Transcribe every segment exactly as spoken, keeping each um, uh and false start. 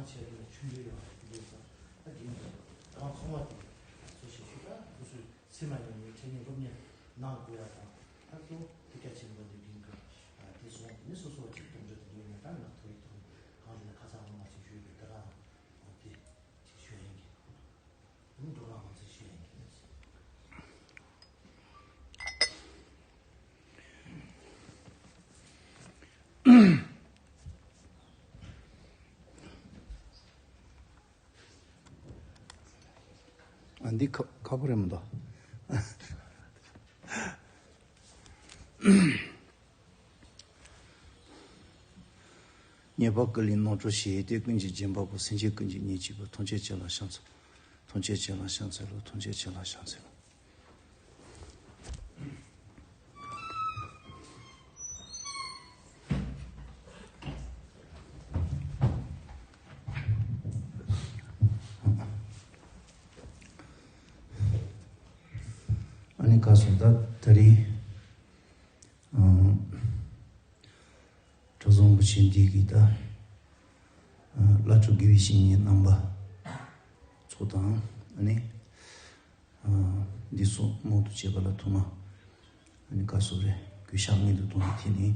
ཆེད་དུ་ཆུང་འདྲིས་ཡོང་བ་འདུག་ས། ཨ་དེ་ཡིན་དུས་རང་ཚོང་བ་དེ་ཚོ་ཞིག་ཞུ་ད་སོ་སོའི་ཚེ་མ་ཉམས་པའི་འཕྲིན་ལས་སློབ་གཉེར་གནང་དགོས་ཡ་དང་། ད་གཙོ་བོ་དེ་གལ་ཆེན་པོ་འདི་ཡིན་གི། དེ་སོང་དེ་ནི་སོ་སོ་ཅིག་དུམ་གྲ་དེ་འདྲ་ཡོད་ན་ད་ནག་ཐོ་ཡི་ཐོ་གང་ཞིག་ལ་ཁ་ཚ་ངོ་མ་ཅིག་ཞུས་པའི་ད་རང་དེ་ཅིག་ཞུ་ཡིན་གི། དེ་ནི་འགྲོ་ལ་ང་ཚོས་ཞུ་ཡིན་གི། ཨ་འདི་ཁ་ཁ་པོ་རེད་མི་འདུག་ཉེས་པ་ཀུན་ལས་རྣམ་གྲོལ་ཞི། ཡེ་གདོད་ཀུན་གྱི་སྦྱིན་པ་པོ། སེམས་ཅན་ཀུན་གྱི་གཉེན་གཅིག་པུ། ཐམས་ཅད་མཁྱེན་ལ་ཕྱག་འཚལ་ལོ། ཐམས་ཅད་མཁྱེན་ལ་ཕྱག་འཚལ་ལོ། ཐམས་ཅད་མཁྱེན་ལ་ཕྱག་འཚལ་ལོ། ཨ་ནི་ག་སོང་ད་ད་རེས། ཨང་། གྲྭ་ཚང་རིན་པོ་ཆེ་འདི་གི་ད། ཨ་བླ་སྤྲུལ་དགེ་བའི་བཤེས་གཉེན་རྣམ་པ་ཚོ་དང་ཨ་ནི། ཨ་འདི་ཚོ་མང་དུ་བྱས་པ་ལ་ཐོག་མ་ཨ་ནི་ག་སོ་རེ་གུས་ཕྱག་སྔོན་དུ་བཏང་ནས་དེ་ནས།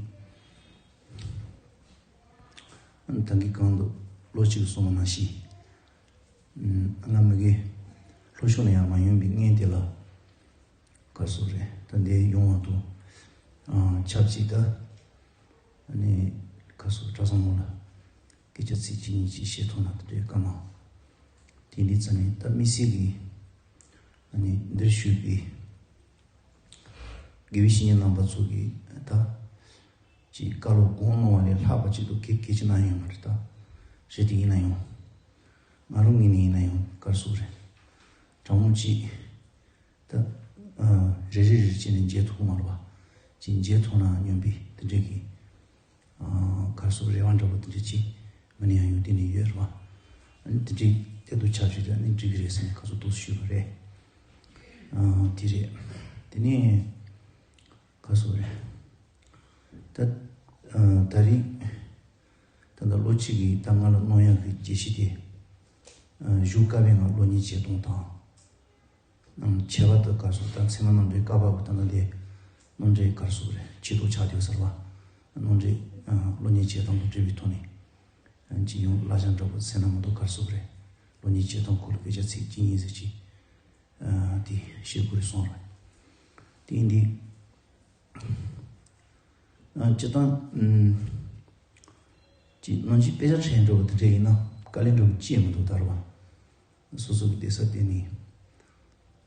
ཨ་ནི་ད་གིན་གང་དུ་ལོ་གཅིག་གི་སོང་བ་ནང་བཞིན། ཨ་སྔ་མ་གི་ལྷོ་ཕྱོགས་ནས་ཡར་མ་ཡོང་པའི་བརྙན་དེ་ལ། ག་སོ་རེད། ད་འདི་ཡོང་བ་དང་། ཨ་ཆབས་ཅིག་ད། ཨ་ནི་ག་སོ་གྲྭ་ཚང་མོ་ལ་སྐད་ཆ་ཚིག་གཅིག་གཉིས་ཅིག་བཤད་ཐུབ་ན་ད་འདྲའི་སྐར་མ། དེ་འདི་ཙམ་ནས་ད་དམིགས་བསལ་གྱི་ཨ་ནི་འདིར་བཞུགས་པའི་དགེ་བའི་བཤེས་གཉེན་རྣམ་པ་ཚོ་གིས་ད་ཅིག་བཀའ་སློབ་གང་གནང་བ་ལས་ལྷག་པ་ཅིག་ཏུ་གལ་གལ་ཆེ་གནང་ཡོད་མ་རེད་ད། རེད་དེ་ཡིན་ན་ཡང་། ང་རང་ངོས་ནས་ཡིན་ན་ཡང་ག་སོ་རེད། དྲང་མོ་ཅིག་ད། ཨ་རེ་རེ་རེ་བྱས་ནས་མཇལ་ཐུབ་མ་རེད་བ། ཅིག་མཇལ་ཐུབ་ན་སྙམ་པའི་དེ་འདྲའི་གི། ཨ་ག་སོ་རེ་བ་འདྲ་པོ་དེ་འདྲ་ཅིག་མི་ནས་ཡང་ཡོང་དེ་ནས་ཡོད་རེད་བ། ཨ་ནི་དེ་འདྲའི་དེ་དུ་ཆ་བཞག་ད་ནི་འགྲིག་གི་རེད་ཟེར་ནས་ཁ་སོ་ཏོག་ཞུས་པ་རེད། ཨ་དེ་རེད། དེ་ནས་ག་སོ་རེད། ད་ཨ་ད་རིང་ད་ལྟ་ལོ་གཅིག་གི་ད་ང་ལ་གནང་ཡག་གི་བརྗེད་གཞི་དེ། ཨ་གཞུག་བཀའ་བའི་ང་གློག་བརྙན་བྱེད་སྟངས་དང་། ཨང་། བྱས་པ་དང་གར་སོང་ད་ཚད་མ་རྣམ་འགྲེལ་བཀའ་བབས་ད་ལྟ་དེ་རྣམ་འགྲེལ་གར་སོང་རེད། ཆེད་དུ་ཆགས་བསྡད་ཟེར་བ། རྣམ་འགྲེལ་ཨ་གློག་བརྙན་བྱེད་སྟངས་དང་འབྲེལ་བའི་ཐོག་ནས་ཨ་ཅིག་ཡང་བསླབ་བྱ་འདྲ་པོ་ཟེར་ན་མི་འདུག་གར་སོང་རེད། གློག་བརྙན་བྱེད་སྟངས་སྐོར་ལ་སྐད་ཆ་ཚིག་གཅིག་གཉིས་ཟེར་ཅིག་ཨ་དེ་བཤད་དགོས་རེད་གསུངས་རེད། དེ་ཡིན་དུས་ཨ་སྤྱིར་བཏང་ཨམ་ཅིག་ནང་ཆོས་དཔེ་ཆ་ཁྲིད་འགྲོ་བ་དེ་འདྲ་ཡིན་ན་དཀའ་ལས་འགྲོ་བ་ཅི་ཡང་མི་འདུག་ད་རེད་བ། སོ་སོ་གི་བསྡད་ས་དེ་ནི།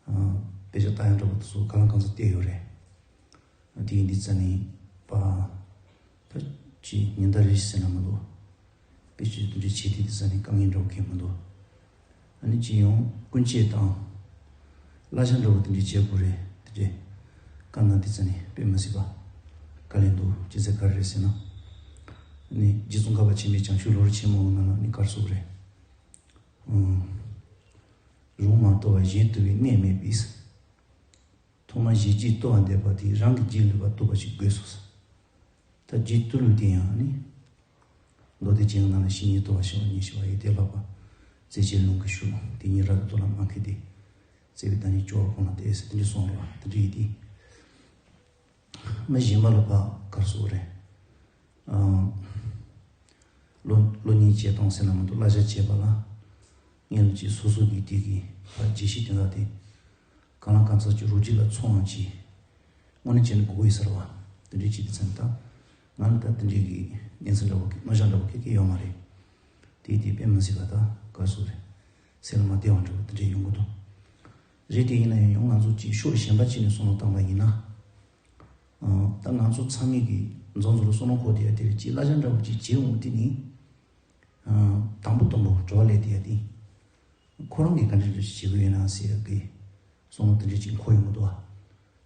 ཨ་དཔེ་ཆ་ལྟ་ཡག་འདྲ་པོ་དེ་ཚོ་གང་ལ་གང་འཚམ་བལྟས་ཡོད་རེད། ཨ་དེ་ཡིན་དུས་ཙ་ནི་པ། ད་ཅི་ཉིན་ལྟར་རེ་ཞིག་ཟེར་ན་མི་འདུག་དཔེ་ཆ་དེ་འདྲ་བྱེད་དུས་དེ་ཙ་ནི་དཀའ་ངལ་འདྲ་པོ་གང་ཡང་མི་འདུག་ཨ་ནི་ཅི་ཡང་ཀུན་སྤྱོད་དང་བསླབ་བྱ་འདྲ་པོ་དེ་འདྲ་བྱེད་དགོས་རེད་དེ་འདྲ། བཀའ་གནང་དུས་ཙ་ནི་དཔེ་མི་སྲིད་པ་དཀའ་ལས་འདུག་རྒྱུ་མཚན་ག་རེ་རེད་ཟེར་ན། ཨ་ནི་རྗེ་ཙོང་ཁ་པ་ཆེན་པོས་བྱང་ཆུབ་ལམ་རིམ་ཆེན་མོ་གི་ནང་ལ་ནི་གར་སོང་རེད། ཨང་། རང་མ་རྟོགས་པར་གཞན་རྟོགས་པའི་གནས་མེད་པས། ཐོག་མར་གཞན་རྒྱུད་རྟོགས་པར་འདོད་པ་དེས། རང་གི་རྒྱུད་བསླུས་པ་རྟོགས་པ་ཞིག་དགོས་སོ། ད་རྒྱུད་བསླུས་ལུགས་དེ་ཡང་ནི། མདོ་སྡེ་རྒྱན་ནང་ལ་བཤེས་གཉེན་རྟོགས་པར་བྱ་བ་ཉེར་ཞི་བ་ཡི། དེ་བསླབ་པ་རྩེ་གཅིག་ལུང་གིས་ཞུགས། དེ་ཉིད་རབ་ཏུ་རྟོགས་ལ་སྨྲ་མཁས་ཏེ། བརྩེ་བའི་བདག་ཉིད་སྐྱོབ་པ་ཁོ་ན་སྟེ། དེ་འདྲ་གསུངས་རེད་བ། དེ་འདྲ་ཡིན་དུས། མི་གཞན་པ་ལ་ཕར་གར་སོང་རེད། ཨང་། གློག་གློག་བརྙན་བྱེད་སྟངས་ཟེར་ན་མི་འདུག་བསླབ་བྱ་བྱེད་པ་ལ། ངས་ལ་ཅིག་སོ་སོ་གི་དེ་གི་ཕར་བརྗེད་གཞི་དེ་འདྲ་དེ། གང་ལ་གང་འཚམ་ཅིག་རོ་རྒྱུས་ལ་ཚང་བ་ཅིག་དངོས་གནས་བྱས་ན་དགོས་ཀྱི་ཟེར་བ། དེ་འདྲའི་ཅིག་དེ་ཚན་ད། ང་ལ་ད་དེ་འདྲའི་གི་གཉེན་ཚན་འདྲ་བོ་གི་རྣམ་གཞག་འདྲ་བོ་གི་གི་ཡོད་མ་རེད། དེ་དེ་དཔེ་མི་སྲིད་པ་ད་གར་སོང་རེད། སེམས་ལ་མ་བདེ་བ་འདྲ་བོ་དེ་འདྲའི་ཡོང་གི་འདུག་རེད་དེ་ཡིན་ན་ཡང་ཡང་ང་ཚོ་ཅིག་ཕྱོགས་གཞན་པ་ཅིག་ནས་བསམ་བློ་བཏང་པ་ཡིན་ན། ཨ་ད་ང་ཚོ་ཚང་མས་ཀྱི་རྫོང་ཚོ་ལ་བསམ་བློ་འཁོར་དེ་ཡ་དེ་རེད། ཅིག་བསླབ་བྱ་འདྲ་བོ་ཅིག་བྱེད་འོང་དེ་ནི། ཨ་དང་པོ་དང་པོ་གྲོགས་ལས་དེ་ཡ་དེ། ཁོ་རང་གིས་ག་འདྲ་འདྲ་ཞིག་བྱེད་དགོས་ཡོད་ན་ཟེར་ཡ་གི་བསམ་བློ་དེ་འདྲ་ཅིག་འཁོར་ཡོང་གི་འདུག་ཨ།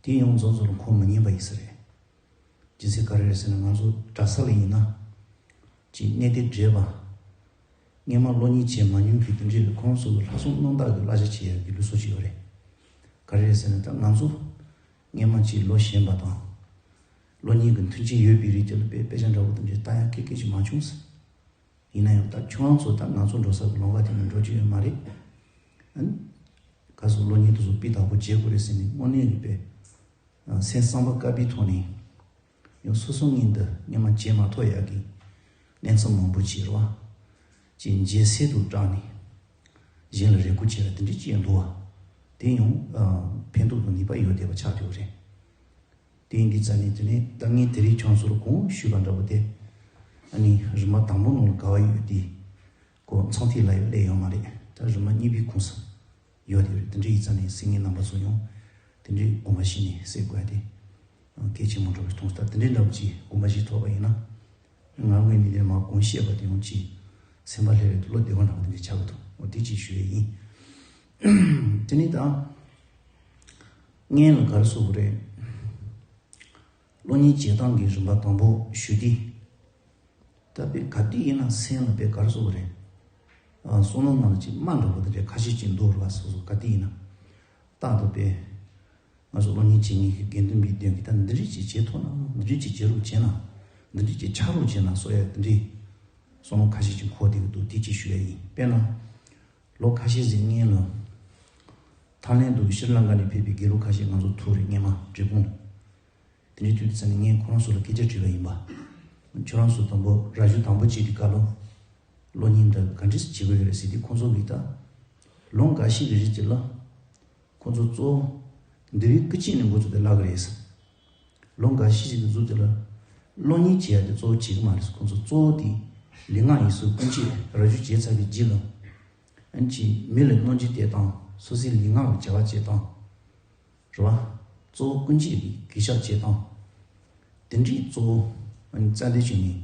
དེ་ཡང་རྫོང་ཚོ་ལ་འཁོར་མི་ཉན་པ་ཡིན་ས་རེད། རྒྱུ་མཚན་ག་རེ་རེད་ཟེར་ན་ང་ཚོ་གྲྭ་ས་ལ་ཡིན་ན། ཅིག་གནས་སྡེ་བགྲེས་པ། སྔས་མ་སློབ་གཉེར་བྱས་མ་མྱོང་མཁན་དེ་འདྲས་ལ་ཁོང་ཚོ་གི་ལྷག་བསམ་རྣམ་དག་གི་བསླབ་བྱ་བྱེད་ཡག་གི་ལུགས་སྲོལ་ཅིག་ཡོད་རེད། ག་རེ་རེད་ཟེར་ན་ད་ང་ཚོ་སྔས་མ་ཅིག་ལོ་གཞོན་པ་དང་། སློབ་གཉེར་གྱི་མཐུན་རྐྱེན་ཡོད་པའི་རིགས་དེ་ལ་དཔེ་དཔེ་ཆ་འདྲ་བོ་དེ་འདྲས་ལྟ་ཡག་སྐད་སྐད་ཅིག་མ་བྱུང་ཟེར། ཡིན་ན་ཡང་ད་ཁྱོད་རང་ཚོ་ད་ང་ཚོ་འགྲོ་ས་གི་ལམ་ཁ་དེ་ནས་འགྲོ་རྒྱུ་ཡོད་མ་རེད། ཨ་ནི། ག་སོ་གློག་བརྙན་དེ་ཚོ་སྤུས་དག་པོ་བྱེད་དགོས་རེད་ཟེར་ནས་དངོས་གནས་ཀྱི་དཔེ། སེམས་བསམ་པ་དཀར་པོའི་ཐོག་ནས། ཡང་སོ་སོ་ངན་འདི་སྔོན་མ་བྱེད་མ་ཐུབ་ཡག་གི་གནས་ཚུལ་མང་པོ་བྱེད་རོགས། ཅེས་འཇལ་སེལ་དུ་བཀྲག་ནས། གཞན་ལ་རེ་སྐུལ་བྱེད་ཡ་དེ་འདྲ་ཅིག་ཡང་འདུག་བ། དེ་ཡང་ཕན་ཐོགས་དང་ནུས་པ་ཡོད་བསྡད་པ་ཆགས་ཡོད་རེད། དེ་ཡིན་དུས་ཙང་ནས་དེ་ནས་ད་ངས་དེ་རིང་ཁྱོད་ཚོར་གོང་ཞུས་པ་འདྲ་པོ་དེ། ཨ་ནི་རིམ་པ་དང་པོ་ནང་ལ་ག་བ་ཡོད་དེ། ཁོ་མཚམས་ཐིག་ལ་ཡོད་སླེབས་ཡོད་མ་རེད། ད་རིམ་པ་གཉིས་པའི་ཁོངས་སུ་ཡོད་དེ་རེད། དེ་འདྲ་ཡིན་ཙང་ནས་སེམས་ངན་རྣམ་པ་ཚོ་ཡང་དེ་འདྲའི་དགོངས་པ་བཞེས་ནས་སེལ་དགོས་ཡ་དེ་གལ་ཆེན་པོ་འདྲ་པོ་མཐོང་། ད་དེ་འདྲའི་འདྲ་པོ་ཅིག་དགོངས་པ་བཞེས་ཐུབ་པ་ཡིན་ན། ང་དངོས་གནས་དེ་མ་གོང་བཤད་པ་དེ་ཡང་ཅིག་སེམས་པ་ལྷོད་ལྷོད་དུ་བློ་བདེ་བ་འདྲ་པོ་དེ་འདྲ་ཆགས་ཀྱི་འདུག་འོ་དེ་ཅིག་ཞུ་ཡས་ཡིན། དེ་ནས་ད་སྔོན་ལ་ག་རེ་ཟེར་དགོས་རེད། གློག་བརྙན་བྱེད་སྟངས་ཀྱི་རིམ་པ་དང་པོ་ཞུ་དུས། ད་དཔེ་ག་དུས་ཡིན་ན་སེམས་ལ་དཔེ་ག་རེ་ཟེར་དགོས་རེད། ཨ། བསམ་བློ་ནང་ལ་ཅིག་རྨ་འདྲ་པོ་དེ་འདྲ་ཁ་ཤས་ཅིག་འདུག་རེད་བ། སོ་སོ་ག་དུས་ཡིན་ན། རྟག་ཏུ་དཔེ། ང་ཚོ་གློག་བརྙན་བྱེད་མཁན་གྱི་དགེ་འདུན་པའི་མདུན་གྱི་ད་འདི་འདྲས་ཅིག་བྱེད་ཐུབ་ན། འདི་འདྲས་ཅིག་བྱེད་རོགས་བྱས་ན། འདི་འདྲས་ཅིག་ཆགས་རོགས་བྱས་ན་སོགས་ཡ་དེ་འདྲས་བསམ་བློ་ཁ་ཤས་ཅིག་འཁོར་བསྡད་ཀྱི་འདུག་དེ་ཅིག་ཞུ་ཡ་ཡིན། དཔེར་ན། ལོ་ཁ་ཤས་ཟིན་སྔོན་ལ། ཐའི་ལེན་དུ་ཤྲི་ལང་ཀ་ནས་ཕེབས་པའི་དགེ་ལུགས་ཁ་ཤས་ང་ཚོ་ཐུག་རེད། སྔོན་མ་འབྲས་སྤུངས་ལ། དེ་འདྲའི་དུས་ཚོད་ནས་ངས་ཁོ་རང་ཚོ་ལ་སྐད་ཆ་དྲིས་པ་ཡིན་པ། ཁྱོད་རང་ཚོ་དང་པོ་ར་ཞུ་དང་པོ་བྱས་དུས་སྐབས་ལ། གློག་བརྙན་འདི་ག་འདྲས་བྱེད་དགོས་ཀྱི་རེད་ཟེར་དུས་ཁོང་ཚོ་གིས་ད། ལོ་འགའ་ཤས་ཀྱི་རིང་དེ་ལ། ཁོང་ཚོ་གཙོ་བོ། འདི་རིགས་སྐུ་མཁྱེན་ནས་འགོ་བཙུགས་ཏེ་བསླབ་ཀྱི་རེད་ཟེར། ལོ་འགའ་ཤས་ཤིག་གི་གཙོ་བོ་དེ་ལ། གློག་བརྙན་བྱེད་ཡ་དེ་གཙོ་བོ་བྱེད་ཀྱི་མ་རེད་ཟེར། ཁོང་ཚོ་གཙོ་བོ་དེ། ལུས་ངག་ཡིད་གསུམ་ཀུན་སྤྱོད་ར་ཞུ་བྱས་ཚར་བའི་རྗེས་ལ། ཨ་ནི་ཅིག་མི་ལ་གནོད་འཚེ་སྤྲད་སྟངས། སོ་སོའི་ལུས་ངག་གི་བྱ་བ་བྱེད་སྟངས། རེད་བ། གཙོ་བོ་ཀུན་སྤྱོད་ཀྱི་གུས་ཞབས་བྱེད་སྟངས། དེ་འདྲའི་གཙོ་བོ། ཨ་ནི་རྩ་འདོན་བྱས་ནས།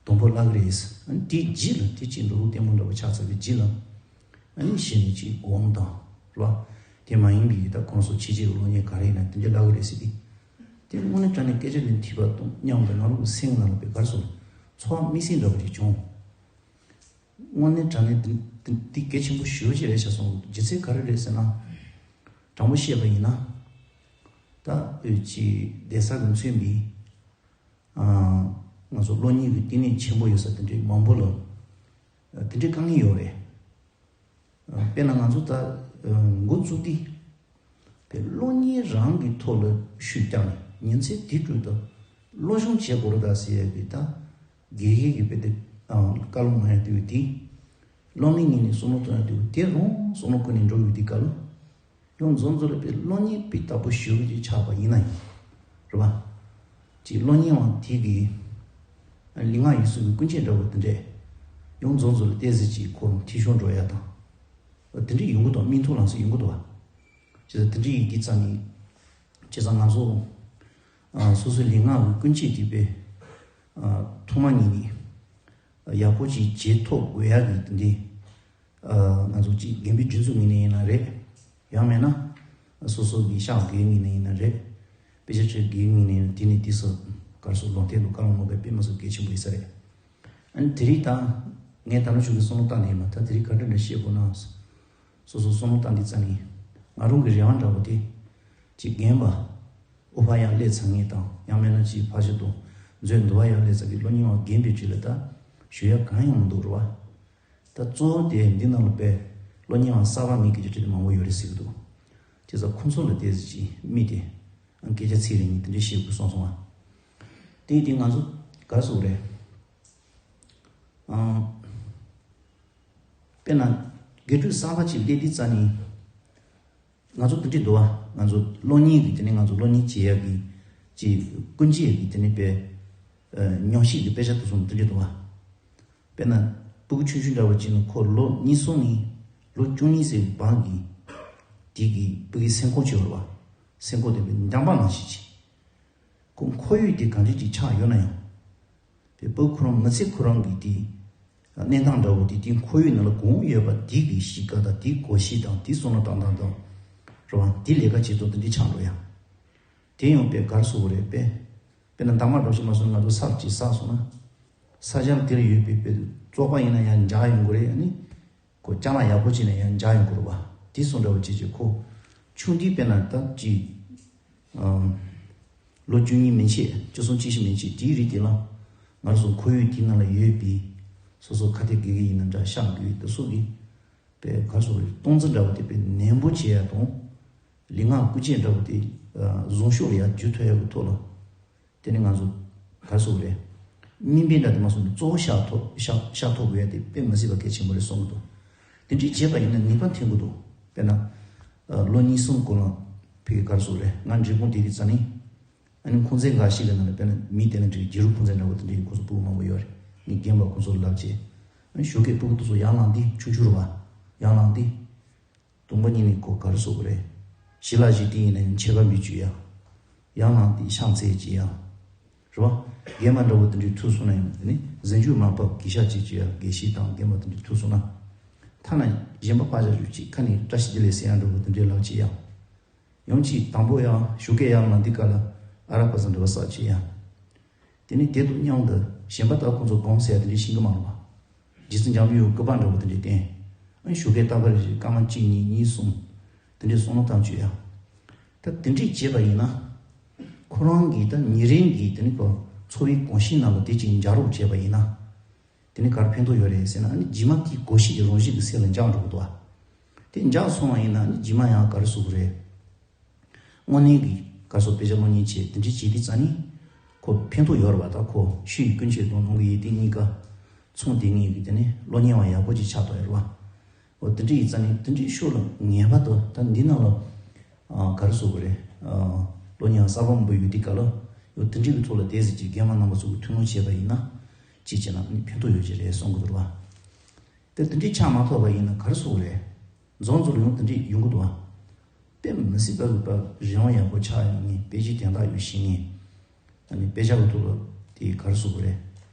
དང་པོ་བསླབ་ཀྱི་རེད། ཨ་ནི་དེའི་རྗེས་ལ་དེ་ཅིག་འགྲོ་ལུགས་ལྟད་མོ་འདྲ་པོ་ཆགས་ཚར་བའི་རྗེས་ལ། ཨ་ནི་གཞི་ནས་ཅིག་སྒོམ་དང་། རེད་བ། དེ་མ་ཡིན་པའི་ད་ཁོང་ཚོ་ཕྱི་རྒྱལ་གྱི་གློག་བརྙན་ག་རེ་ཡིན་ན་དེ་འདྲ་བསླབ་ཀྱི་རེད་ཟེར་ཏེ། དེ་དངོས་གནས་དྲང་གནས་སྐད་ཆ་དེ་ཐོས་པ་དང་མཉམ་དུ་ང་རང་གི་སེམས་ནང་ལ་དཔེ་ག་རེ་ཟེར། ཚོར་བ་མི་སྲིད་འདྲ་པོ་ཅིག་བྱུང་། དངོས་གནས་དྲང་གནས་འདི་འདི་འདི་གལ་ཆེན་པོ་ཞེ་པོ་ཅིག་རེད་ཤག་བསམ། རྒྱུ་མཚན་ག་རེ་རེད་ཟེར་ན། དྲང་པོ་བཤད་པ་ཡིན་ན། ད་འོས་ཅིག་བསྡད་ས་གི་མཚོན་པའི། ཨ། ང་ཚོ་གློག་བརྙན་གྱི་བསྟི་གནས་ཆེན་པོ་ཡོད་ས་དེ་འདྲའི་མང་པོ་ལ། ཨ། དེ་འདྲའི་དཀའ་ངལ་ཡོད་རེད། ཨ། དཔེར་ན་ང་ཚོ་ད། ཨ། འགོ་བཙུགས་དུས། དཔེ་གློག་བརྙན་རང་གི་ཐོག་ལ་ཤུགས་བརྒྱབ་ནས་ཉིན་མཚན་དེ་དུས་ད་གློག་སྦྱོང་བྱེད་དགོས་རེད་ད་ཟེར་ཡ་གི་ད། དགེ་རྒན་གྱིས་དཔེ་དེ། ཨ། བཀའ་སློབ་གནང་ཡ་དེ་ཡོད་དེ། སློབ་མའི་ངོས་ནས་བསམ་བློ་གཏོང་ཡ་དེ་ཡོད་དེ་རང་བསམ་བློ་ཀུན་ནས་འགྲོ་ཡོད་དེ་ག་ལ། ཡང་མཚམས་མཚམས་ལ་དཔེ་གློག་བརྙན་དཔེ་ལྟ་བུ་ཞེ་པོ་ཅིག་ཆགས་པ་ཡིན་ན་ཡང་། རེད་བ། ཅིག་གློག་བརྙན་དབང་དེ་གི། ལུས་ངག་ཡིད་གསུམ་གྱི་ཀུན་སྤྱོད་འདྲ་བོ་དེ་འདྲས། ཡང་མཚམས་མཚམས་ལ་ཏོག་ཙམ་ཅིག་ཁོ་རང་འཐུས་ཤོར་འགྲོ་ཡ་དང་། དེ་འདྲས་ཡོང་གི་འདུག་མིག་མཐོང་ལམ་སང་ཡོང་གི་འདུག་བ། བྱས་ཙང་དེ་འདྲས་ཡིན་དུས་ཙང་ནི། བྱས་ཙང་ང་ཚོ། ཨ། སོ་སོའི་ལུས་ངག་གི་ཀུན་སྤྱོད་དེ་དཔེ། ཨ། ཐོག་མ་ཉིད་ནས། ཡག་པོ་ཅིག་བྱེད་ཐུབ་དགོས་ཡ་གི་དེ་འདྲས། ཨ། ང་ཚོ་ཅིག་རྒན་པའི་སྒྲིག་འཛུགས་ངོས་ནས་ཡིན་ན་རེད། ཡང་མིན་ན། སོ་སོ་གི་ཤག་དགེ་ངོས་ནས་ཡིན་ན་རེད། དཔེ་ཆ་ཁྲིད་དགེ་ངོས་ནས་ཡིན་ན་དེ་ནས་དེ་སོ། ག་རེ་ཟེར། ལུང་བསྟན་དང་བཀའ་སློབ་མ་དཔེ་དཔེ་མི་སྲིད་གལ་ཆེན་པོ་ཡིན་ས་རེད། ཨ་ནི་དེ་རིང་ད། ངས་ད་ལོ་ཞུ་གི་བསམ་བློ་བཏང་ནས་མ་ད་དེ་རིང་ག་འདྲ་འདྲ་བཤད་དགོས་ན། སོ་སོ་བསམ་བློ་བཏང་དུས་ཙང་ནས། ང་རང་གི་རེ་བ་འདྲ་བོ་དེ། ཅིག་རྒན་པ། ཨོ་ཕ་ཡག་སླེབས་ཚར་མཁན་དང་ཡང་མིན་ན་ཅིག་ཕར་ཕྱོགས་དང་། མཛོད་འདུལ་བ་ཡག་སླེབས་ཚར་གི་གློག་བརྙན་དབང་རྒན་པའི་གྲས་ལ་ད། ཞུ་ཡ་གང་ཡང་མི་འདུག་རེད་བ། ད་གཙོ་བོ་དེ་འདི་ནང་ལ་དཔེ། གློག་བརྙན་དབང་གསར་པ་མེད་མཁན་གྱི་གྲས་དེ་མང་པོ་ཡོད་རེད་ཟེར་གི་འདུག་བྱས་ཙང་ཁོང་ཚོ་ལ་ཏོག་ཙམ་ཅིག་དམིགས་ཏེ། ཨང་། སྐད་ཆ་ཚིག་རེ་གཉིས་དེ་འདྲ་བཤད་དགོས་བསམ་སོང་ང་། དེ་དེ་ང་ཚོ་ག་རེ་ཟེར་དགོས་རེད། ཨང་། དཔེར་ན། དགེ་ཕྲུག་གསར་པ་ཅིག་སླེབས་དུས་ཙ་ནས། ང་ཚོ་དེ་འདྲ་འདུག་བ། ང་ཚོ་གློག་བརྙན་གྱི་དེ་ནས་ང་ཚོ་གློག་བརྙན་བྱེད་ཡག་གི་ཅིག་ཀུན་སྤྱོད་ཀྱི་དེ་ནས་དཔེ། ཨ། ཉམས་ཞིབ་ཀྱི་དཔེ་ཆ་དེ་ཚོ་དེ་འདྲ་འདུག་བ། དཔེར་ན། སྤུ་གུ་ཆུང་ཆུང་འདྲ་བོ་ཅིག་ནི་ཁོ་ལོ་གཉིས་གསུམ་ནས་ལོ་བཅུ་གཉིས་ཟེར་བའི་བར་གྱི། དེ་གི་སྤུ་གུའི་སེམས་ཁམས་ཆེ་བ་རེད་བ། སེམས་ཁམས་དེ་དཔེ་འཇམ་པ་ནང་བཞིན་ཅིག་ཁོ་ཁོར་ཡུག་དེ་གང་འདྲ་ཅིག་ཆགས་ཡོད་ན་ཡང་། དེ་སྤུ་གུ་ཁོ་རང་མི་ཚེ་ཁོ་རང་གི་དེ། གནས་སྟངས་འདྲ་བོ་དེ་དེ་ཁོར་ཡུག་ནང་ལ་གང་ཡོད་པ་དེ་གི་གཤིས་ཀ་དང་དེའི་གོམས་གཤིས་དང་དེའི་བསམ་བློ་བཏང་སྟངས་དང་། རེད་བ། དེ་ལས་ཀ་བྱེད་སྟངས་དེ་འདྲ་ཆགས་འགྲོ་ཡ། དེ་ཡང་དཔེ་ག་རེ་ཟེར་དགོས་རེད། དཔེ། དཔེར་ན་འདབ་མ་འདྲ་ཞིག་མ་སོང་ན་ང་ཚོ་ས་ཅིག་ཟགས་སོང་ན། ས་ཆ་དེར་ཡོད་པའི་དཔེ་བཙོག་པ་ཡིན་ན་ཡང་འཇགས་ཡོང་གི་རེད། ཨ་ནི། ཁོ་ལྕང་ལ་ཡག་པོ་བྱས་ན་ཡང་འཇགས་ཡོང་གི་རེད་བ། དེ་སོང་འདྲ་བ་བྱས་བྱས་ཁོ། ཆུང་དུས་དཔེར་ན་ད་ཅིག་ཨམ། ལོ་བཅུ་གཉིས་མན་ཆད། བཅུ་གསུམ་བཅུ་བཞི་མན་ཆད་དེའི་རིང་དེ་ལ། ང་རང་ཚོ་ཁོར་ཡུག་དེའི་ནང་ལ་ཡོད་པའི། སོ་སོ་ཁ་གཏད་དགེ་རྒན་ཡིན་ན་འདྲ། ཤག་དགོས་དེ་སོགས་ཀྱི་པའི་གར་སོགས་རེད། སྟོང་རྩིས་འདྲ་བོ་དེ་པའི་ནན་པོ་བྱེད་ཡ་དང་། ལུས་ངག་སྐུལ་སྤྱོད་འདྲ་བོ་དེ་བཟང་ཤོས་ལ་ཡ་འཇུ་ཐུབ་ཡ་གི་ཐོག་ལ། དེ་ནི་ང་ཚོ་གར་སོགས་རེད། སྨིན་པའི་འདྲ་དེ་མ་སོང་ནས་གཙོ་བོ་ཤག་ཐོག་ཤག་ཤག་ཐོག་དགོས་ཡ་དེ་དཔེ་མི་སྲིད་པ་གལ་ཆེན་པོ་རེད་གསུང་གི་འདུག་དེ་འདྲའི་བྱས་པ་ཡིན་ན་ནུས་པ་ཐོན་གི་འདུག་དཔེར་ན། ལོ་གཉིས་གསུམ་གོང་ལ་ཕ་གི་གར་སོགས་རེད། ང་འབྲས་སྤུངས་དེ་དུས་ཙ་ནི། ཨ་ནི་ཁུང་ཚན་འགའ་ཞིག་གི་ནང་ལ་དཔེར་ན་མི་དེ་ན་འགྲིག་རྒྱལ་རུ་ཁུང་ཚན་འདྲ་བོ་དེ་འདྲའི་ཁོང་ཚོ་ཕྲུ་གུ་མང་པོ་ཡོད་རེད། ངས་རྒན་པ་ཁོང་ཚོར་ལབ་བྱས། ཨ་ནི་ཞོགས་ཀས་ཕྲུ་གུ་དེ་ཚོ་ཡར་ལངས་དུས་ཆུང་ཆུང་རེད་བ། ཡར་ལངས་དུས། དུམ་བུ་གཉིས་ནས་ཁོ་གར་སོགས་རེད། ཞི་ལ་ཞིག་དེ་ཡིན་ན་ཡང་ཆད་པ་མི་གཅོད་ཡ། ཡར་ལངས་དུས་ཕྱག་འཚལ་གྱི་ཡ། རེད་བ། རྒན་པ་འདྲ་བོ་དེ་འདྲའི་ཐུག་སོང་ན་ཡང་དེ་ནི་གཟི་མཇུག་མ་ཕབ་གུས་ཞབས་བྱེད་ཀྱི་ཡ། དགེ་བཤེས་དང་རྒན་པ་དེ་འདྲའི་ཐུག་སོང་ན། ཐ་ན་གཞན་པ་ཕར་བཞག་རྒྱུ་གཅིག་ཁ་ནས་བཀྲ་ཤིས་བདེ་ལེགས་ཟེར་ཡ་འདྲ་བོ་དེ་འདྲའི་ལབ་ཀྱི་ཡ། ཡང་གཅིག་དང་པོ་ཡང་ཞོགས་ཀས་ཡར་ལངས་དུས་སྐབས་ལ་ཨ་ར་པ་ཟ་འདྲ་བ་ཟ་བྱེད་ཡ། དེ་ནས་དེ་དང་མཉམ་དུ་གཞན་པ་དག་ཁོང་ཚོ་སྒོམ་ཟེར་ཡ་དེ་འདྲའི་ཤེས་ཀྱི་མ་རེད་པ། རྗེ་བཙུན་འཇམ་དཔལ་དབྱངས་སྐུ་པར་འདྲ་བོ་དེ་འདྲའི་བསྟན། ཨ་ནི་ཞོགས་ཀས་རྟག་པར་རེ་རེ་སྐར་མ་གཅིག་གཉིས་གཉིས་གསུམ། དེ་འདྲའི་བསམ་བློ་བཏང་བཅུག་ཡ། ད་དེ་འདྲའི་བྱས་པ་ཡིན་ན། ཁོ་རང་གིས་ད་ཉིན་རེ་གི་དེ་ནི་ཁོ་འཚོ་བའི་གོམས་གཤིས་ནང་ལ་དེ་ཅིག་འཇགས་རོགས་བྱས་པ་ཡིན་ན། དེ་ནི་ག་རེ་ཕན་ཐོགས་ཡོད་རེད་ཟེར་ན། ཨ་ནི་རྗེས་མ་དེའི་གོམས་གཤིས་དེ་རང་བཞིན་གྱིས་སེམས་ལ་འཇགས་འགྲོ་གི་འདུག་བ། དེ་འཇགས་སོང་བ་ཡིན་ན་ཨ་ནི་རྗེས་མ་ཡང་ག་རེ་ཟེར་དགོས་རེད། དངོས་གནས་ཀྱི་གར་སོགས་དཔེ་ཆ་སློབ་གཉེར་བྱས་དེ་འདྲ་བྱས་དུས་ཙ་ནི། ཁོ་ཕན་ཐོགས་ཡོད་རེད་པ། ད་ཁོ་ཆོས་ཀྱི་ཀུན་སྤྱོད་དང་ནང་གི་ཡིད་བརྟན་གཉིས་ཀ་མཚུངས་ལྡན་ངེས་ཀྱི་དེ་ནི་སློབ་གཉེར་བ་ཡག་པོ་ཅིག་ཆགས་ཐུབ་ཡོད་རེད་པ། འོ་དེ་འདྲ་ཡིན་ཙ་ནི་དེ་འདྲའི་ཕྱོགས་ལ་ངེས་པར་དུ་ད་འདི་ནང་ལ། ཨ་ག་རེ་ཟེར་དགོས་རེད། ཨ་སློབ་གཉེར་བ་གསར་པ་མང་པོ་ཡོད་དུས་སྐབས་ལ། འོ་དེ་འདྲའི་གི་ཐོག་ལ་དེ་ཟེར་གྱི་རྒན་མ་རྣམ་པ་ཚོ་གིས་ཐུགས་སྣང་བྱས་པ་ཡིན་ན། ཅིག་བྱས་ན་ནི་ཕན་ཐོགས་ཡོད་ཀྱི་རེད་གསུང་གི་འདུག་རེད་པ། དེ་དེ་འདྲའི་ཆགས་མ་ཐུབ་པ་ཡིན་ན་ག་རེ་ཟེར་དགོས་རེད། རྫོང་ཚོ་ལ་ཡང་དེ་འདྲའི་ཡོང་གི་འདུག་པ། དཔེ་མི་སྲིད་པ་གི་པ་རིན་པ་ཡག་པོ་ཆགས་ཡོང་ངེས། དཔེ་ཆའི་དོན་དག་ཡོད་ཤེས་ངེས། ཨ་ནི་དཔེ་ཆ་གི་ཐོག་ལ་དེ་ག་རེ་ཟེར་དགོས་རེད།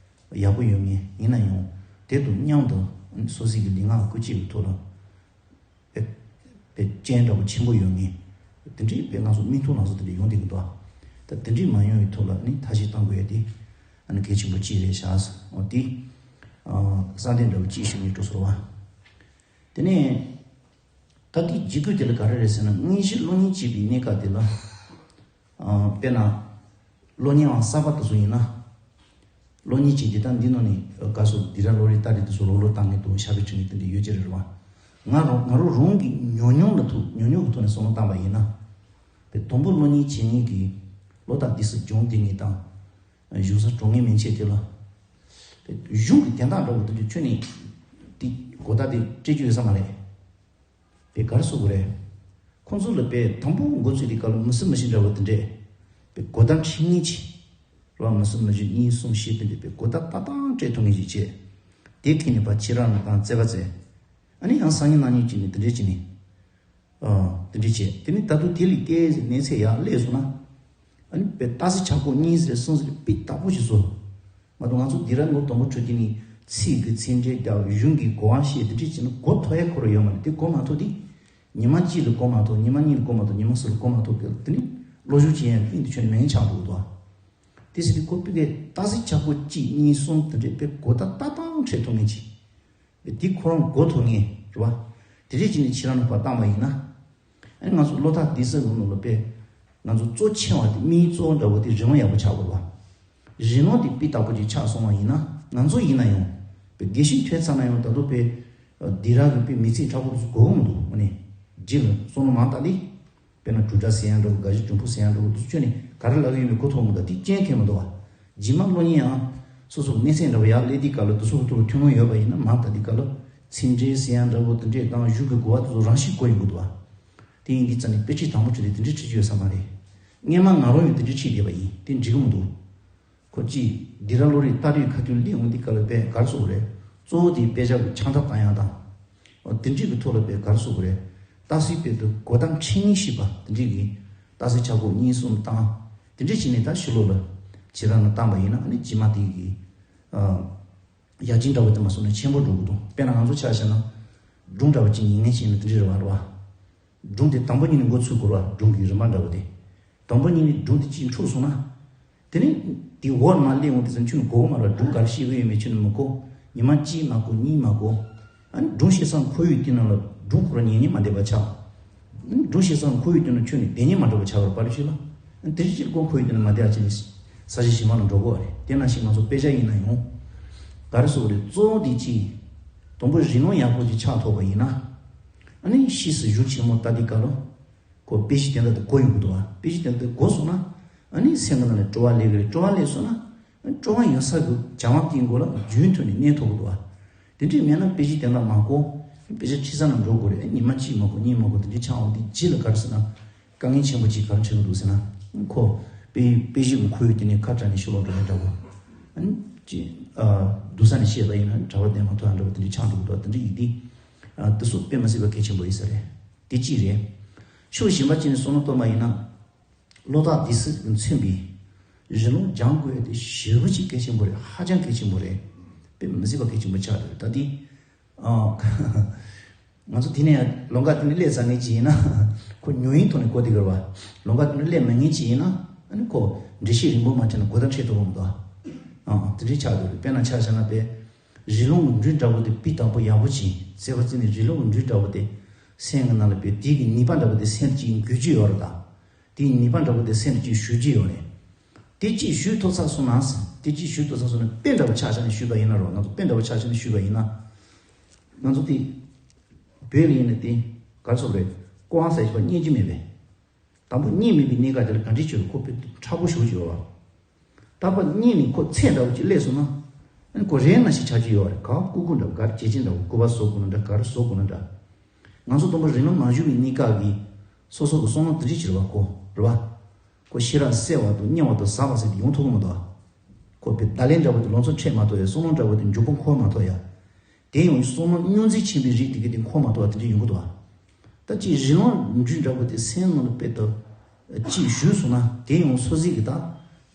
ཡག་པོ་ཡོད་ངེས། ཡིན་ན་ཡང་དེ་དང་མཉམ་དུ་ཨ་ནི་སོ་སོའི་གི་ལུས་ངག་ཀུན་སྤྱོད་ཀྱི་ཐོག་ལ་དཔེ་དཔེ་རྐྱེན་འདྲ་པོ་ཆེན་པོ་ཡོད་ངེས། དེ་འདྲའི་དཔེ་ང་ཚོ་མིག་མཐོང་ལག་ཟིན་དེ་འདྲ་ཡོང་བསྡད་ཀྱི་འདུག་ཨ། ད་དེ་འདྲའི་མ་ཡོང་བའི་ཐོག་ལ་ཨ་ནི་ཐབས་ཤེས་གཏང་དགོས་ཡ་དེ་ཨ་ནི་གལ་ཆེན་པོ་གཅིག་རེད་ཤག་འོ་དེ་ཨ་གསར་འདེབས་འདྲ་པོ་གཅིག་ཞུ་ངེས་འགྲོ་སོང་བ། དེ་ནས། ད་ལྟའི་འཇིགས་སྐུལ་དེ་ལ་ག་རེ་རེད་ཟེར་ན། དངོས་གཞི་སློབ་གཉེར་བྱེད་པའི་གནས་སྐབས་དེ་ལ། ཨ་དཔེར་ན། སློབ་གཉེར་བ་གསར་པ་དེ་ཚོ་ཡིན་ན། སློབ་གཉེར་བྱེད་དེ་ད་འདི་ནང་ནས་ག་སོ་འདི་ར་ལོ་རེ་ལྟ་རེ་དེ་ཚོ་ལོ་ལོ་བཏང་གི་འདུག་ཤ་བའི་ཆུ་ནི་དེ་འདྲ་ཡོད་ཀྱི་རེད་བ། ང་རང་ང་རང་རང་གི་ཉོ་མྱོང་ལ་ཐུག་ཉོ་མྱོང་གི་ཐོག་ནས་བསམ་བློ་བཏང་པ་ཡིན་ན། དཔེ་དང་པོ་སློབ་གཉེར་བྱེད་མཁན་གྱི་ལོ་ལྟར་དུས་སུ་སྦྱོང་བསྡད་མཁན་དང་། གཞུང་ས་གྲོང་ངེས་མན་ཆད་དེ་ལ། དཔེ་གཞུང་གི་དན་རྟགས་འདྲ་བོ་དེ་འདྲ་ཁྱོན་ནས་དེ་གོ་བརྡ་དེ་སྤྲད་རྒྱུ་ཡོད་ས་མ་རེད། དེ་ག་རེ་ཟེར་དགོས་རེད། ཁོང་ཚོ་ལ་དཔེ་དང་པོ་འགོ་ཚུགས་དུས་སྐབས་ལ་མི་སུ་མི་ཤེས་འདྲ་བོ་དེ་འདྲས། དཔེ་གོ་བརྡ་འཕྲོད་མཁན་ཅིག་རེད་བ། མི་སུ་མི་ཤེས་གཉིས་གསུམ་བཞི་དེ་འདྲས་དཔེ་གོ་བརྡ་ཏག་ཏག་སྤྲད་ཐུབ་མཁན་ཅིག་བྱས། དེ་ཁྱེར་ནས་ཕར་ཕྱི་རང་ལ་བཏང་རྩེད་པ་རྩེ། ཨ་ནི་ཡང་སང་ཉིན་གནངས་ཉིན་གཅིག་ནས་དེ་འདྲས་བྱས་ནས། ཨ་དེ་འདྲས་བྱས། དེ་ནི་ད་དུང་དེ་ལས་ཏོག་ཙམ་གནས་ཚད་ཡར་སླེབས་སོང་ན། ཨ་ནི་དཔེ་ཏོག་ཙམ་ཆག་སྒོ་གཉིས་ཟེར་གསུམ་ཟེར་དཔེ་དག་པོ་ཞིག་བཟོ། མ་གཏོགས་ང་ཚོ་འདི་ར་ལོ་དང་པོ་འཕྲོད་ཀྱི་ནི་ཚིག་གི་ཚིག་འགྲེལ་རྒྱག་གཞུང་གི་གོ་བ་བཤད་དེ་འདྲས་བྱས་ན་གོ་ཐུབ་ཡ་ཁོ་རང་ཡོད་མ་རེད། དེ་གོ་མ་ཐུབ་དུས། ཉི་མ་གཅིག་ལ་གོ་མ་ཐུབ། ཉི་མ་གཉིས་ལ་གོ་མ་ཐུབ། ཉི་མ་གསུམ་ལ་གོ་མ་ཐུབ་དེ་དེ་ནི་བློ་སྦྱོང་བྱེད་ཡ་ཀླད་དུ་ཁྱོན་ནས་མེད་ཆགས་འགྲོ་གི་འདུག་ཨ། དེ་ཟེར་དུས་ཁོ་ཕ་གིར་ཏོག་ཙམ་ཆག་སྒོ་གཅིག་གཉིས་གསུམ་དེ་འདྲས་དཔེ་གོ་བརྡ་ཏག་ཏག་འཕྲོད་ཐུབ་མཁན་ཅིག་དེ་ཁོ་རང་གོ་ཐུབ་མཁན་རེད་བ། དེ་འདྲས་བྱས་ནས་ཕྱི་རང་ལ་ཕར་བཏང་པ་ཡིན་ན། ཨ་ནི་ང་ཚོ་སློབ་མཐར་དེ་ཟེར་ནོ་ལ་དཔེ། ང་ཚོ་གཙོ་ཆེ་བ་དེ་དམིགས་ཡུལ་གཙོ་བོ་འདྲ་བོ་དེ་རིན་པ་ཡག་པོ་ཆགས་དགོས་པ། རིན་པ་དེ་སྤུས་དག་པོ་ཅིག་ཆགས་སོང་བ་ཡིན་ན་ང་ཚོ་ཡིན་ན་ཡང་། དཔེ་དགེ་བཤེས་ཐོན་ཚར་ན་ཡང་ད་དུང་དཔེ། སྡིགས་ར་གི་དཔེ་མི་ཚེ་མཁྲེགས་པོ་དེ་ཚོ་དགོས་ཀྱི་མི་འདུག་ཨ་ནི། རྗེས་ལ་བསམ་བློ་མང་བཏང་དེ། དཔེར་ན་གྲུབ་མཐའ་ཟེར་ཡ་འདྲ་བོ། དགའ་བཞི་འབྲུམ་ཕུག་ཟེར་ཡ་འདྲ་བོ་དེ་ཚོ་ཁྱོན་ནས་ག་རེ་ལབ་ཀྱི་ཡོད་མེད་གོ་ཐུབ་མི་འདུག་དེ་རྐྱེན་གང་མི་འདུག་བ། རྗེས་མ་སློབ་གཉེར་ཡང་སོ་སོ་གནས་ཚད་འདྲ་བོ་ཡར་སླེབས་དུས་སྐབས་ལ་དེ་ཚོ་གི་ཐོག་ལ་ཐོན་ཁུངས་ཡོད་པ་ཡིན་ན་མར་ལྟ་དུས་སྐབས་ལ་ཚིག་འགྲེལ་ཟེར་ཡ་འདྲ་བོ་དེ་འདྲས་དང་གཞུང་གི་གོ་བ་དེ་ཚོ་རང་བཞིན་གོ་ཡོང་གི་འདུག་བ། དེ་ཡིན་དུས་ཙང་ནས་དཔེ་ཁྲིད་དང་པོ་ཁྲིད་དེ་དེ་འདྲས་ཁྲིད་ཀྱི་ཡོད་ས་མ་རེད། སྔོན་མ་ང་རང་ཡང་དེ་འདྲས་ཁྲིད་བསྡད་པ་ཡིན། དེ་འགྲིག་གི་མི་འདུག་ཁོ་གཅིག་སྡིགས་ར་ལོ་རེའི་ལྟ་རེའི་ཁ་ཐུག་སླེབས་འོང་དུས་སྐབས་ལ་དཔེ་ག་རེ་ཟེར་དགོས་རེད། གཙོ་བོ་དེ་དཔེ་ཆ་གི་ཆགས་ཐབས་བཏང་ཡ་དང་། འོ་དེ་འདྲས་ཀྱི་ཐོག་ལ་དཔེ་ག་རེ་ཟེར་དགོས་རེད། ཏག་ཏག་དཔེ་དེ་གོ་བརྡ་འཕྲོད་མཁན་ཞིག་པ་དེ་འདྲས་ཀྱི། ཏག་ཏག་ཆག་སྒོ་གཉིས་གསུམ་བཏང་། དེ་འདྲས་བྱས་ནས་ད་ཕྱི་ལོགས་ལ་ཕྱི་རང་ལ་བཏང་པ་ཡིན་ན་ཨ་ནི་རྗེས་མ་དེ་གི། ཨ་ཡར་རྒྱས་འདྲ་བོ་དེ་མ་སོང་ན་ཆེན་པོ་འགྲོ་གི་འདུག་དཔེར་ན་ང་ཚོ་ཆ་བཞག་ན། སྒྲུང་འདྲ་བོ་གཅིག་ཉན་མཁན་ཞིག་ཡིན་ན་དེ་འདྲས་རེད་བ། རེད་བ། སྒྲུང་དེ་དང་པོ་ཉིད་ནས་འགོ་ཚུགས་དགོས་རེད་བ། སྒྲུང་གི་རིམ་པ་འདྲ་བོ་དེ། དང་པོ་ཉིད་ནས་སྒྲུང་དེ་གཅིག་འཁྲུགས་སོང་ན། དེ་ནས་དེ་འོག་མ་སླེབས་འོང་དུས་ཙམ་ཁྱོད་ནས་གོ་གི་མ་རེད། སྒྲུང་ག་རེ་བཤད་ཀྱི་ཡོད་མེད་ཁྱོད་ནས་མི་གོ། ཉི་མ་གཅིག་མ་གོ་གཉིས་མ་གོ། ཨ་ནི་སྒྲུང་བཤད་སའི་ཁོར་ཡུག་དེ་ནང་ལ་སྒྲུང་ཁོ་རང་ཉན་ཉན་མ་བསྡད་པ་ཆགས། ཨ་ནི་སྒྲུང་བཤད་སའི་ཁོར་ཡུག་དེ་ནང་ཁྱོད་ནས་བསྡད་ཉན་མ་འགྲོ་བ་ཆགས་པ་རེད། པར་ཤུལ་ལ། ཨ་ནི་དེ་རིང་ཁྱེད་ཁོང་ཁོར་ཡུག་དེ་ནང་མ་བསྡད་ཨ་ཅེ་ནི། ས་གཞི་ཞིག་མ་ལ་འགྲོ་དགོས་པ་རེད། དེ་ནང་བཞིན་ང་ཚོ་དཔེ་ཆ་ཡིན་ན་ཡང་། ག་རེ་ཟེར་དགོས་རེད། གཙོ་བོ་དེ་གཅིག་དང་པོ་རི་ལུང་ཡག་པོ་ཅིག་ཆགས་ཐུབ་པ་ཡིན་ན། ཨ་ནི་ཕྱིས་སུ་གཞུང་ཆེན་མོ་ལྟ་དུས་སྐབས་ལ་ཁོ་དཔེ་གཞི་དེ་འདྲ་དེ་གོ་ཡོང་གི་འདུག་བ། དཔེ་གཞི་དེ་འདྲ་དེ་གོ་སོང་ན། ཨ་ནི་སེམས་ཀྱི་ནང་ལ་སྤྲོ་བ་སླེབས་ཀྱི་རེད། སྤྲོ་བ་སླེབས་སོང་ན། སྤྲོ་བ་ཡོད་ས་གི་བྱ་བ་དེའི་མགོ་ལ་རྒྱུན་མཐུད་ནས་གནས་ཐུབ་ཀྱི་འདུག་བ། དེ་འདྲས་མེད་ན་དཔེ་གཞི་དེ་འདྲ་མ་གོ། དཔེ་ཆ་ཁྲིད་ས་ན་འགྲོ་དགོས་རེད། ཉི་མ་གཅིག་མ་གོ་གཉིས་མ་གོ་དེ་འདྲས་ཆགས་འོང་དུས་རྗེས་ལ་ག་རེ་ཟེར་ན། དཀའ་ངལ་ཆེན་པོ་གཅིག་ག་རེ་འཕྲད་ཀྱི་འདུག་ཟེར་ན། ཁོ་དཔེ་དཔེ་གཞི་གི་ཁོར་ཡུག་དེ་ནས་ཁ་བྲལ་ནས་ཤོར་ལོག་འགྲོ་མཁན་འདྲ་བོ། ཨ་ནི་ཅི། ཨ། སྡུག་ས་ནས་བཤད་པ་ཡིན་ན་གྲྭ་པ་བསྡད་མ་ཐུབ་ཡ་འདྲ་བོ་དེ་འདྲས་ཆགས་འགྲོ་གི་འདུག་དེ་འདྲས་ཡིན་དུས། ཨ། དེ་ཚོ་དཔེ་མི་སྲིད་པ་གལ་ཆེན་པོ་ཡིན་ས་རེད། དེ་གཅིག་རེད། ཕྱོགས་གཞན་པ་གཅིག་ནས་བསམ་བློ་གཏོང་བ་ཡིན་ན། བློ་ཐག་དེ་སྲིད་དུ་མཚོན་པའི་རི་ལུང་སྦྱང་དགོས་ཡ་དེ་ཞེ་པོ་ཅིག་གལ་ཆེན་པོ་རེད། ཧ་ཅང་གལ་ཆེན་པོ་རེད། དཔེ་མི་སྲིད་པ་གལ་ཆེན་པོ་ཆགས་འདུག་ད་དེ། ཨ། ང་ཚོ་དེ་ནས་ལམ་ཁ་དེ་ནས་སླེབས་ཚར་མཁན་ཅིག་ཡིན་ན། ཁོ་ཉུང་ཡིན་ཐོག་ནས་གོ་བསྡད་ཀྱི་རེད་བ། ལམ་ཁ་དེ་ནས་སླེབས་མེད་མཁན་ཅིག་ཡིན་ན། ཨ་ནི་ཁོ་འགྲེལ་བཤད་རིང་པོ་མ་བྱས་ན་གོ་བརྡ་འཕྲོད་ཐུབ་ཀྱི་མི་འདུག་ཨ། དེ་འདྲའི་ཆགས་འདུག་དཔེར་ན་ཆ་བཞག་ན་དཔེ། རི་ལུང་གི་འབྲུ་འདྲ་བོ་དེ་དཔེ་དང་པོ་ཡག་པོ་ཅིག་བཙལ་བ་བཙལ་ནས་རི་ལུང་གི་འབྲུ་འདྲ་བོ་དེ་སེམས་ཀྱི་ནང་ལ་དཔེ་དེ་གི་ནུས་པ་འདྲ་བོ་དེ་སེམས་ཀྱི་འགུལ་གྱི་ཡོད་རེད་ད། དེའི་ནུས་པ་འདྲ་བོ་དེ་སེམས་ཀྱིས་ཞུ་གི་ཡོད་རེད། དེ་གཅིག་ཞུ་ཐུབ་ཚར་སོང་ན། དེ་གཅིག་ཞུ་ཐུབ་ཚར་སོང་ན་དཔེ་འདྲ་བོ་ཆ་བཞག་ནས་ཞུས་པ་ཡིན་ན་རོ། ང་ཚོ་དཔེ་འདྲ་བོ་ཆ་བཞག་ནས་ཞུས་པ་ཡིན་ན། ང་ཚོ་དེ་བོད་ལ་ཡིན་ན་དེ་ག་རེ་ཟེར་དགོས་རེད། ཀོ་ཨང་ཟེར་བ་རྙེད་ཀྱི་མེད་པས། དང་པོ་རྙེད་མེད་པའི་གནས་སྐབས་དེ་ལ་ག་འདྲས་བྱས་ཁོ་དཔེ་མཁྲེགས་པོ་ཞེ་པོ་ཅིག་ཡོད་པ། ད་ཕར་རྙེད་ནས་ཁོ་ཚད་འདྲ་བོ་ཅིག་སླེབས་སོང་ན། ཨ་ནི་ཁོ་རེད་ན་ཞིག་ཆགས་ཀྱི་ཡོད་རེད། ག་ཀུ་ཀུ་འདྲ་བོ་ག་རེ་བྱེད་ཀྱི་འདྲ་བོ་སྐུད་པ་བཟོ་དགོས་ན་འདྲ་ག་རེ་བཟོ་དགོས་ན་འདྲ། ང་ཚོ་དང་པོ་རི་ལུང་མ་བཞུགས་པའི་གནས་སྐབས་ཀྱི་སོ་སོ་གི་བསམ་བློ་དེ་འདྲས་ཅིག་རེད་བ་ཁོ། རེད་བ། ཁོ་ཤེས་རབ་གསལ་བ་དང་རྙེད་པ་དང་ཟབ་པ་ཟེར་དེ་ཡོང་ཐུབ་ཀྱི་མི་འདུག་བ། ཁོ་དཔེ་བརྡ་ལན་འདྲ་བོ་དེ་ལང་ཚོ་འཕྲད་མ་ཐུབ་ཡ། བསམ་བློ་འདྲ་བོ་དེ་མགྱོགས་པོ་འཁོར་མ་ཐུབ་ཡ། དེ་ཡང་བསམ་བློ་རྙོག་འཛིང་ཆེན་པོའི་རིགས་དེ་ག་དེ་འཁོར་མ་ཐུབ་པ་དེ་འདྲ་ཡོང་གི་འདུག་བ། ད་ཅིག་རི་ལུང་འབྲུ་འདྲ་བོ་དེ་སེམས་ནང་ལ་དཔེ་ལྟ་ཅིག་ཞུགས་སོང་ན། དེ་ཡང་སོ་སོའི་གི་ད་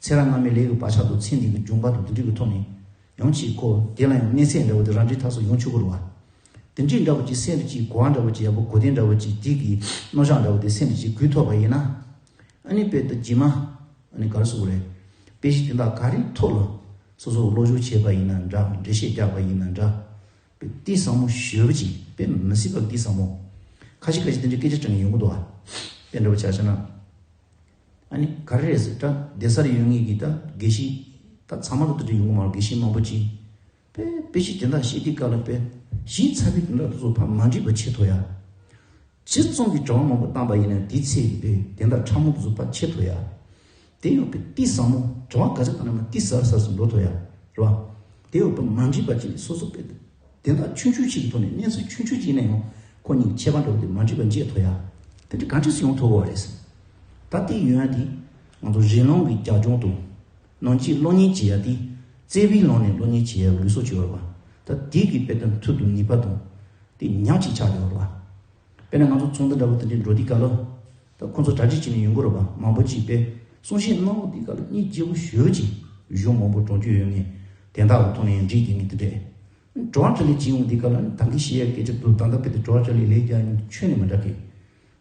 ཚེ་རབས་སྔ་མའི་ལས་ཀྱི་བག་ཆགས་དང་ཚེ་འདི་གི་སྦྱོང་བ་དང་དེ་འདྲ་གི་ཐོག་ནས་ཡང་ཅིག་ཁོ་དེ་ལ་ཡང་གནས་ཚད་འདྲ་བོ་དེ་རང་འགྲེལ་ཐག་སོ་ཡོང་ཆོག་གི་རེད་བ། དེ་འདྲའི་འདྲ་བོ་ཅིག་སེམས་ལ་ཅིག་གོ་བ་འདྲ་བོ་ཅིག་ཡག་པོ་གོ་བདེ་འདྲ་བོ་ཅིག་དེ་གི་རྣམ་གཞག་འདྲ་བོ་དེ་སེམས་ལ་ཅིག་འགུལ་ཐུབ་པ་ཡིན་ན། ཨ་ནི་དཔེ་ལྟ་རྗེས་མ། ཨ་ནི་ག་རེ་ཟེར་དགོས་རེད། དཔེ་གཞི་དེ་དག་ག་རེའི་ཐོག་ལ་སོ་སོ་སློབ་སྦྱོང་བྱས་པ་ཡིན་ན་འདྲ། འགྲེལ་བཤད་རྒྱག་པ་ཡིན་ན་འདྲ། དཔེ་གཏིང་ཟབ་མོ་ཞེ་པོ་ཅིག་དཔེ་མི་སྲིད་པ་གཏིང་ཟབ་མོ། ཁ་ཤས་ཁ་ཤས་དེ་འདྲའི་སྐད་ཆ་དྲི་མཁན་ཡོང་གི་འདུག་ཨ། དཔེ་འདྲ་བོ་ཆ་བཞག་ན། ཨ་ནི་ག་རེ་རེད་ཟེར། ད་སྡོད་སར་ཡོད་མཁན་གྱི་ད་དགེ་བཤེས། ད་ཚང་མ་ལ་དེ་འདྲ་ཡོང་གི་མ་རེད། དགེ་བཤེས་མང་པོ་ཅིག་དཔེ་དཔེ་གཞི་དེ་འདྲ་བཤད་དུས་སྐབས་ལ་དཔེ་གཞི་ཚ་བའི་དེ་འདྲ་དེ་ཚོ་ཕར་མ་འགྲིག་པ་བྱེད་ཐུབ་ཡ། ཇི་ཙམ་གྱི་དྲི་བ་མང་པོ་བཏང་པ་ཡིན་ན་དེའི་ཚེ་གི་དེ་དེ་འདྲ་ཕྲ་མོ་དེ་ཚོ་ཕར་ཕྱེ་ཐུབ་ཡ། དེ་ཡང་དཔེ་གཏིང་ཟབ་མོ། དྲི་བ་ག་ཚོད་བཏང་ན་མ་གཏིང་ཟབ་ཟབ་སུ་འགྲོ་ཐུབ་ཡ། རེད་བ། དེ་ཡང་དཔེ་མ་འགྲིག་པ་ཅིག་སོ་སོ་དཔེ་དེ་འདྲ་ཆུང་ཆུང་ཅིག་གི་ཐོག་ནས་གནས་ཚུལ་ཆུང་ཆུང་ཅིག་ནས་ཡང་ཁོ་གཉིས་ཁྱད་པར་འདྲ་བོ་དེ་མ་འགྲིག་པ་འབྱེད་ཐུབ་ཡ། དེ་འདྲ་ག་འདྲས་སུ་ཡོང་ཐུབ་ཀྱི་རེད། ད་དེ་ཡོང་ཡ་དེ་ང་ཚོ་རི་ལུང་གི་རྒྱབ་ལྗོངས་དང་། ནང་གཅིག་སློབ་གཉེར་བྱེད་ཡ་དེ། བཙན་པོའི་ལམ་ནས་སློབ་གཉེར་བྱེད་ཡ་ལུགས་སྲོལ་ཅིག་ཡོད་རེད་པ། ད་དེ་གི་དཔེ་དེ་མཐུ་དང་ནུས་པ་དང་། དེ་ཉག་གཅིག་ཆགས་ཡོད་རེད་པ། དཔེར་ན་ང་ཚོ་ཚོགས་འདུ་འདྲ་བོ་དེ་འདྲའི་འགྲོ་དུས་སྐབས་ལ། ད་ཁོང་ཚོ་གྲ་སྒྲིག་བྱས་ནས་ཡོང་གི་རེད་པ། མང་པོ་ཅིག་དཔེ་གསུང་བཤད་གནང་དུས་སྐབས་ལ་སྙིང་རྗེ་པོ་ཞེ་པོ་ཅིག་གཞུང་མང་པོ་གྲོང་ཆོད་ཡོད་ངེས། དན་རྟགས་ཀྱི་ཐོག་ནས་ཡང་འགྲིག་དེ་ངེས་དེ་འདྲས། དྲི་བ་དྲིས་ལན་བྱེད་ཡོང་དུས་སྐབས་ལ་ད་གིན་བཤད་ཡ་སྐད་ཆ་འདུག་ད་ལྟ་དཔེ་དེ་དྲི་བ་དྲིས་ལན་ལས་ཀྱང་ཁྱོན་ནས་མི་འདྲ་གི།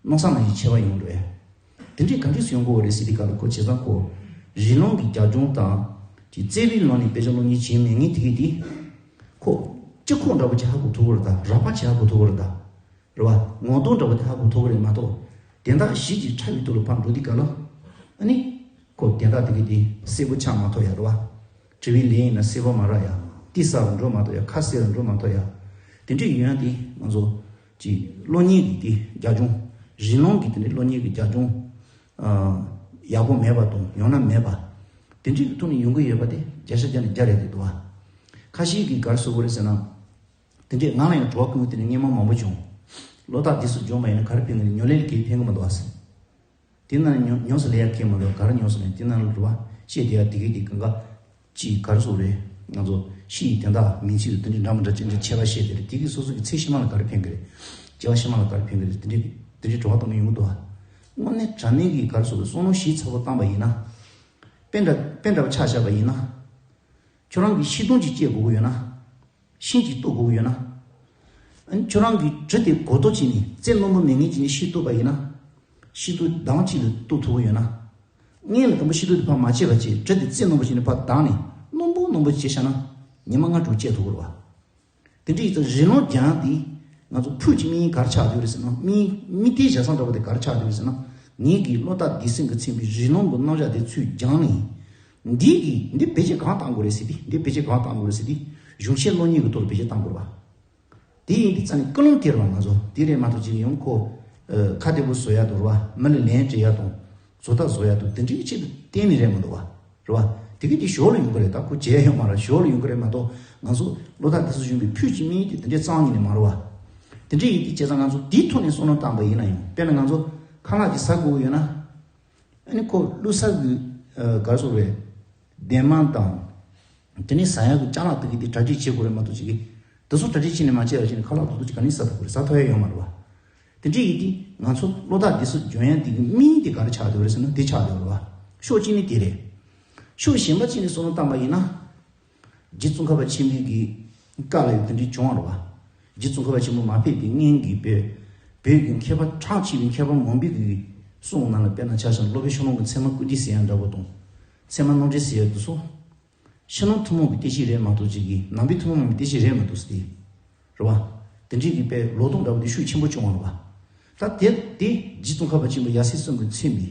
མནོ་བསམ་ནང་བཞིན་ཆེ་བ་ཡོང་འགྲོ་ཡ། དེ་འདྲའི་ག་འདྲས་སུ་ཡོང་གི་ཡོད་རེད་ཟེར་དུས་སྐབས་ལ་ཁོ་བྱས་ཙང་ཁོ། རི་ལུང་གི་རྒྱབ་ལྗོངས་དང་། ཅིག་བཙན་པོའི་ལམ་ནས་དཔེ་ཆ་སློབ་གཉེར་བྱེད་མེད་མཁན་དེ་གས་དེ། ཁོ། སྤྱི་ཁོག་འདྲ་པོ་ཅིག་ཧ་གོ་ཐུབ་ཀྱི་རེད་ད། ར་ཕ་ཅིག་ཧ་གོ་ཐུབ་ཀྱི་རེད་ད། རེད་བ། ངོ་གདོང་འདྲ་པོ་དེ་ཧ་གོ་ཐུབ་ཀྱི་རེད་མ་གཏོགས། དོན་དག་གཞི་ཅིག་ཕྲ་བའི་ཐོག་ལ་ཕར་འགྲོ་དུས་སྐབས་ལ། ཨ་ནི། ཁོ་དོན་དག་དེ་གས་དེ་གསལ་པོ་ཆགས་མ་ཐུབ་ཡ་རེད་བ། དྲི་བའི་ལན་ཡིན་ན་གསལ་པོ་མ་རག་ཡ། ཏི་ས་རུ་འགྲོ་མ་ཐུབ་ཡ། ཁ་གསལ་རུ་འགྲོ་མ་ཐུབ་ཡ། དེ་འདྲས་ཡོང་ཡ་དེ་ང་ཚོ་ཅིག་སློབ་གཉེར་གྱི་དེ་རྒྱབ་ལྗོངས། རི་ལུང་གི་དེ་འདྲའི་སློབ་གཉེར་གྱི་རྒྱབ་ལྗོངས། ཨ། ཡག་པོ་མེད་པ་དང་ཡང་ན་མེད་པ། དེ་འདྲས་ཀྱི་ཐོག་ནས་ཡོང་གི་ཡོད་པ་དེ་བརྒྱ་ཆ་བརྒྱ་ནས་བརྒྱ་རེད་དེ་འདུག་བ། ཁ་ཤས་ཀྱིས་ག་རེ་ཟེར་གྱི་རེད་ཟེར་ན། དེ་འདྲས་ང་ལ་ཡང་དྲི་བ་བཀོད་དེ་ནས་སྔོན་མ་མང་པོ་བྱུང་། བློ་ཐག་དེ་ཚོ་འཇོག་མ་ཡིན་ན་ག་རེ་ཕན་གི་རེད། ཉོ་ལེ་ལ་གས་ཕན་གི་མི་འདུག་བ་ཟེར། དེ་ན་ཉོ་ཉོས་སུ་ལེ་ཡ་ཁེ་མ་འདུག་ག་རེ་ཉོས་སུ་ལེ་དེ་ན་ལ་རུ་བ་ཤེས་དེ་ཡ་དེ་གི་དེ་གང་ག་ཅིག་ག་རེ་ཟེར་རེད། ང་ཚོ་ཤི་ཡི་དེ་འདྲ་མིན་ཚིག་དེ་འདྲ་འདྲ་མི་འདྲ་ཅི་འདྲ་ཆེ་བ་ཤེས་དེ་རེད། དེ་གི་སོ་སོ་གི་ཚེ་ཕྱི་མ་ལ་ག་རེ་ཕན་གི་རེད། སྐྱེ་བ་ཕྱི་མ་ལ་ག་རེ་ཕན་གི་རེད། དེ་འདྲ་དེ་འདྲ་དྲི་བ་གཏོང་གི་ཡོང་གི་འདུག་བ། དངོས་གནས་དྲང་གནས་ཀྱི་ག་རེ་ཟེར་རེད། བསམ་བློ་ཞིབ་ཚགས་པོ་བཏང་པ་ཡིན་ན། དཔེ་འདྲ་དཔེ་འདྲ་བ་ཆ་བཞག་པ་ཡིན་ན། ཁྱོད་རང་གི་ཤི་སྟོང་ཅིག་སྐྱེ་དགོས་ཀྱི་ཡོད་ན། ཤིང་གཅིག་གཏུབ་དགོས་ཀྱི་ཡོད་ན། ཨ་ནི་ཁྱོད་རང་གིས་གྲི་དེ་གོ་ཏོ་བྱས་ནས་རྩེ་རྣོན་པོ་མེད་མཁན་ཅིག་ནས་ཤིང་གཏུབ་པ་ཡིན་ན། ཤིང་སྟོང་གདང་གཅིག་ལ་གཏུབ་ཐུབ་ཀྱི་ཡོད་ན། སྔོན་ལ་དང་པོ་ཤིང་སྟོང་དེ་ཕར་མ་བཅད་པ་བྱས་གྲི་དེ་རྩེ་རྣོན་པོ་བྱས་ནས་ཕར་བརྡབས་ནས་རྣོན་པོ་རྣོན་པོ་བྱས་བཞག་ན་ཉི་མ་ལྔ་དྲུག་སྐྱེ་ཐུབ་ཀྱི་རེད་བ། དེ་འདྲ་ཡིན་ཙང་རི་ལུང་རྒྱང་དེ་ང་ཚོ་ཕུགས་ཀྱི་དམིགས་ཡུལ་ག་རེ་ཆགས་ཡོད་རེད་ཟེར་ན། དམིགས་དམིགས་གཏད་བཞག་སྟངས་འདྲ་བོ་དེ་ག་རེ་ཆགས་ཡོད་རེད་ཟེར་ན། ངེད་ཀྱི་བློ་ཐག་འདི་སེང་གི་ཚིམ་པའི་རི་ལུང་གི་རྣམ་གཞག་དེ་ཚུར་རྒྱང་ནས། འདི་གིས་འདི་བེད་སྤྱོད་གང་གཏང་དགོས་རེད་ཟེར་ཏེ། འདི་བེད་སྤྱོད་གང་གཏང་དགོས་རེད་ཟེར་ཏེ། གཞུང་ཆེན་བློ་གཉིས་ཀྱི་ཐོག་ལ་བེད་སྤྱོད་གཏང་དགོས་རེད་བ། དེ་ཡིན་དུས་ཙང་ནས་ཀུན་སློང་དེ་རེད་བ། ང་ཚོ་དེ་རེད་མ་གཏོགས་ཅིག་ཡང་ཁོ་ཨ་ཁ་བདེ་པོ་བཟོ་ཡ་དང་རེད་བ། མི་ལ་ལན་སྤྲད་ཡ་དང་བཟོ་ལྟ་བཟོ་ཡ་དང་དེ་འདྲའི་ཆེད་དུ་གཏན་ནས་རེད་མ་འདུག་བ། རེད་བ། དེ་གི་དེ་ཞོར་ལ་ཡོང་གི་རེད། ད་ཁོ་བྱས་ཡོད་མ་རེད། ཞོར་ལ་ཡོང་གི་རེད་མ་གཏོགས་ང་ཚོ་བློ་ཐག་དེ་ཚོ་གཞུང་གི་ཕུད་ཀྱི་མིན་དེ་དེ་འདྲའི་རྩ་བ་ཉིད་ནས་མ་རེད་བ། དེ་འདྲའི་ཡིན་དུས་བྱས་ཙང་ང་ཚོ་དེའི་ཐོག་ནས་བསམ་བློ་བཏང་པ་ཡིན་ན་ཡང་། དཔེར་ན་ང་ཚོ་ཁ་ལག་ཅིག་ཟ་དགོས་ཀྱི་ཡོད་ན། ཨ་ནི་ཁོ་བླུགས་ས་གི་ཨ་ག་རེ་ཟེར་དགོས་རེད། གདན་མ་དང་། དེ་ནས་ཟ་ཡག་གི་ཅ་ལག་དེ་གི་དེ་གྲ་སྒྲིག་བྱེད་དགོས་རེད་མ་གཏོགས་ཅིག་གི་དེ་ཚོ་གྲ་སྒྲིག་བྱས་ནས་མ་བྱས་པ་བྱས་ནས་ཁ་ལག་དེ་ཚོ་ཅིག་ག་ནས་ཟ་ཐུབ་ཀྱི་རེད། ཟ་ཐུབ་ཡ་ཡོད་མ་རེད་བ། དེ་འདྲ་ཡིན་དུས་ང་ཚོ་བློ་ཐག་དེ་ཚོ་འཇོན་ཡ་དེ་གི་སྨན་དེ་ག་རེ་ཆགས་བསྡད་ཡོད་རེད་ཟེར་ན་དེ་ཆགས་བསྡད་ཡོད་རེད་བ། ཕྱོགས་གཅིག་ནས་དེ་རེད། ཕྱོགས་གཞན་པ་གཅིག་ནས་བསམ་བློ་བཏང་པ་ཡིན་ན། རྗེ་ཙོང་ཁ་པ་ཆེན་པོའི་གི་བཀའ་ལ་ཡང་དེ་འདྲའི་བྱུང་བ་རེད་བ། རྗེ་ཙོང་ཁ་པ་ཆེན་པོ་མ་ཕེབས་པའི་སྔོན་གྱི་བོད་བོད་ཀྱི་མཁས་པ་གྲགས་ཆེ་བའི་མཁས་པ་མང་པོའི་གི་གསུང་ནང་ལ། དཔེར་ན་ཆ་བཞག་ན་སློབ་དཔོན་ཤོ་ལོ་ཀ་ཚད་མ་སྐུར་འདེབས་ཟེར་ཡ་འདྲ་པོ་དང་། ཚད་མ་རྣམ་འགྲེལ་ཟེར་ཡ་དེ་ཚོ་ཕྱི་ནང་ཐུན་མོང་གི་བསྟན་བཤིག་རེད་མ་གཏོགས་ཅིག་གི་ནང་པའི་ཐུན་མོང་མ་ཡིན་པའི་བསྟན་བཤིག་རེད་མ་གཏོགས་ཟེར་ཏེ། རེད་བ། དེ་འདྲའི་གི་དཔེ་ལོ་ཏོག་འདྲ་བོ་དེ་ཤུགས་ཆེན་པོ་བྱུང་བ་རེད་བ། ད་དེ་དེ་རྗེ་ཙོང་ཁ་པ་ཆེན་པོ་ཡབ་སྲས་གསུམ་གྱིས་མཚོན་པའི་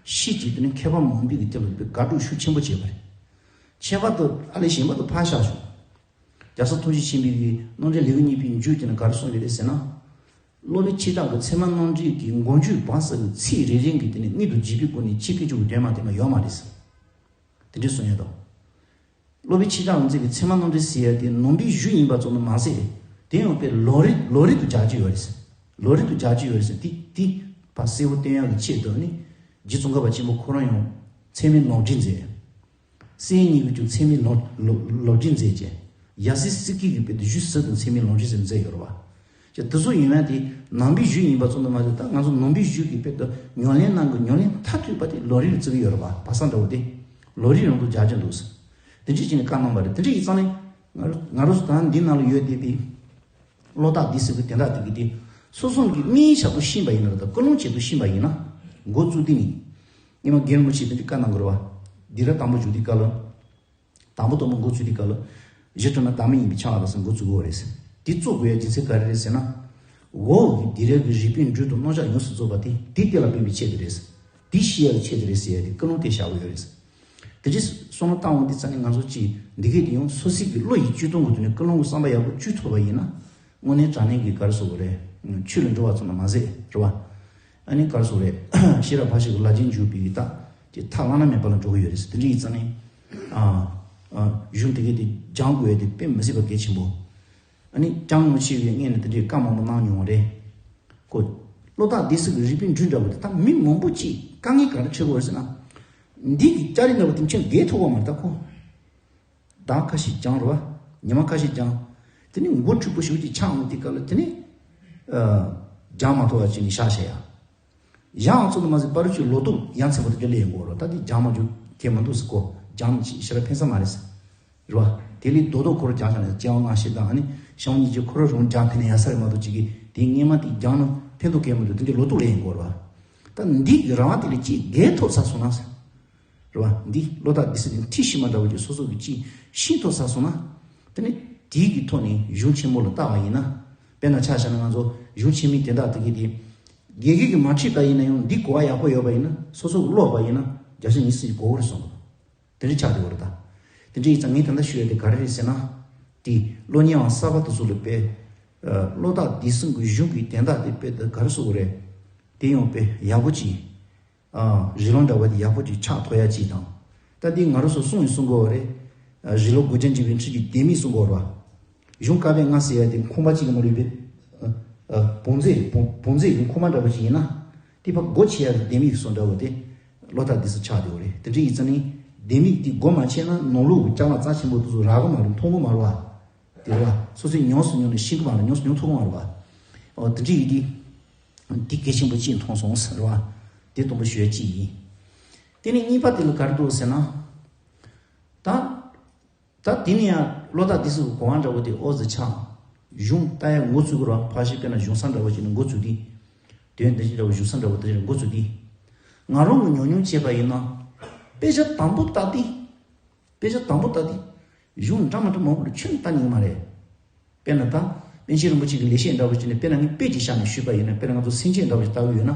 ཤེས་ཀྱི་དེ་ནི་མཁས་པ་མང་པོའི་གི་དེ་ལ་དཔེ་དགའ་སྤྲོ་ཤུགས་ཆེན་པོ་བྱས་པ་རེད། ཁྱད་པར་དུ་ཨ་ལས་གཞན་པ་དུ་ཕར་བཞག་ཤོག་རྒྱལ་སྲས་ཐུགས་རྗེ་ཆེན་པོའི་གི་རྣམ་འགྲེལ་ལེའུ་གཉིས་པའི་མཇུག་དེ་ན་ག་རེ་གསུངས་ཡོད་རེད་ཟེར་ན། སློབ་དཔོན་ཆེ་གྲགས་ཀྱི་ཚད་མ་རྣམ་འགྲེལ་གྱི་མགོ་མཇུག་བར་གསུམ་གྱི་ཚིག་རེ་རེ་གི་དེ་ནི་དངོས་དང་བརྒྱུད་པའི་སྒོ་ནས་ཕྱི་དཀོན་མཆོག་གི་དོན་མ་བསྟན་པ་ཡོད་མ་རེད་ཟེར། དེ་འདྲའི་གསུང་ཡ་དང་། སློབ་དཔོན་ཆེ་གྲགས་རང་ཚོ་གི་ཚད་མ་རྣམ་འགྲེལ་ཟེར་ཡ་དེ་ནང་པའི་གཞུང་ཡིན་པ་ཙམ་དུ་མ་ཟད། དེ་ཡང་དཔེ་ལོ་རེ་ལོ་རེ་དུ་སྦྱར་གྱི་ཡོད་རེད་ཟེར། ལོ་རེ་དུ་སྦྱར་གྱི་ཡོད་རེད་ཟེར། དེ་དེ་ཕར་གསལ་པོ་སྟོན་ཡ་གི་ཆེད་དུ་ནི། རྗེ་ཙོང་ཁ་པ་ཆེན་པོ་ཁོ་རང་ཡང་ཚད་མའི་ལམ་འབྲས་མཛད། སྲས་གཉིས་ཀྱིས་ཀྱང་ཚད་མའི་ལམ་ལམ་ལམ་འབྲས་མཛད་ཅེས། ཡབ་སྲས་སྲས་ཀྱི་གི་དཔེ་དེ་བཞུགས་ས་དང་ཚད་མའི་ལམ་འབྲས་ཟེར་མཛད་ཡོད་རེད་བ། ཅེས་དེ་ཚོ་ཡིན་ན་དེ་ནང་པའི་གཞུང་ཡིན་པ་ཙམ་དུ་མ་ཟད། ད་ང་ཚོ་ནང་པའི་གཞུང་གི་དཔེ་དེ་ཉམས་ལེན་གནང་གི་ཉམས་ལེན་མཐར་ཐུག་པ་དེ་ལམ་རིམ་ལ་བརྩི་གི་ཡོད་རེད་བ། བག་གསར་འདྲ་བོ་དེ་ལམ་རིམ་རང་དུ་སྦྱར་གྱི་འདུག་ཟེར། དེ་འདྲ་བྱས་ནས་བཀའ་གནང་བ་རེད། དེ་འདྲ་ཡིན་ཙང་ནས་ང་རང་ང་རང་ཚོ་ད་འདི་ནང་ལ་ཡོད་བསྡད་པའི་བློ་ཐག་འདི་ཟེར་གི་དེ་འདྲ་དེ་གི་དེ་སོ་སོ་གི་དམིགས་ཡུལ་ཆེད་དུ་ཤེས་པ་ཡིན་ན་རེད། ད་ཀུན་སློང་ཆེད་དུ་ཤེས་པ་ཡིན་ན། འགོ་བཙུགས་དེ་ནི་སྔོན་མ་རྒན་རིན་པོ་ཆེ་དེ་འདྲ་བཀའ་གནང་གི་རེད་བ། འདི་ར་དང་པོ་བརྗོད་དུས་སྐབས་ལ། དང་པོ་དང་པོ་འགོ་ཚུགས་དུས་སྐབས་ལ། གཞི་གྲུབ་ན་བདག་མེད་ཡིན་པའི་ཆ་ལ་ཟེར་འགོ་ཚུགས་དགོས་པ་རེད། དེ་བཙུགས་དགོས་ཡ་རྒྱུ་མཚན་ག་རེ་རེད་ཟེར་ན། འོག་གི་དེ་རིང་གི་རིག་པའི་འགྲོས་དང་རྣམ་གཞག་ཡོངས་སུ་རྫོགས་པ་དེ་དེ་དེ་ལ་ཕན་པའི་ཆེད་དུ་རེད། དེ་ཤེས་ཡ་གི་ཆེད་དུ་རེད་ཟེར་ཡ་དེ་ཀུན་སློང་དེ་བཞག་དགོས་ཡོད་རེད། དེ་རྗེས་བསམ་བློ་བཏང་འོང་དུས་ཙ་ནས་ང་ཚོ་གཅིག་འདི་གས་དེ་ཡང་སོ་སོའི་གི་བློ་ཡིས་བཅོས་གཏོང་གི་དུས་ནས་ཀུན་སློང་གི་བསམ་པ་ཡག་པོ་བཅོས་ཐུབ་པ་ཡིན་ན། དངོས་གནས་དྲང་གནས་ཀྱི་ག་རེ་ཟེར་དགོས་རེད། ཆོས་ལ་འགྲོ་བ་ཙམ་ལ་མ་ཟད་རེད་བ། ཨ་ནི་ག་རེ་ཟེར་དགོས་རེད། ཤེས་རབ་འཕགས་ཤིང་གི་ལག་རྗེས་འཇུག་པའི་རྟགས་ཀྱི་མཐའ་བླ་ན་མེད་པ་ལ་འགྲོ་གི་ཡོད་རེད་ཟེར། དེ་འདྲ་ཡིན་ཙང་ནས། ཨ། ཨ། གཞུང་དེ་གའི་དེ་སྦྱང་དགོས་ཡ་དེ་དཔེ་མི་སྲིད་པ་གལ་ཆེན་པོ། ཨ་ནི་སྐྱབས་མགོན་ཆེན་པོས་སྔོན་ནས་དེ་འདྲའི་བཀའ་མང་པོ་གནང་མྱོང་བ་རེད། ཁོ། བློ་ཐག་འདི་ཟེར་གི་རིག་པའི་འགྲོས་འདྲ་བོ་དེ་ད་མི་མང་པོ་ཅིག་དཀའ་ངལ་ག་རེ་འཕྲད་ཀྱི་ཡོད་རེད་ཟེར་ན། འདི་གི་ལྕགས་རི་འདྲ་བོ་དེ་མཆན་རྒྱག་ཐུབ་ཀྱི་མ་རེད་ད་ཁོ། ཟླ་ཁ་ཤས་སྦྱངས་རེད་བ། ཉི་མ་ཁ་ཤས་སྦྱངས། དེ་ནས་མགོ་འཁྲུག་པོ་ཞེ་པོ་ཅིག་ཆགས་འོང་དུས་སྐབས་ལ་དེ་ནས། ཨ། སྦྱང་མ་ཐུབ་པ་བྱས་ནས་བཞག་བཞག་ཡ། ཡང་ཚོད་དུ་མ་ཟད་པར་ཆུ་ལོ་ཏོག་ཡང་ཚན་པ་དེ་འདྲ་ལས་ཡོང་གི་རེད། ད་དེ་སྦྱང་མ་རྒྱུ་གལ་མི་འདུག་ཟེར། ཁོ་སྦྱང་ཞེ་དྲག་ཕན་ས་མ་རེད་ཟེར། རེད་བ། དེ་ལས་རྡོག་རྡོག་ཁོ་རང་སྦྱང་བཞག་ནས་སྐྱེ་བ་སྔ་ཕྱི་དང་ཨ་ནི་ཤེས་ཉིད་ཀྱི་ཁོ་རང་རང་སྦྱང་ཐུབ་ན་ཡག་ས་རེད་མ་གཏོགས་ཅིག་གིས་དེ་སྔས་མ་དེ་སྦྱང་ན་ཕན་ཐོགས་གལ་མི་འདུག་དེ་འདྲ་ལོ་ཏོག་ལས་ཡོང་གི་རེད་བ། ད་འདི་གི་རང་དབང་དེ་ལས་ཅིག་རྒལ་ཐུབ་ཚར་སོང་ན་ཟེར། རེད་བ། འདི་བློ་ཐག་འདི་ཟེར་ནས་ཁྲིད་ཤེས་མ་འདྲ་བོ་ཅིག་སོ་སོ་གི་ཅིག་ཤེས་ཐུབ་ཚར་སོང་ན། དེ་ནི་དེའི་གི་ཐོག་ནས་གཞུང་ཆེན་མོ་ལ་བལྟ་བ་ཡིན་ན། དཔེར་ན་ཆ་བཞག་ན་ང་ཚོ་གཞུང་ཆེན་མོའི་དོན་དག་དེ་གི་དེ། དགེ་རྒན་གྱིས་མ་ཁྲིད་པ་ཡིན་ན་ཡང་འདི་གོ་བ་ཡག་པོ་ཡོད་པ་ཡིན་ན། སོ་སོ་གི་ཀློག་པ་ཡིན་ན་བརྒྱ་ཆ་ཉི་ཤུ་ཙམ་གོ་གི་རེད་བསམ་གི་འདུག་དེ་འདྲ་ཆགས་བསྡད་ཡོད་རེད་ད། དེ་འདྲ་ཡིན་ཙང་ངས་ད་ལྟ་ཞུ་ཡ་དེ་ག་རེ་རེད་ཟེར་ན། དེ་སློབ་གཉེར་བ་གསར་པ་དེ་ཚོ་ལ་དཔེ། ཨ། བློ་ཐག་འདི་ཟེར་གི་གཞུང་གི་དོན་དག་དེ་དཔེ་དེ་ག་རེ་ཟེར་དགོས་རེད། དེ་ཡང་དཔེ་ཡག་པོ་ཅིག་ཨ། རིགས་ལམ་འདྲ་བ་དེ་ཡག་པོ་ཅིག་ཆགས་ཐུབ་ཡ་ཅིག་དང་། ད་འདི་ང་རང་ཚོ་གསུང་ཡང་གསུང་གི་ཡོད་རེད། ཨ། རིགས་ལམ་སྒོ་ལྕགས་འབྱེད་པའི་ཁྲིད་ཀྱི་ལྡེ་མིག་གསུང་གི་ཡོད་རེད་བ། གཞུང་བཀའ་པོད་ལྔ་ཟེར་ཡ་དེ་ཁང་པ་གཅིག་གི་ནང་ལ་ཡོད་པའི། ཨ། ཨ། བོངས་རྫས་བོངས་བོངས་རྫས་ཀྱི་ཁང་པ་འདྲ་བོ་ཞིག་ཡིན་ན། དེ་ཕར་སྒོ་ཕྱེ་ཡ་གི་ལྡེ་མིག་སོགས་འདྲ་བོ་དེ་བློ་ཐག་འདི་ཚོ་ཆགས་བསྡད་ཡོད་རེད། དེ་འདྲ་ཡིན་ཙང་ནི་ལྡེ་མིག་དེ་སྒོ་མ་ཕྱེ་ན་ནང་ལོགས་ཀྱི་ཅ་ལག་རྩ་ཆེན་པོ་དེ་ཚོ་རག་གི་མ་རེད། མཐོང་གི་མ་རེད་བ། དེ་རེད་བ། སོ་སོས་ཉམས་སུ་མྱོང་ནས་ཤེས་གི་མ་རེད། ཉམས་སུ་མྱོང་ཐུབ་གི་མ་རེད་བ། ཨོ། དེ་འདྲ་ཡིན་དུས། འདི་གལ་ཆེན་པོ་གཅིག་མཐོང་སོང་ཟེར་བ། དེ་དང་པོ་ཞུ་ཡ་གཅིག་ཡིན། དེ་ནས་གཉིས་པ་དེ་ལ་ག་རེ་འདུག་ཟེར་ན། ད། ད་དེ་ནས་ཡང་བློ་ཐག་འདི་ཚོ་གི་གོ་བ་འདྲ་བོ་དེ་ཨོ་ཙི་ཆགས། གཞུང་ལྟ་ཡ་འགོ་ཚུགས་གི་རེད་བ། ཕར་ཞིག་དཔེར་ན་གཞུང་ས་འདྲ་བོ་ཅིག་ནས་འགོ་ཚུགས་དུས། དོན་དེ་བཞིན་འདྲ་བོ་གཞུང་ས་འདྲ་བོ་དེ་འདྲ་འགོ་ཚུགས་དུས། ང་རང་གི་ཉམས་མྱོང་བྱས་པ་ཡིན་ན། དཔེ་ཆ་དང་པོ་ལྟ་དུས། དཔེ་ཆ་དང་པོ་ལྟ་དུས། གཞུང་འདྲ་མི་འདྲ་མང་པོ་ལ་ཁྱོན་ནས་ལྟ་ཉན་གི་མ་རེད། དཔེར་ན་ད། པཎ་ཆེན་རིན་པོ་ཆེ་གི་ལེགས་བཤད་འདྲ་བོ་ཅིག་ནས་དཔེར་ན་ངས་དཔེ་ཅིག་བཞག་ནས་ཞུས་པ་ཡིན་ན། དཔེར་ན་ང་ཚོ་སེམས་བསྐྱེད་འདྲ་བོ་ཅིག་ལྟ་གི་ཡོད་ན།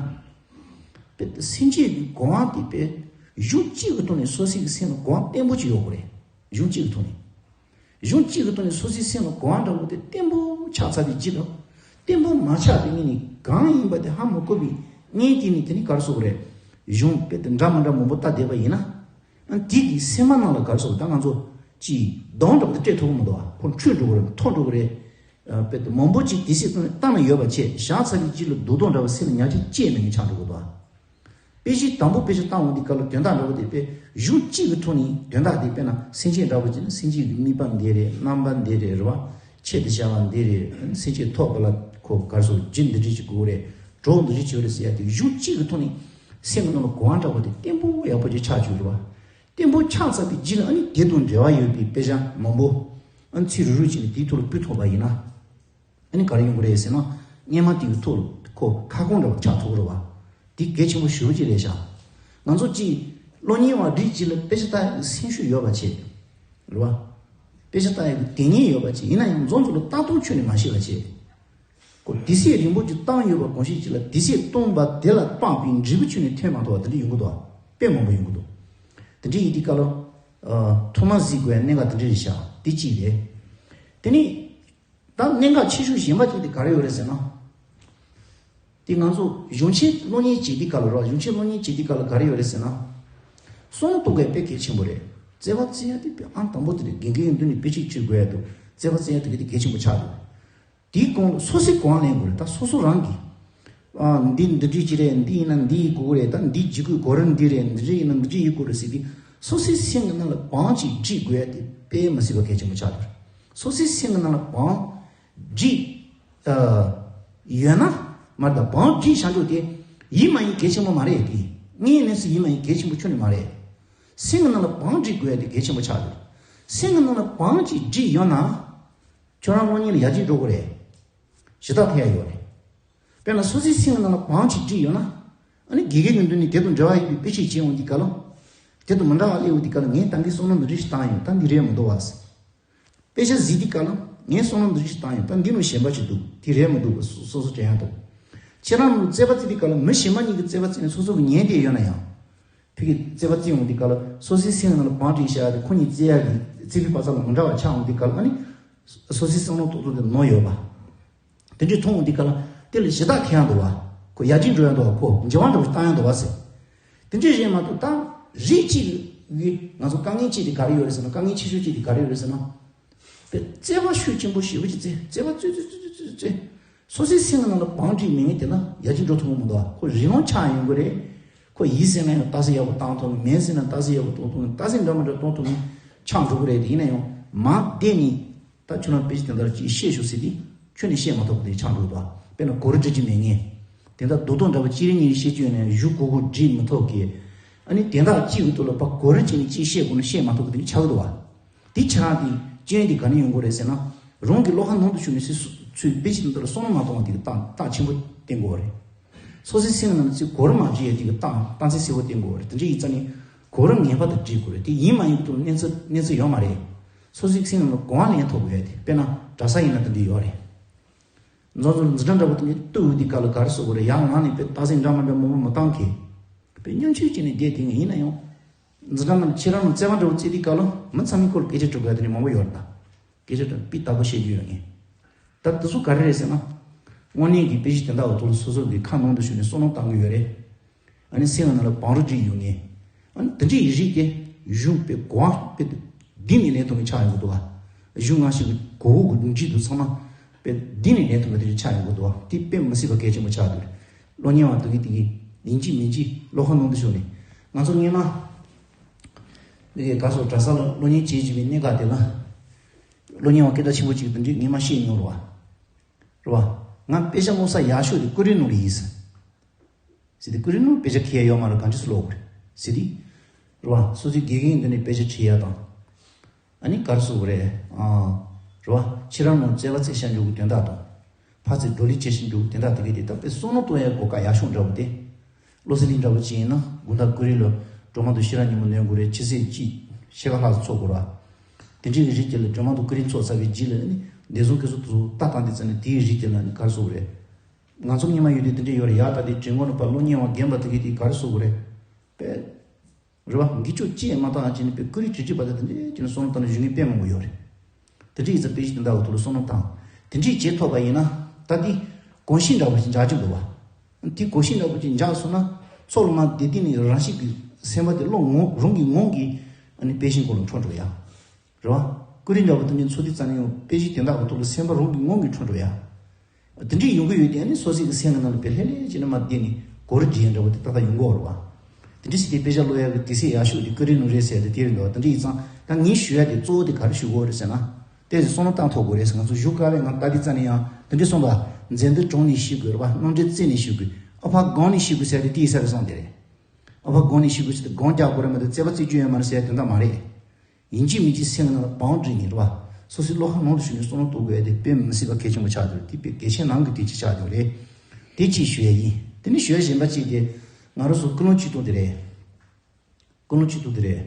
དཔེ་སེམས་བསྐྱེད་ཀྱི་གོ་འཕང་དེ་དཔེ་གཞུང་གཅིག་གི་ཐོག་ནས་སོ་སོའི་གི་སེམས་ལ་གོ་འཕང་བརྟན་པོ་ཅིག་ཡོད་དགོས་རེད། གཞུང་གཅིག་གི་ཐོག་ནས། གཞུང་གཅིག་གི་ཐོག་ནས་སོ་སོའི་སེམས་ལ་གོ་བ་འདྲ་བོ་དེ་བརྟན་པོ་ཆགས་ཚར་བའི་རྗེས་ལ། བརྟན་པོ་མ་ཆགས་པའི་ངོས་ནས་གང་ཡིན་པ་དེ་ཧ་མ་གོ་བའི་ངས་དེ་ནི་དེ་ནི་ག་རེ་ཟེར་དགོས་རེད། གཞུང་དཔེ་དེ་འདྲ་མི་འདྲ་མང་པོ་ལྟ་བསྡད་པ་ཡིན་ན། ཨ་དེ་གི་སེམས་མ་ནང་ལ་ག་རེ་ཟེར་དགོས། ད་ང་ཚོ་ཅིག་གདོང་འདྲ་བོ་དེ་སྤྲད་ཐུབ་ཀྱི་མི་འདུག་ཨ། ཁོ་འཁྲུད་འགྲོ་གི་རེད། འཐོར་འགྲོ་གི་རེད། ཨ་དཔེ་དེ་མང་པོ་ཅིག་དེ་སྲིད་བཏང་ན་ཡོད་པ་བྱས། བཞག་ཚར་བའི་རྗེས་ལ་སྡུག་ལྡོག་འདྲ་བོ་སེམས་ལ་ཉག་ཕྲ་སྐྱེས་མེད་མཁན་ཆགས་འགྲོ་གི་འདུག་ཨ། དཔེ་ཆའི་དང་པོ་དཔེ་ཆ་བཏང་འོང་དུས་སྐབས་ལ་དོན་དག་འདྲ་བོ་དེ་དཔེ་གཞུང་གཅིག་གི་ཐོག་ནས་དོན་དག་དེ། དཔེར་ན་སེམས་ཅན་འདྲ་བོ་ཅིག་ནི་སེམས་ཅན་གྱི་དམིགས་པ་འདི་རེད། རྣམ་པ་འདི་རེད། རེད་བ། ཆེད་དུ་བྱ་བ་འདི་རེད། སེམས་ཅན་ཐོབ་པ་ལ་ཁོ་ག་རེ་ཟེར། རྒྱུ་འདི་འདྲ་ཅིག་དགོས་རེད། གྲོགས་འདི་འདྲ་ཅིག་ཡོད་རེད་ཟེར་ཡ་དེ་གཞུང་གཅིག་གི་ཐོག་ནས་སེམས་ཀྱི་ནང་ལ་གོ་བ་འདྲ་བོ་དེ་བརྟན་པོ་ཡག་པོ་ཅིག་ཆགས་བཅུག་རེད་བ། བརྟན་པོ་ཆགས་ཚར་བའི་རྗེས་ལ་ཨ་ནི་དེ་དང་འབྲེལ་བ་ཡོད་པའི་དཔེ་ཆ་མང་པོ་ཨ་ནི་ཚིག་རུ་རུ་བྱས་ནས་དེའི་ཐོག་ལ་སྤུས་ཐོགས་པ་ཡིན་ན། ཨ་ནི་ག་རེ་ཡོང་གི་རེད་ཟེར་ན། སྔོན་མ་དེ་གི་ཐོག་ལ་ཁོ་ཁ་སྐོང་འདྲ་བོ་ཆགས་ཐུབ་ཀྱི་རེད་བ། དེ་གལ་ཆེན་པོ་ཞེ་པོ་ཅིག་རེད་ཤག་ང་ཚོ་ཅིག་སློབ་གཉེར་བ་སྒྲིག་ཅིག་ལ་དཔེ་ཆ་ལྟ་ཡག་གི་སེམས་ཤུགས་ཡོད་པ་བྱས། རེད་བ། དཔེ་ཆ་ལྟ་ཡག་གི་དེ་ཉིད་ཡོད་པ་བྱས། ཡིན་ན་ཡང་མཛོ་མཛོ་ལ་ལྟ་སྟངས་ཁྱོན་ནས་མ་ཤེས་པ་བྱས། ཁོ་དུས་ཚོད་རིང་པོ་ཅིག་བཏང་ཡོད་པ་གང་ཤེས་ཅིག་ལ་དུས་ཚོད་བཏང་པ་དེ་ལ་དཔག་པའི་འབྲས་བུ་ཁྱོན་ནས་ཐོན་མ་ཐུབ་པ་དེ་འདྲ་ཡོང་གི་འདུག་བ། དཔེ་མང་པོ་ཡོང་གི་འདུག་དེ་འདྲ་ཡིན་དུས་སྐབས་ལ། ཨ། ཐོག་མར་གཟིགས་དགོས་ཡ་གནད་འགག་དེ་འདྲ་རེད་ཤག་དེ་གཅིག་རེད། དེ་ནས། ད་གནད་འགག་ཆེ་ཤོས་གཞན་པ་གཅིག་དེ་ག་རེ་ཡོད་རེད་ཟེར་ན། དེ་ང་ཚོ་གཞུང་ཆེན་སློབ་གཉེར་བྱེད་དུས་སྐབས་ལ་རོ། གཞུང་ཆེན་སློབ་གཉེར་བྱེད་དུས་སྐབས་ལ་ག་རེ་ཡོད་རེད་ཟེར་ན། བསམ་བློ་གཏོང་དགོས་དཔེ་གལ་ཆེན་པོ་རེད། རྩོད་པ་རྩོད་ཡ་དེ་དཔེ་ཨང་དང་པོ་དེ་རེད། དགེ་རྒན་གྱི་མདུན་ནས་དཔེ་ཁྲིད་བྱེད་དགོས་ཡ་དང་། རྩོད་པ་རྩོད་ཡ་དེ་ག་དེ་གལ་ཆེན་པོ་ཆགས་འདུག་དེའི་གོང་ལ་སོ་སོས་གང་ལེན་དགོས་རེད། ད་སོ་སོ་རང་གིས། ཨ། འདི་འདི་འདྲ་ཅིག་རེད། འདི་ཡིན་ན་འདི་ཡི་དགོས་རེད། ད་འདི་བྱེད་དགོས་གོ་རིམ་འདི་རེད། འདི་འདྲ་ཡིན་ན་འདི་འདྲ་ཡིན་དགོས་རེད་ཟེར་དུས། སོ་སོའི་སེམས་ཀྱི་ནང་ལ་བང་ཅིག་སྒྲིག་དགོས་ཡ་དེ་དཔེ་མི་སྲིད་པ་གལ་ཆེན་པོ་ཆགས་འདུག་སོ་སོའི་སེམས་ཀྱི་ནང་ལ་བང་སྒྲིག་ཨ། ཡོད་ན་མ་རེད། ད་བང་སྒྲིག་བཞག་འདུག་དེ་ཡིན་མ་ཡིན་གལ་ཆེན་པོ་མ་རེད། དེ་དངོས་གནས་སུ་ཡིན་མ་ཡིན་གལ་ཆེན་པོ་ཁྱོན་ནས་མ་རེད། སེམས་ཀྱི་ནང་ལ་བང་སྒྲིག་དགོས་ཡ་དེ་གལ་ཆེན་པོ་ཆགས་འདུག་སེམས་ཀྱི་ནང་ལ་བང་ཅིག་སྒྲིག་ཡོད་ན། ཁྱོད་རང་སློབ་གཉེར་ལ་ཡར་རྒྱས་འགྲོ་གི་རེད། ཞེ་དྲག་ཕན་ཡ་ཡོད་རེད། དཔེར་ན་སོ་སོའི་སེམས་ཀྱི་ནང་ལ་བང་ཅིག་སྒྲིག་ཡོད་ན། ཨ་ནི་དགེ་རྒན་གྱི་མདུན་ནས་དེ་དང་འབྲེལ་བ་ཡོད་པའི་དཔེ་ཁྲིད་བྱེད་འོང་དུས་སྐབས་ལ། དེ་དང་མི་འདྲ་བ་སླེབས་འོང་དུས་སྐབས་ལ། ངས་ད་གིན་བསམ་བློ་འདི་འདྲ་ཞིག་བཏང་ཡོད། ད་འདི་རེད་མི་འདུག་བ་ཟེར། དཔེ་ཆ་གཟིགས་དུས་སྐབས་ལ་ངས་བསམ་བློ་འདི་འདྲ་ཞིག་བཏང་ཡོད། ད་འདི་ནང་གཞན་པ་ཞིག་འདུག་དེ་རེད་མི་འདུག་བ་སོ་སོ་སོ་དྲན་ཡ་འདུག་ཁྱེད་རང་ནང་རྩོད་པ་རྩོད་དུས་སྐབས་ལ་མི་གཞན་པ་གཉིས་ཀྱིས་རྩོད་པ་རྩོད་ནས་སོ་སོ་གི་ཉན་བསྡད་ཡོད་ན་ཡང་། ཕ་གིའི་རྩོད་པ་རྩོད་འོང་དུས་སྐབས་ལ་སོ་སོའི་སེམས་ནང་ལ་བང་སྒྲིག་བྱ་ཡ་དེ་ཁོ་གཉིས་རྩོད་ཡ་གི་རྩོད་པའི་བག་ཆགས་ལ་མི་འདྲ་བ་ཆགས་འོང་དུས་སྐབས་ལ། ཨ་ནི་སོ་སོའི་བསམ་བློ་ཏོག་ཙམ་དེ་ནོར་ཡོད་པ། དེ་འདྲའི་མཐོང་འོང་དུས་སྐབས་ལ་དེ་ལ་ཞེ་དྲག་ཁེལ་ཡ་འདུག་བ། ཁོ་ཡར་རྒྱས་འགྲོ་ཡ་འདུག་བ། ཁོ་འགྱུར་བ་འདྲ་བོ་བཏང་ཡ་འདུག་བ་ཟེར། དེ་འདྲའི་རེད་མ་གཏོགས། ད་རིགས་གཅིག་གི་ང་ཚོ་དཀའ་ངལ་གཅིག་དེ་ག་རེ་ཡོད་རེད་ཟེར་ན། དཀའ་ངལ་ཆེ་ཤོས་གཅིག་དེ་ག་རེ་ཡོད་རེད་ཟེར་ན། དཔེ་རྩོད་པ་ཤུགས་ཆེན་པོ་ཞེ་པོ་ཅིག་རྩོད། རྩོད་པ་རྩོད་རྩོད་རྩོད་རྩོད་རྩོད། སོ་སོའི་སེམས་ཀྱི་ནང་ལ་བང་སྒྲིག་མེད་མཁན་དེ་ལ་ཡར་རྒྱས་འགྲོ་ཐུབ་ཀྱི་མི་འདུག་བ། ཁོ་རི་ལོང་ཆགས་ཡོང་གི་རེད། ཁོ་ཡིན་ཟེར་ན་ཡང་རྟགས་གསལ་ཡག་པོ་བཏང་ཐུབ་མེད། མེད་ཟེར་ན་རྟགས་གསལ་ཡག་པོ་བཏང་ཐུབ་མེད། རྟགས་གསལ་འདྲ་མི་འདྲ་བཏང་ཐུབ་མེད། ཆགས་འགྲོ་གི་རེད། དེ་ཡིན་ན་ཡང་མ་བསྡད་ནས། ད་ཁྱོད་རང་དཔེ་ཆ་དེ་འདྲ་ཅིག་བཤད་ཤོག་ཟེར་དུས་ཁྱོན་ནས་བཤད་མ་ཐུབ་པ་དེ་ཆགས་འགྲོ་གི་འདུག་དཔེར་ན་གོ་རིམ་སྒྲིག་རྒྱུ་མེད་མཁན། དེ་འདྲ་རྡོག་རྡོག་འདྲ་བོ་གཅིག་རེ་གཉིས་རེ་བཤད་རྒྱུ་ཡོད་ན་ཡང་གཞུག་གུ་གུ་སྒྲིག་མི་ཐུབ་མཁན། ཨ་ནི་དེ་འདྲ་གཅིག་གི་ཐོག་ལ་ཕར་གོ་རིམ་བྱས་ནས་གཅིག་བཤད་དགོས་ན་བཤད་མ་ཐུབ་པ་དེ་ཆགས་ཀྱི་འདུག་བ། དེ་ཆགས་དེ་རྐྱེན་དེ་ག་ནས་ཡོང་གི་རེད་ཟེར་ན། རང་གི་བློ་ཁ་ནང་དུ་ཞུགས་ནས་སོ་སོའི་དཔེ་ཆ་དེ་འདྲ་བསམ་བློ་མ་གཏོང་བ་དེ་གི་རྟགས་རྟགས་ཆེན་པོ་བསྟན་དགོས་པ་རེད། སོ་སོའི་སེམས་ནང་ལ་ཅིག་གོ་རིམ་མ་བརྗེ་ཡ་དེ་གི་རྟགས་རྟགས་མཚན་གསལ་པོ་བསྟན་དགོས་པ་རེད། དེ་འདྲ་ཡིན་ཙང་ནི་གོ་རིམ་ངེས་པར་དུ་སྒྲིག་དགོས་རེད། དེ་ཡིན་མ་ཡིན་གྱི་ཐོག་གནས་ཚུལ་གནས་ཚུལ་ཡོད་མ་རེད། སོ་སོའི་སེམས་ནང་ལ་གོ་བ་ལེན་ཐུབ་དགོས་ཡ་དེ། དཔེར་ན་གྲྭ་ས་ཡིན་ན་དེ་འདྲ་ཡོད་རེད། འཛོམས་འཛོམས་འཛིན་གྲྭ་འདྲ་པོ་དེ་འདྲ་གཏུག་ཡོང་དུས་སྐབས་ལ་ག་རེ་ཟེར་དགོས་རེད། ཡར་ངག་ནས་དཔེ་རྟགས་གསལ་འདྲ་མི་འདྲ་མང་པོ་མི་བཏང་གི། དཔེ་སྙིང་བཅུད་ཅིག་ནས་བསྡད་དེ་ངས་ཡིན་ན་ཡང་། འཛིན་གྲྭ་ནང་ཁྱེད་རང་ནང་རྩོད་པ་འདྲ་པོ་རྩོད་དུས་སྐབས་ལ་མི་ཚང་མའི་ཁོག་ལ་སྐད་ཆ་དྲི་དགོས་ཡ་དེ་འདྲ་མང་པོ་ཡོད་རེད་ད། སྐད་ཆ་དྲི་སྤུས་དག་པོ་བཤད་རྒྱུ་ཡོད་ངེས། ད་དེ་ཚོ་ག་རེ་རེད་ཟེར་ན། དངོས་གནས་ཀྱི་དཔེ་ཆ་དེ་འདྲ་བ་ཐོག་ལ་སོ་སོ་གི་ཁ་ནང་དུ་ཞུགས་ནས་བསམ་བློ་བཏང་གི་ཡོད་རེད། ཨ་ནི་སེམས་ནང་ལ་བང་རིམ་སྒྲིག་ཡོང་ངེས། ཨ་ནི་དེ་འདྲའི་རིགས་དེ་གཞུང་དཔེ་གོང་དཔེ་དེ་འདི་ནས་ལེན་ཐུབ་མཁན་ཆགས་ཡོང་གི་འདུག་བ། གཞུང་སྔ་ཕྱི་གི་གོ་བོ་གི་འགྲིག་འདུག་ཚང་མ་དཔེ་འདི་ནས་ལེན་ཐུབ་པ་དེ་འདྲ་ཆགས་ཡོང་གི་འདུག་བ། དེ་དཔེ་མི་སྲིད་པ་གལ་ཆེན་པོ་ཆགས་འདུག་སློབ་གཉེར་བ་དེ་གི་དེ་གི་ཡིན་གཅིག་མིན་གཅིག་བློ་ཁ་ནང་དུ་ཞུགས་ནས། ང་ཚོ་སྔོན་མ་དེ་ག་སོ་གྲྭ་ས་ལ་སློབ་གཉེར་བྱེད་བཞིན་པའི་གནས་སྐབས་དེ་ལ། སློབ་གཉེར་བ་སྐད་གྲགས་ཆེན་པོ་གཅིག་དེ་འདྲའི་ངས་མ་ཤེས་མྱོང་རེད་བ། རེད་བ། ང་དཔེ་ཆ་ཀློག་ས་ཡག་ཤོས་དེ་ཀུ་རེ་ནང་ལ་ཡིན་ཟེར། ཟེར་དུས་ཀུ་རེ་ནང་དཔེ་ཆ་ཁྱེར་ཡ་ཡོད་མ་རེད། གང་ཅི་སུ་ཀློག་དགོས་རེད་ཟེར་དུས། རེད་བ། སོ་སོའི་དགེ་རྒན་འདི་ནས་དཔེ་ཆ་ཁྲིད་ཡ་དང་། ཨ་ནི་ག་རེ་ཟེར་དགོས་རེད། ཨ། རེད་བ། ཁྱེད་རང་ནང་རྩོད་པ་རྩོད་བཞག་འགྲོ་གི་དོན་དག་དང་། ཕར་ཚུར་བགྲོ་གླེང་བྱེད་བཞིན་འགྲོ་གི་དོན་དག་དེ་གས་དེ་ད་དཔེ་བསམ་བློ་གཏོང་ཡ་གོ་སྐབས་ཡག་ཤོས་འདྲ་བོ་དེ། བློ་གསལ་གླིང་འདྲ་བོ་ཅིག་ཡིན་ན་དགོང་དག་ཀུ་རེ་ལ་སྒྲོལ་མ་དང་ཤེས་རབ་སྙིང་པོ་ནོན་དགོས་རེད། ཕྱི་ཚེས་གཅིག་ཕྱེད་ཀ་ལྷག་ཙམ་ཚོགས་དགོས་རེད་བ། དེ་འདྲའི་རིགས་དེ་ལ་སྒྲོལ་མ་དང་ཀུ་རེ་ཚོགས་ཚར་བའི་རྗེས་ལ་ནི་བདེ་སྲུང་སྐད་སོགས་དེ་ཚོ་ལྟ་སྟངས་དེ་ཚོ་ནི་དེའི་རིགས་དེ་ལ་ནི་ག་རེ་ཟེར་དགོས་རེད། ང་ཚོ་སྔོན་མ་ཡོད་དུས་དེ་འདྲ་ཡོད་རེད། ཡར་ལྟ་དུས་དྲན་ཁོ་ན་ཕར་སློབ་གཉེར་བ་རྒན་པ་དེ་གས་དེ་ག་རེ་ཟེར་དགོས་རེད། དཔེ། རེད་བ། འགི་ཆོ་ཅི་ཡང་མ་བཏང་བྱས་ནས་དཔེ་ཀུ་རེ་དྲི་དྲི་བ་དང་དེ་འདྲའི་བྱས་ནས་བསམ་བློ་བཏང་ན་གཞུང་གི་དཔེ་མང་པོ་ཡོད་རེད། དེ་འདྲའི་ཡིག་ཚད་དཔེ་གཞི་དེ་འདྲ་བ་ཐོག་ལ་བསམ་བློ་བཏང་། དེ་འདྲའི་བྱེད་ཐུབ་པ་ཡིན་ན་ད་དེ་གོམས་གཤིས་འདྲ་བ་ཞིག་འཇགས་ཀྱི་འདུག་བ། དེ་གོམས་གཤིས་འདྲ་བ་ཞིག་འཇགས་སོང་ན་ཚོགས་ལ་མ་བསྡད་དུས་ནས་རང་བཞིན་གྱི་སེམས་པ་དེ་བློ་ངོ་རང་གི་ངང་གིས་ཨ་ནི་དཔེ་གཞི་སྐོར་ལ་འཕྲོ་འགྲོ་ཡ། རེད་བ། ཀུ་རེ་འདྲ་བོ་དེ་འདྲའི་ཚོགས་དུས་ཙམ་ནས་ཡང་དཔེ་གཞི་དེ་འདྲ་བ་ཐོག་ལ་སེམས་པ་རང་གི་ངང་གིས་འཕྲོ་འགྲོ་ཡ། དེ་འདྲའི་ཡོང་གི་ཡོད་དེ་ཨ་ནི་སོ་སོའི་གི་སེམས་ཀྱི་ནང་ལ་དཔེ་ལྷེ་ལྷེ་བྱས་ནས་མ་བསྡད་ནས་གོ་རུ་འདྲི་ཡ་འདྲ་བོ་དེ་ཏག་ཏག་ཡོང་གི་ཡོད་རེད་བ། དེ་འདྲ་ཞིག་དེ་དཔེ་ཆ་ཀློག་ཡ་གི་དུས་ཚོད་ཡག་ཤོས་དེ་ཀུ་རེ་ནང་རེད་ཟེར་ཏེ་དེ་རེད་འདུག་དེ་འདྲ་ཡིན་ཙང་ད་ངས་ཞུ་ཡ་དེ་གཙོ་བོ་དེ་ག་རེ་ཞུ་དགོས་རེད་ཟེར་ན། དེ་ཚོ་བསམ་བློ་བཏང་ཐུབ་དགོས་རེད་ཟེར། ང་ཚོ་གཞུག་ག་ལས་ང་ལྟ་དུས་ཙམ་ནས་ཡང་དེ་འདྲ་གསུངས་པ། མཛད་འདི་དྲང་ནས་ཞུ་དགོས་རེད་བ། རྣམ་འགྲེལ་རྩད་ནས་ཞུ་དགོས། ཨ་ཕ་དགོངས་ནས་ཞུ་དགོས་ཟེར་ཏེ་དེའི་ས་རེ་སོང་དེ་རེད། ཨ་ཕ་དགོངས་ནས་ཞུ་དགོས་ཟེར་ཏེ་དགོངས་རྒྱག་དགོས་རེད་མ་གཏོགས་རྩོད་པ་རྩོད་རྒྱུ་ཡོད་མ་རེད་ཟེར་དེ་འདྲ་མ་རེད། ཡིན་གཅིག་མིན་གཅིག་སེམས་ནང་ལ་བང་བསྒྲིགས་ནས་རེད་བ། སོ་སོའི་བློ་ཁ་ནང་དུ་ཞུགས་ནས་བསམ་བློ་གཏོང་དགོས་ཡ་དེ་དཔེ་མི་སྲིད་པ་གལ་ཆེན་པོ་ཆགས་འདུག་དེ་དཔེ་གལ་ཆེན་ནང་གི་དེ་ཅིག་ཆགས་འདུག་རེད། དེ་གཅིག་ཞུ་ཡ་ཡིན། དེ་ནས་ཞུ་ཡ་གཞན་པ་གཅིག་དེ་ང་རང་ཚོ་ཀུན་སློང་གཅིག་མཐུན་དེ་རེད། ཀུན་སློང་གཅིག་མཐུན་དེ་རེད།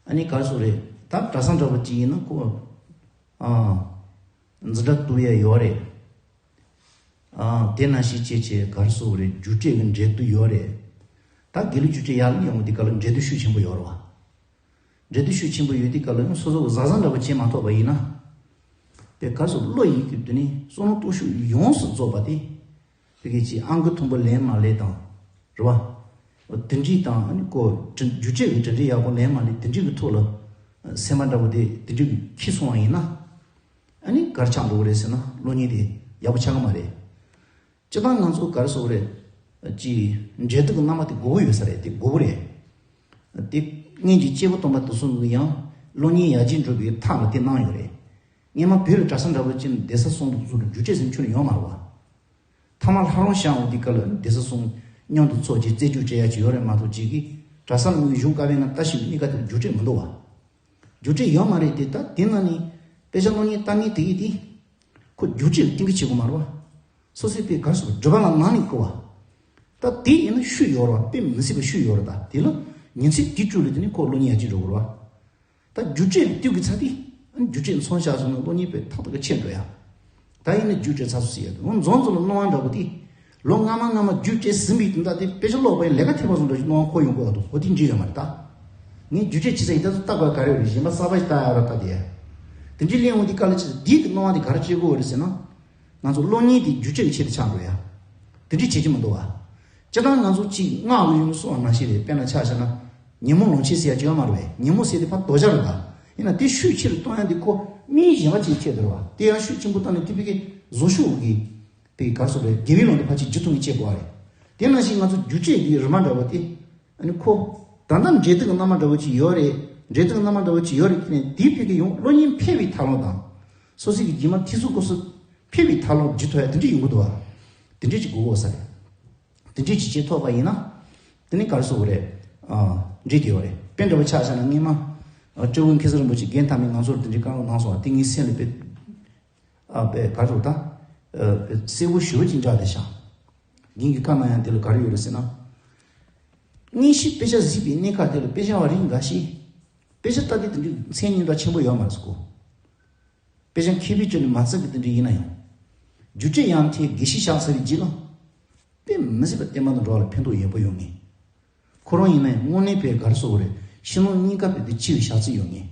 ཨ་ནི་ག་རེ་ཟེར་རེད། ད་གྲྭ་ས་འདྲ་བོ་གཅིག་ཡིན་ན་ཁོ། ཨ། འཛིན་གྲྭ་གཏུག་ཡ་ཡོད་རེད། ཨ། དེ་ནང་བཞིན་བྱས་བྱས་ག་རེ་ཟེར་རེད། རྒྱུགས་སྤྲོད་ཀྱི་འབྲེལ་གཏུག་ཡོད་རེད། ད་དགེ་ལུགས་རྒྱུགས་སྤྲོད་ཡར་ལ་ཡོང་དུས་སྐབས་ལ་འབྲེལ་གཏུག་ཤུགས་ཆེན་པོ་ཡོད་རེད་བ། འབྲེལ་གཏུག་ཤུགས་ཆེན་པོ་ཡོད་དུས་སྐབས་ལ་ཡང་སོ་སོ་གི་བཟང་བཟང་འདྲ་བོ་བྱེད་མ་ཐུབ་པ་ཡིན་ན། དེ་ག་རེ་ཟེར་བློ་ཡིད་ཀྱི་དེ་ནི་བསམ་བློ་གཏོང་ཤུགས་ཡོངས་སུ་རྫོགས་པ་དེ། དེ་གའི་ཅིག་ཨང་ཀི་མཐོན་པོ་ལེན་མ་ལེན་དང་། རེད་བ། དེ་འདྲའི་དང་ཨ་ནི་ཀོ་རྒྱུགས་སྤྲོད་ཀྱི་གྲ་སྒྲིག་ཡག་པོ་ལེན་མ་ལེན་དེ་འདྲའི་གི་ཐོག་ལ། སེམས་པ་འདྲ་བོ་དེ་དེ་འདྲའི་གི་འཁྱེར་སོང་བ་ཡིན་ན། ཨ་ནི་ག་རེ་ཆགས་འགྲོ་གི་རེད་ཟེར་ན་བློ་ཉེས་དེ་ཡག་པོ་ཆགས་ཀྱི་མ་རེད། སྤྱིར་བཏང་ང་ཚོ་ག་རེ་ཟེར་རེད། ཅིག་འབྲེལ་གཏུག་གི་རྣམ་པ་དེ་དགོས་ཀྱི་ཡོད་ས་རེད། དེ་དགོས་ཀྱི་རེད། དེ་སྔོན་གྱི་སྐྱེས་བུ་སྟོན་པ་དེ་ཚོ་གིས་ཡང་བློ་ཉེས་ཡར་རྒྱས་འགྲོ་བའི་ཐབས་ལ་དེ་གནང་ཡོད་རེད། སྔོན་མ་བོད་ལ་གྲྭ་ས་འདྲ་བོ་ཅིག་གདན་ས་གསུམ་དུ་ཚུར་རྒྱུགས་སྤྲོད་ཟེར་ཁྱོན་ནས་ཡོད་མ་རེད་བ། ཐ་མ་ལྷ་རམས་བཞེངས་འོང་དུས་སྐབས་ལ་གདན་ས་གསུམ་མཉམ་དུ་ཚོགས་ཀྱི་རྩེ་རྒྱུགས་སྤྲད་ཡ་ཅིག་ཡོད་རེད་མ་གཏོགས་ཅིག་གིས་གྲྭ་ས་ནང་གི་གཞུང་བཀའ་བློན་ལ་ལྟ་ཞིབ་གཉིས་ཀ་དེར་རྒྱུགས་སྤྲོད་མི་འདུག་བ། རྒྱུགས་སྤྲོད་ཡོད་མ་རེད་དེ། ད་དེ་ནང་ནས་དཔེ་ཆ་སློབ་གཉེར་ལྟ་མཁན་དེ་གིས་དེ། ཁོ་རྒྱུགས་སྤྲོད་ལ་གཏན་འཁེལ་བྱེད་དགོས་མ་རེད་བ། སོ་སོའི་དཔེ་ག་རེ་ཟེར་བ་སྒྲུབ་པ་ལ་ནང་ནས་བཀོལ་བ། ད་དེ་ཡིན་ན་ཤུགས་ཡོད་རེད་བ། དཔེ་མི་སྲིད་པ་ཤུགས་ཡོད་རེད། ད་དེ་ལ་ཉིན་མཚན་དེ་དཀྱུས་ལ་དེ་ནས་ཁོ་བློ་ཉེས་ཡར་རྒྱས་འགྲོ་དགོས་རེད་བ། ད་རྒྱུགས་སྤྲོད་ལ་གཏུག་གི་ཚར་དུས། རྒྱུགས་སྤྲོད་མཚམས་བཞག་སོང་ན་བློ་ཉེས་དཔེ་ཏག་ཏག་གི་ཆད་འགྲོ་ཡ། ད་ཡིན་ན་རྒྱུགས་སྤྲོད་ཚར་སོང་ཟེར་ཡ་འདུག་འོ་མཚམས་མཚམས་ལ་སྣང་བ་འདྲ་བོ་དེ། ལོ་སྔ་མ་སྔ་མ་རྒྱུགས་སྤྲོད་ཟིན་པའི་དུས་ད་དེ་དཔེ་ཆ་ཀློག་པ་ཡིན་ལས་ཀ་ཐེབས་པ་བཟོ་འདྲ་ཞིག་སྣང་བ་འཁོར་ཡོང་གི་འདུག་འོ་དེ་འདྲ་ཡོད་མ་རེད་ད། ངས་རྒྱུགས་སྤྲོད་བྱེད་ས་ཡིན་ད་ཚོ་ལྟ་དགོས་ག་རེ་ཡོད་རེད། གཞན་པ་གསར་པ་ཞིག་ལྟ་ཡ་ར་ལྟ་དེ། དེ་འདྲ་སླེབས་འོང་དུས་དཀའ་ལས་ཆེ་ས་འདིའི་གི་སྣང་བ་དེ་ག་རེ་སྐྱེ་དགོས་རེད་ཟེར་ན། ང་ཚོ་སློབ་གཉེར་དེ་རྒྱུགས་སྤྲོད་ཀྱི་ཆེད་དུ་ཆགས་འགྲོ་ཡ། དེ་འདྲ་བྱེད་ཀྱི་མི་འདུག་བ། སྤྱིར་བཏང་ང་ཚོ་གཅིག་སྔགས་ལ་ཡོང་གསུངས་པ་ནང་བཞིན་རེད། དཔེར་ན་ཆ་བཞག་ན། ཉོན་མོངས་ལོངས་སྤྱོད་ཟེར་ཡ་ཅིག་ཡོད་མ་རེད་པས། ཉོན་མོངས་ཟེར་དེ་ཕར་དོར་བྱ་རེད་པ། ཡིན་ན་དེ་ཤུགས་ཆེ་རུ་གཏོང་ཡ་དེ་ཁོ་མིའི་གཞན་པ་ཅིག་ཁྱེར་འདུག་བ། དེ་ཡང་ཤུགས་ཆེན་པོ་བཏང་ནས་དེ་བོད་ཀྱི་བཟོ་ཤུགས་ཀྱི། དེ་ག་རེ་ཟེར་རེད། དགེ་བའི་ལམ་དེ་ཕར་ཅིག་བརྒྱུད་གཏོང་གི་བྱེད་དགོས་པ་རེད། དེ་ནང་བཞིན་ང་ཚོ་རྒྱུགས་སྤྲོད་ཀྱི་རིམ་པ་འདྲ་བོ་དེ། ཨ་ནི་ཁོ། ད་ལྟ་འབྲེལ་གཏུག་གི་རྣམ་པ་འདྲ་བོ་ཅིག་ཡོད་རེད། འབྲེལ་གཏུག་གི་རྣམ་པ་འདྲ་བོ་ཅིག་ཡོད་རེད་དེ་ནས་དེའི་ཕུགས་ཀྱི་ཡང་བློ་གཉིས་འཕེལ་བའི་ཐབས་ལམ་དང་། སོ་སོའི་གི་རྗེས་མ་ཐེ་ཚོམ་སྐབས་སུ་འཕེལ་བའི་ཐབས་ལམ་བརྒྱུད་ཐུབ་ཡ་དེ་འདྲ་ཡོང་གི་འདུག་བ། དེ་འདྲ་ཅིག་དགོས་ས་རེད། དེ་འདྲ་ཅིག་བྱེད་ཐུབ་པ་ཡིན་ན། དེ་ནི་ག་རེ་ཟེར་དགོས་རེད། ཨ། འགྲིག་བསྡད་ཡོད་རེད། དཔེ་འདྲ་བོ་ཆ་བཞག་ན་སྔོན་མ། ཨ། སྤྲུལ་སྐུ་མཁན་ཟུར་རིན་པོ་ཆེ་རྒན་ཐ་མས་ང་ཚོར་དེ་འདྲའི་བཀའ་སློབ་གནང་སོང་བ་དེ་ངའི་སེམས་ལ་དཔེ། ཨ། དཔེ་ག་རེ་ཟེར་དགོས་ད། ཨ། དཔེ་གསལ་པོ་ཞེ་པོ་ཅིག་འཇགས་བསྡད་ཤག་རྒན་གྱིས་བཀའ་གནང་ཡ་དེ་ལ་ག་རེ་ཡོད་རེད་ཟེར་ན། དངོས་གཞི་དཔེ་ཆ་གཟིགས་པའི་གནས་སྐབས་དེ་ལ་དཔེ་ཆ་བ་རིགས་འགའ་ཞིག་དཔེ་ཆ་ལྟ་དུས་དེ་འདྲའི་མཚན་སྙན་གྲགས་ཆེན་པོ་ཡོད་མ་རེད་ཟེར་གོ། དཔེ་ཆ་མཁས་པའི་ཁྲོད་ནས་མ་རྩ་གི་དེ་འདྲ་ཡིན་ན་ཡང་། རྒྱུགས་སྤྲོད་ཡང་ཐེ་དགེ་བཤེས་བཞག་ཚར་བའི་རྗེས་ལ། དཔེ་མི་སྲིད་པ་བསྟན་པ་དང་འགྲོ་བ་ལ་ཕན་ཐོགས་ཡོད་པོ་ཡོང་ངེས། ཁོ་རང་ཡིན་ན་ཡང་དངོས་གནས་དཔེ་ག་རེ་ཟེར་དགོས་རེད། ཕྱི་ནང་གཉིས་ཀ་དཔེ་དེ་ཆེ་བའི་བཞག་རྩིས་ཡོད་ངེས།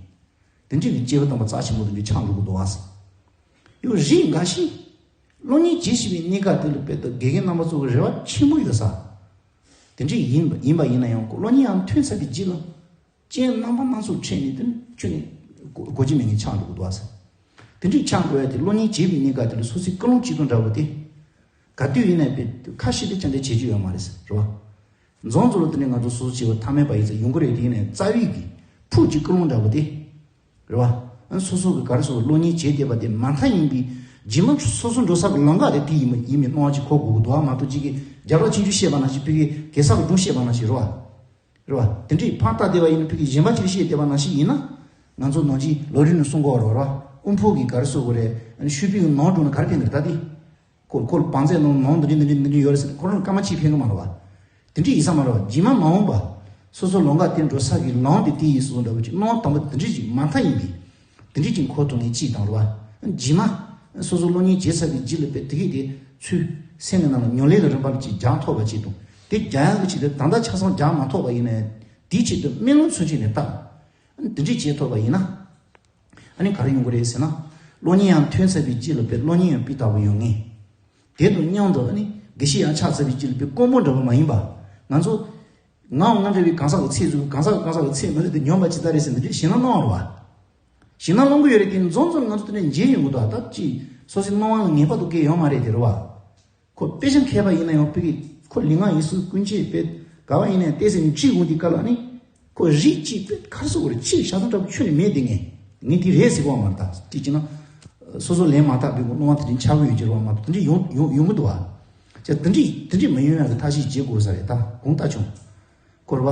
དེ་འདྲའི་གི་སྐྱེས་བུ་དམ་པ་རྩ་ཆེན་པོ་དེ་འདྲ་ཆགས་འགྲོ་གི་འདུག་ཨ་ཟེར། ཡང་རིགས་འགའ་ཞིག་སློབ་གཉེར་བྱེད་བཞིན་པའི་གནས་སྐབས་དེ་ལ་དཔེ་དེ་དགེ་རྒན་རྣམ་པ་ཚོ་གི་རེ་བ་ཆེན་པོ་ཡོད་ས། དེ་འདྲ་ཡིན་ཡིན་པ་ཡིན་ན་ཡང་སློབ་གཉེར་ཡང་ཐོན་ཚར་བའི་རྗེས་ལ། རྐྱེན་རྣམ་པ་སྣ་ཚོགས་འཕྲད་ནས་དེ་ཁྱོན་ནས་གོ་གོ་རྒྱུ་མེད་མཁན་ཆགས་འགྲོ་གི་འདུག་ཨ་ཟེར། དེ་འདྲའི་ཆགས་འགྲོ་ཡ་དེ་སློབ་གཉེར་བྱེད་པའི་གནས་སྐབས་དེ་ལ་སོ་སོའི་ཀུན་སློང་གཅིག་མཐུན་འདྲ་བོ་དེ། ག་དུས་ཡིན་ན་དཔེ་ཁ་ཤས་དེ་ཅང་འདྲ་བྱེད་རྒྱུ་ཡོད་མ་རེད་ཟེར་རེད་བ། འཛོམས་འཛོམས་ལ་དེ་ནས་ང་ཚོ་སོ་སོ་བྱེད་པ་ཐ་མལ་པ་ཡིན་ཙང་ཡོང་གི་རེད་དེ་ཡིན་ནའི་རྩ་བའི་གི་ཕུགས་ཀྱི་ཀུན་སློང་འདྲ་བོ་དེ། རེད་བ། ཨ་ནི་སོ་སོ་གི་ག་རེ་ཟེར་བ་སློབ་གཉེར་བྱེད་བསྡད་པ་དེ་མ་མཐའ་ཡིན་པའི་རྗེས་མ་སོ་སོ་འགྲོ་ས་གི་ལམ་ཁ་དེ་དེ་ཡིན་མ་ཡིན་མིན་སྣང་བ་ཅིག་གོ་དགོས་ཀྱི་འདུག་ཨ། མ་གཏོགས་ཅིག་གིས་རྒྱབ་ལོགས་ཆུང་ཆུང་བཤད་པ་ནང་བཞིན་ཕ་གིའི་གེ་སར་གི་སྒྲུང་བཤད་པ་ནང་བཞིན་རེད་བ། རེད་བ། དེ་འདྲའི་ཕར་ལྟ་བསྡད་པ་ཡིན་ན་ཕ་གིའི་གཞན་པ་ཅིག་བཤད་བསྡད་པ་ནང་བཞིན་ཡིན་ན། ང་ཚོ་ནང་ཆེན་ལོ་རིམ་ནས་གསུང་གི་ཡོད་རེད་བ། དབུ་འཕང་གི་ག་རེ་ཟེར་དགོས་རེད། ཨ་ནི་ཤུག་པའི་ནང་འགྲོ་ན་ག་རེ་ཕན་གི་རེད་ད་དེ། ཁོ་ཁོ་ལ་བང་རྩལ་ནང་ནང་འདི་འདྲ་འདི་འདྲ་འདི་འདྲ་ཡོད་རེད་ཟེར་ཁོ་རང་སྐར་མ་གཅིག་ཕན་གི་མ་རེད་བ། དེ་འདྲ་ཡིན་ས་མ་རེད་བ། རྗེས་མ་མ་འོངས་པ། སོ་སོ་ལམ་ཁ་དེ་འགྲོ་ས་གི་ལམ་དེ་དེ་ཡིན་སོ་སོ་འདྲ་བོ་ཅིག་སྣང་བ་དང་པོ་དེ་འདྲ་ཅིག་མ་མཐའ་ཡིན་པའི། དེ་འདྲ་ཅིག་འཁོར་ཐུབ་མཁན་གཅིག་དང་རེད་བ། རྗེས་མ། སོ་སོ་སློབ་གཉེར་བྱས་ཚར་བའི་རྗེས་ལ་དཔེ་དེ་གས་དེ་ཚུར་སེམས་ཀྱི་ནང་ལ་ཉམས་ལེན་གྱི་རིམ་པ་ལ་ཅིག་སྦྱང་ཐུབ་པ་ཅིག་དང་དེ་སྦྱང་ཡག་གི་ཆེད་དུ་ད་ལྟ་ཆ་ཚང་སྦྱང་མ་ཐུབ་པ་ཡིན་ན་ཡང་དེའི་ཆེད་དུ་སྨོན་ལམ་ཚུན་ཆད་ནས་བཏབ། དེ་འདྲ་བྱེད་ཐུབ་པ་ཡིན་ན། ཨ་ནི་ག་རེ་ཡོང་གི་རེད་ཟེར་ན། གློག་བརྙན་ཡང་ཐོན་ཚར་བའི་རྗེས་ལ་དཔེ་གློག་བརྙན་ཡང་སྤུས་དག་པོ་ཡོང་ངེས། དེ་དང་མཉམ་དུ་ཨ་ནི་དགེ་བཤེས་ཡང་ཆགས་ཚར་བའི་རྗེས་ལ་དཔེ་དཀོན་པོ་འདྲ་པོ་མ་ཡིན་པ། ང་ཚོ་ང་འོ་ང་འདྲ་བའི་གང་ཟག་གི་ཚེ་ཟུག་གང་ཟག་གི་གང་ཟག་གི་ཚེ་མི་རིགས་དེ་ཉོན་པ་ཇི་ལྟར་རེད་ཟེར་འདི་འདྲའི་ཞེད་སྣང་གནང་བ་རེད་བ། ཞེད་སྣང་གནང་གི་ཡོད་རེད་དེ་འཛོམས་འཛོམས་ང་ཚོ་དེ་འདྲ་མཇལ་ཡོང་གི་འདུག་ད་ཅི་སོ་སོའི་སྣང་བ་ལ་ངེས་པར་དུ་སྐྱེ་ཡོང་མ་རེད་དེ་རེད་བ། ཁོ་དཔེ་ཆ་མཁས་པ་ཡིན་ན་ཡང་དཔེ་གི་ཁོ་ལུས་ངག་ཡིད་གསུམ་ཀུན་སྤྱོད་དཔེ་ག་བ་ཡིན་ནའི་ཏོག་ཙམ་འཁྲིད་འོང་དུས་སྐབས་ལ་ནི། ཁོ་རིགས་གཅིག་དཔེ་ཁར་སོ་བར་ཕྱིར་ཤ་ཚ་འདྲ་པོ་ཁྱོན་ནས་མེད་དེ་ངས་ངས་དེ་རེད་ཟེར་གོ་བ་མ་རེད་ད་དེ་ཅི་ན། སོ་སོ་ལན་མ་བཏབ་པའི་སྣང་བ་དེ་འདྲ་འཆར་གི་ཡོད་ཀྱི་རེད་བ་མ་གཏོགས་དེ་འདྲ་ཡོང་ཡོང་ཡོང་གི་འདུག་བ། ཅི་དེ་འདྲ་དེ་འདྲ་མ་ཡོང་ཡག་གི་ཐབས་ཤེས་བྱེད་དགོས་ས་རེད་ད་དགོངས་དག་བྱུང་། སྐོར་བ།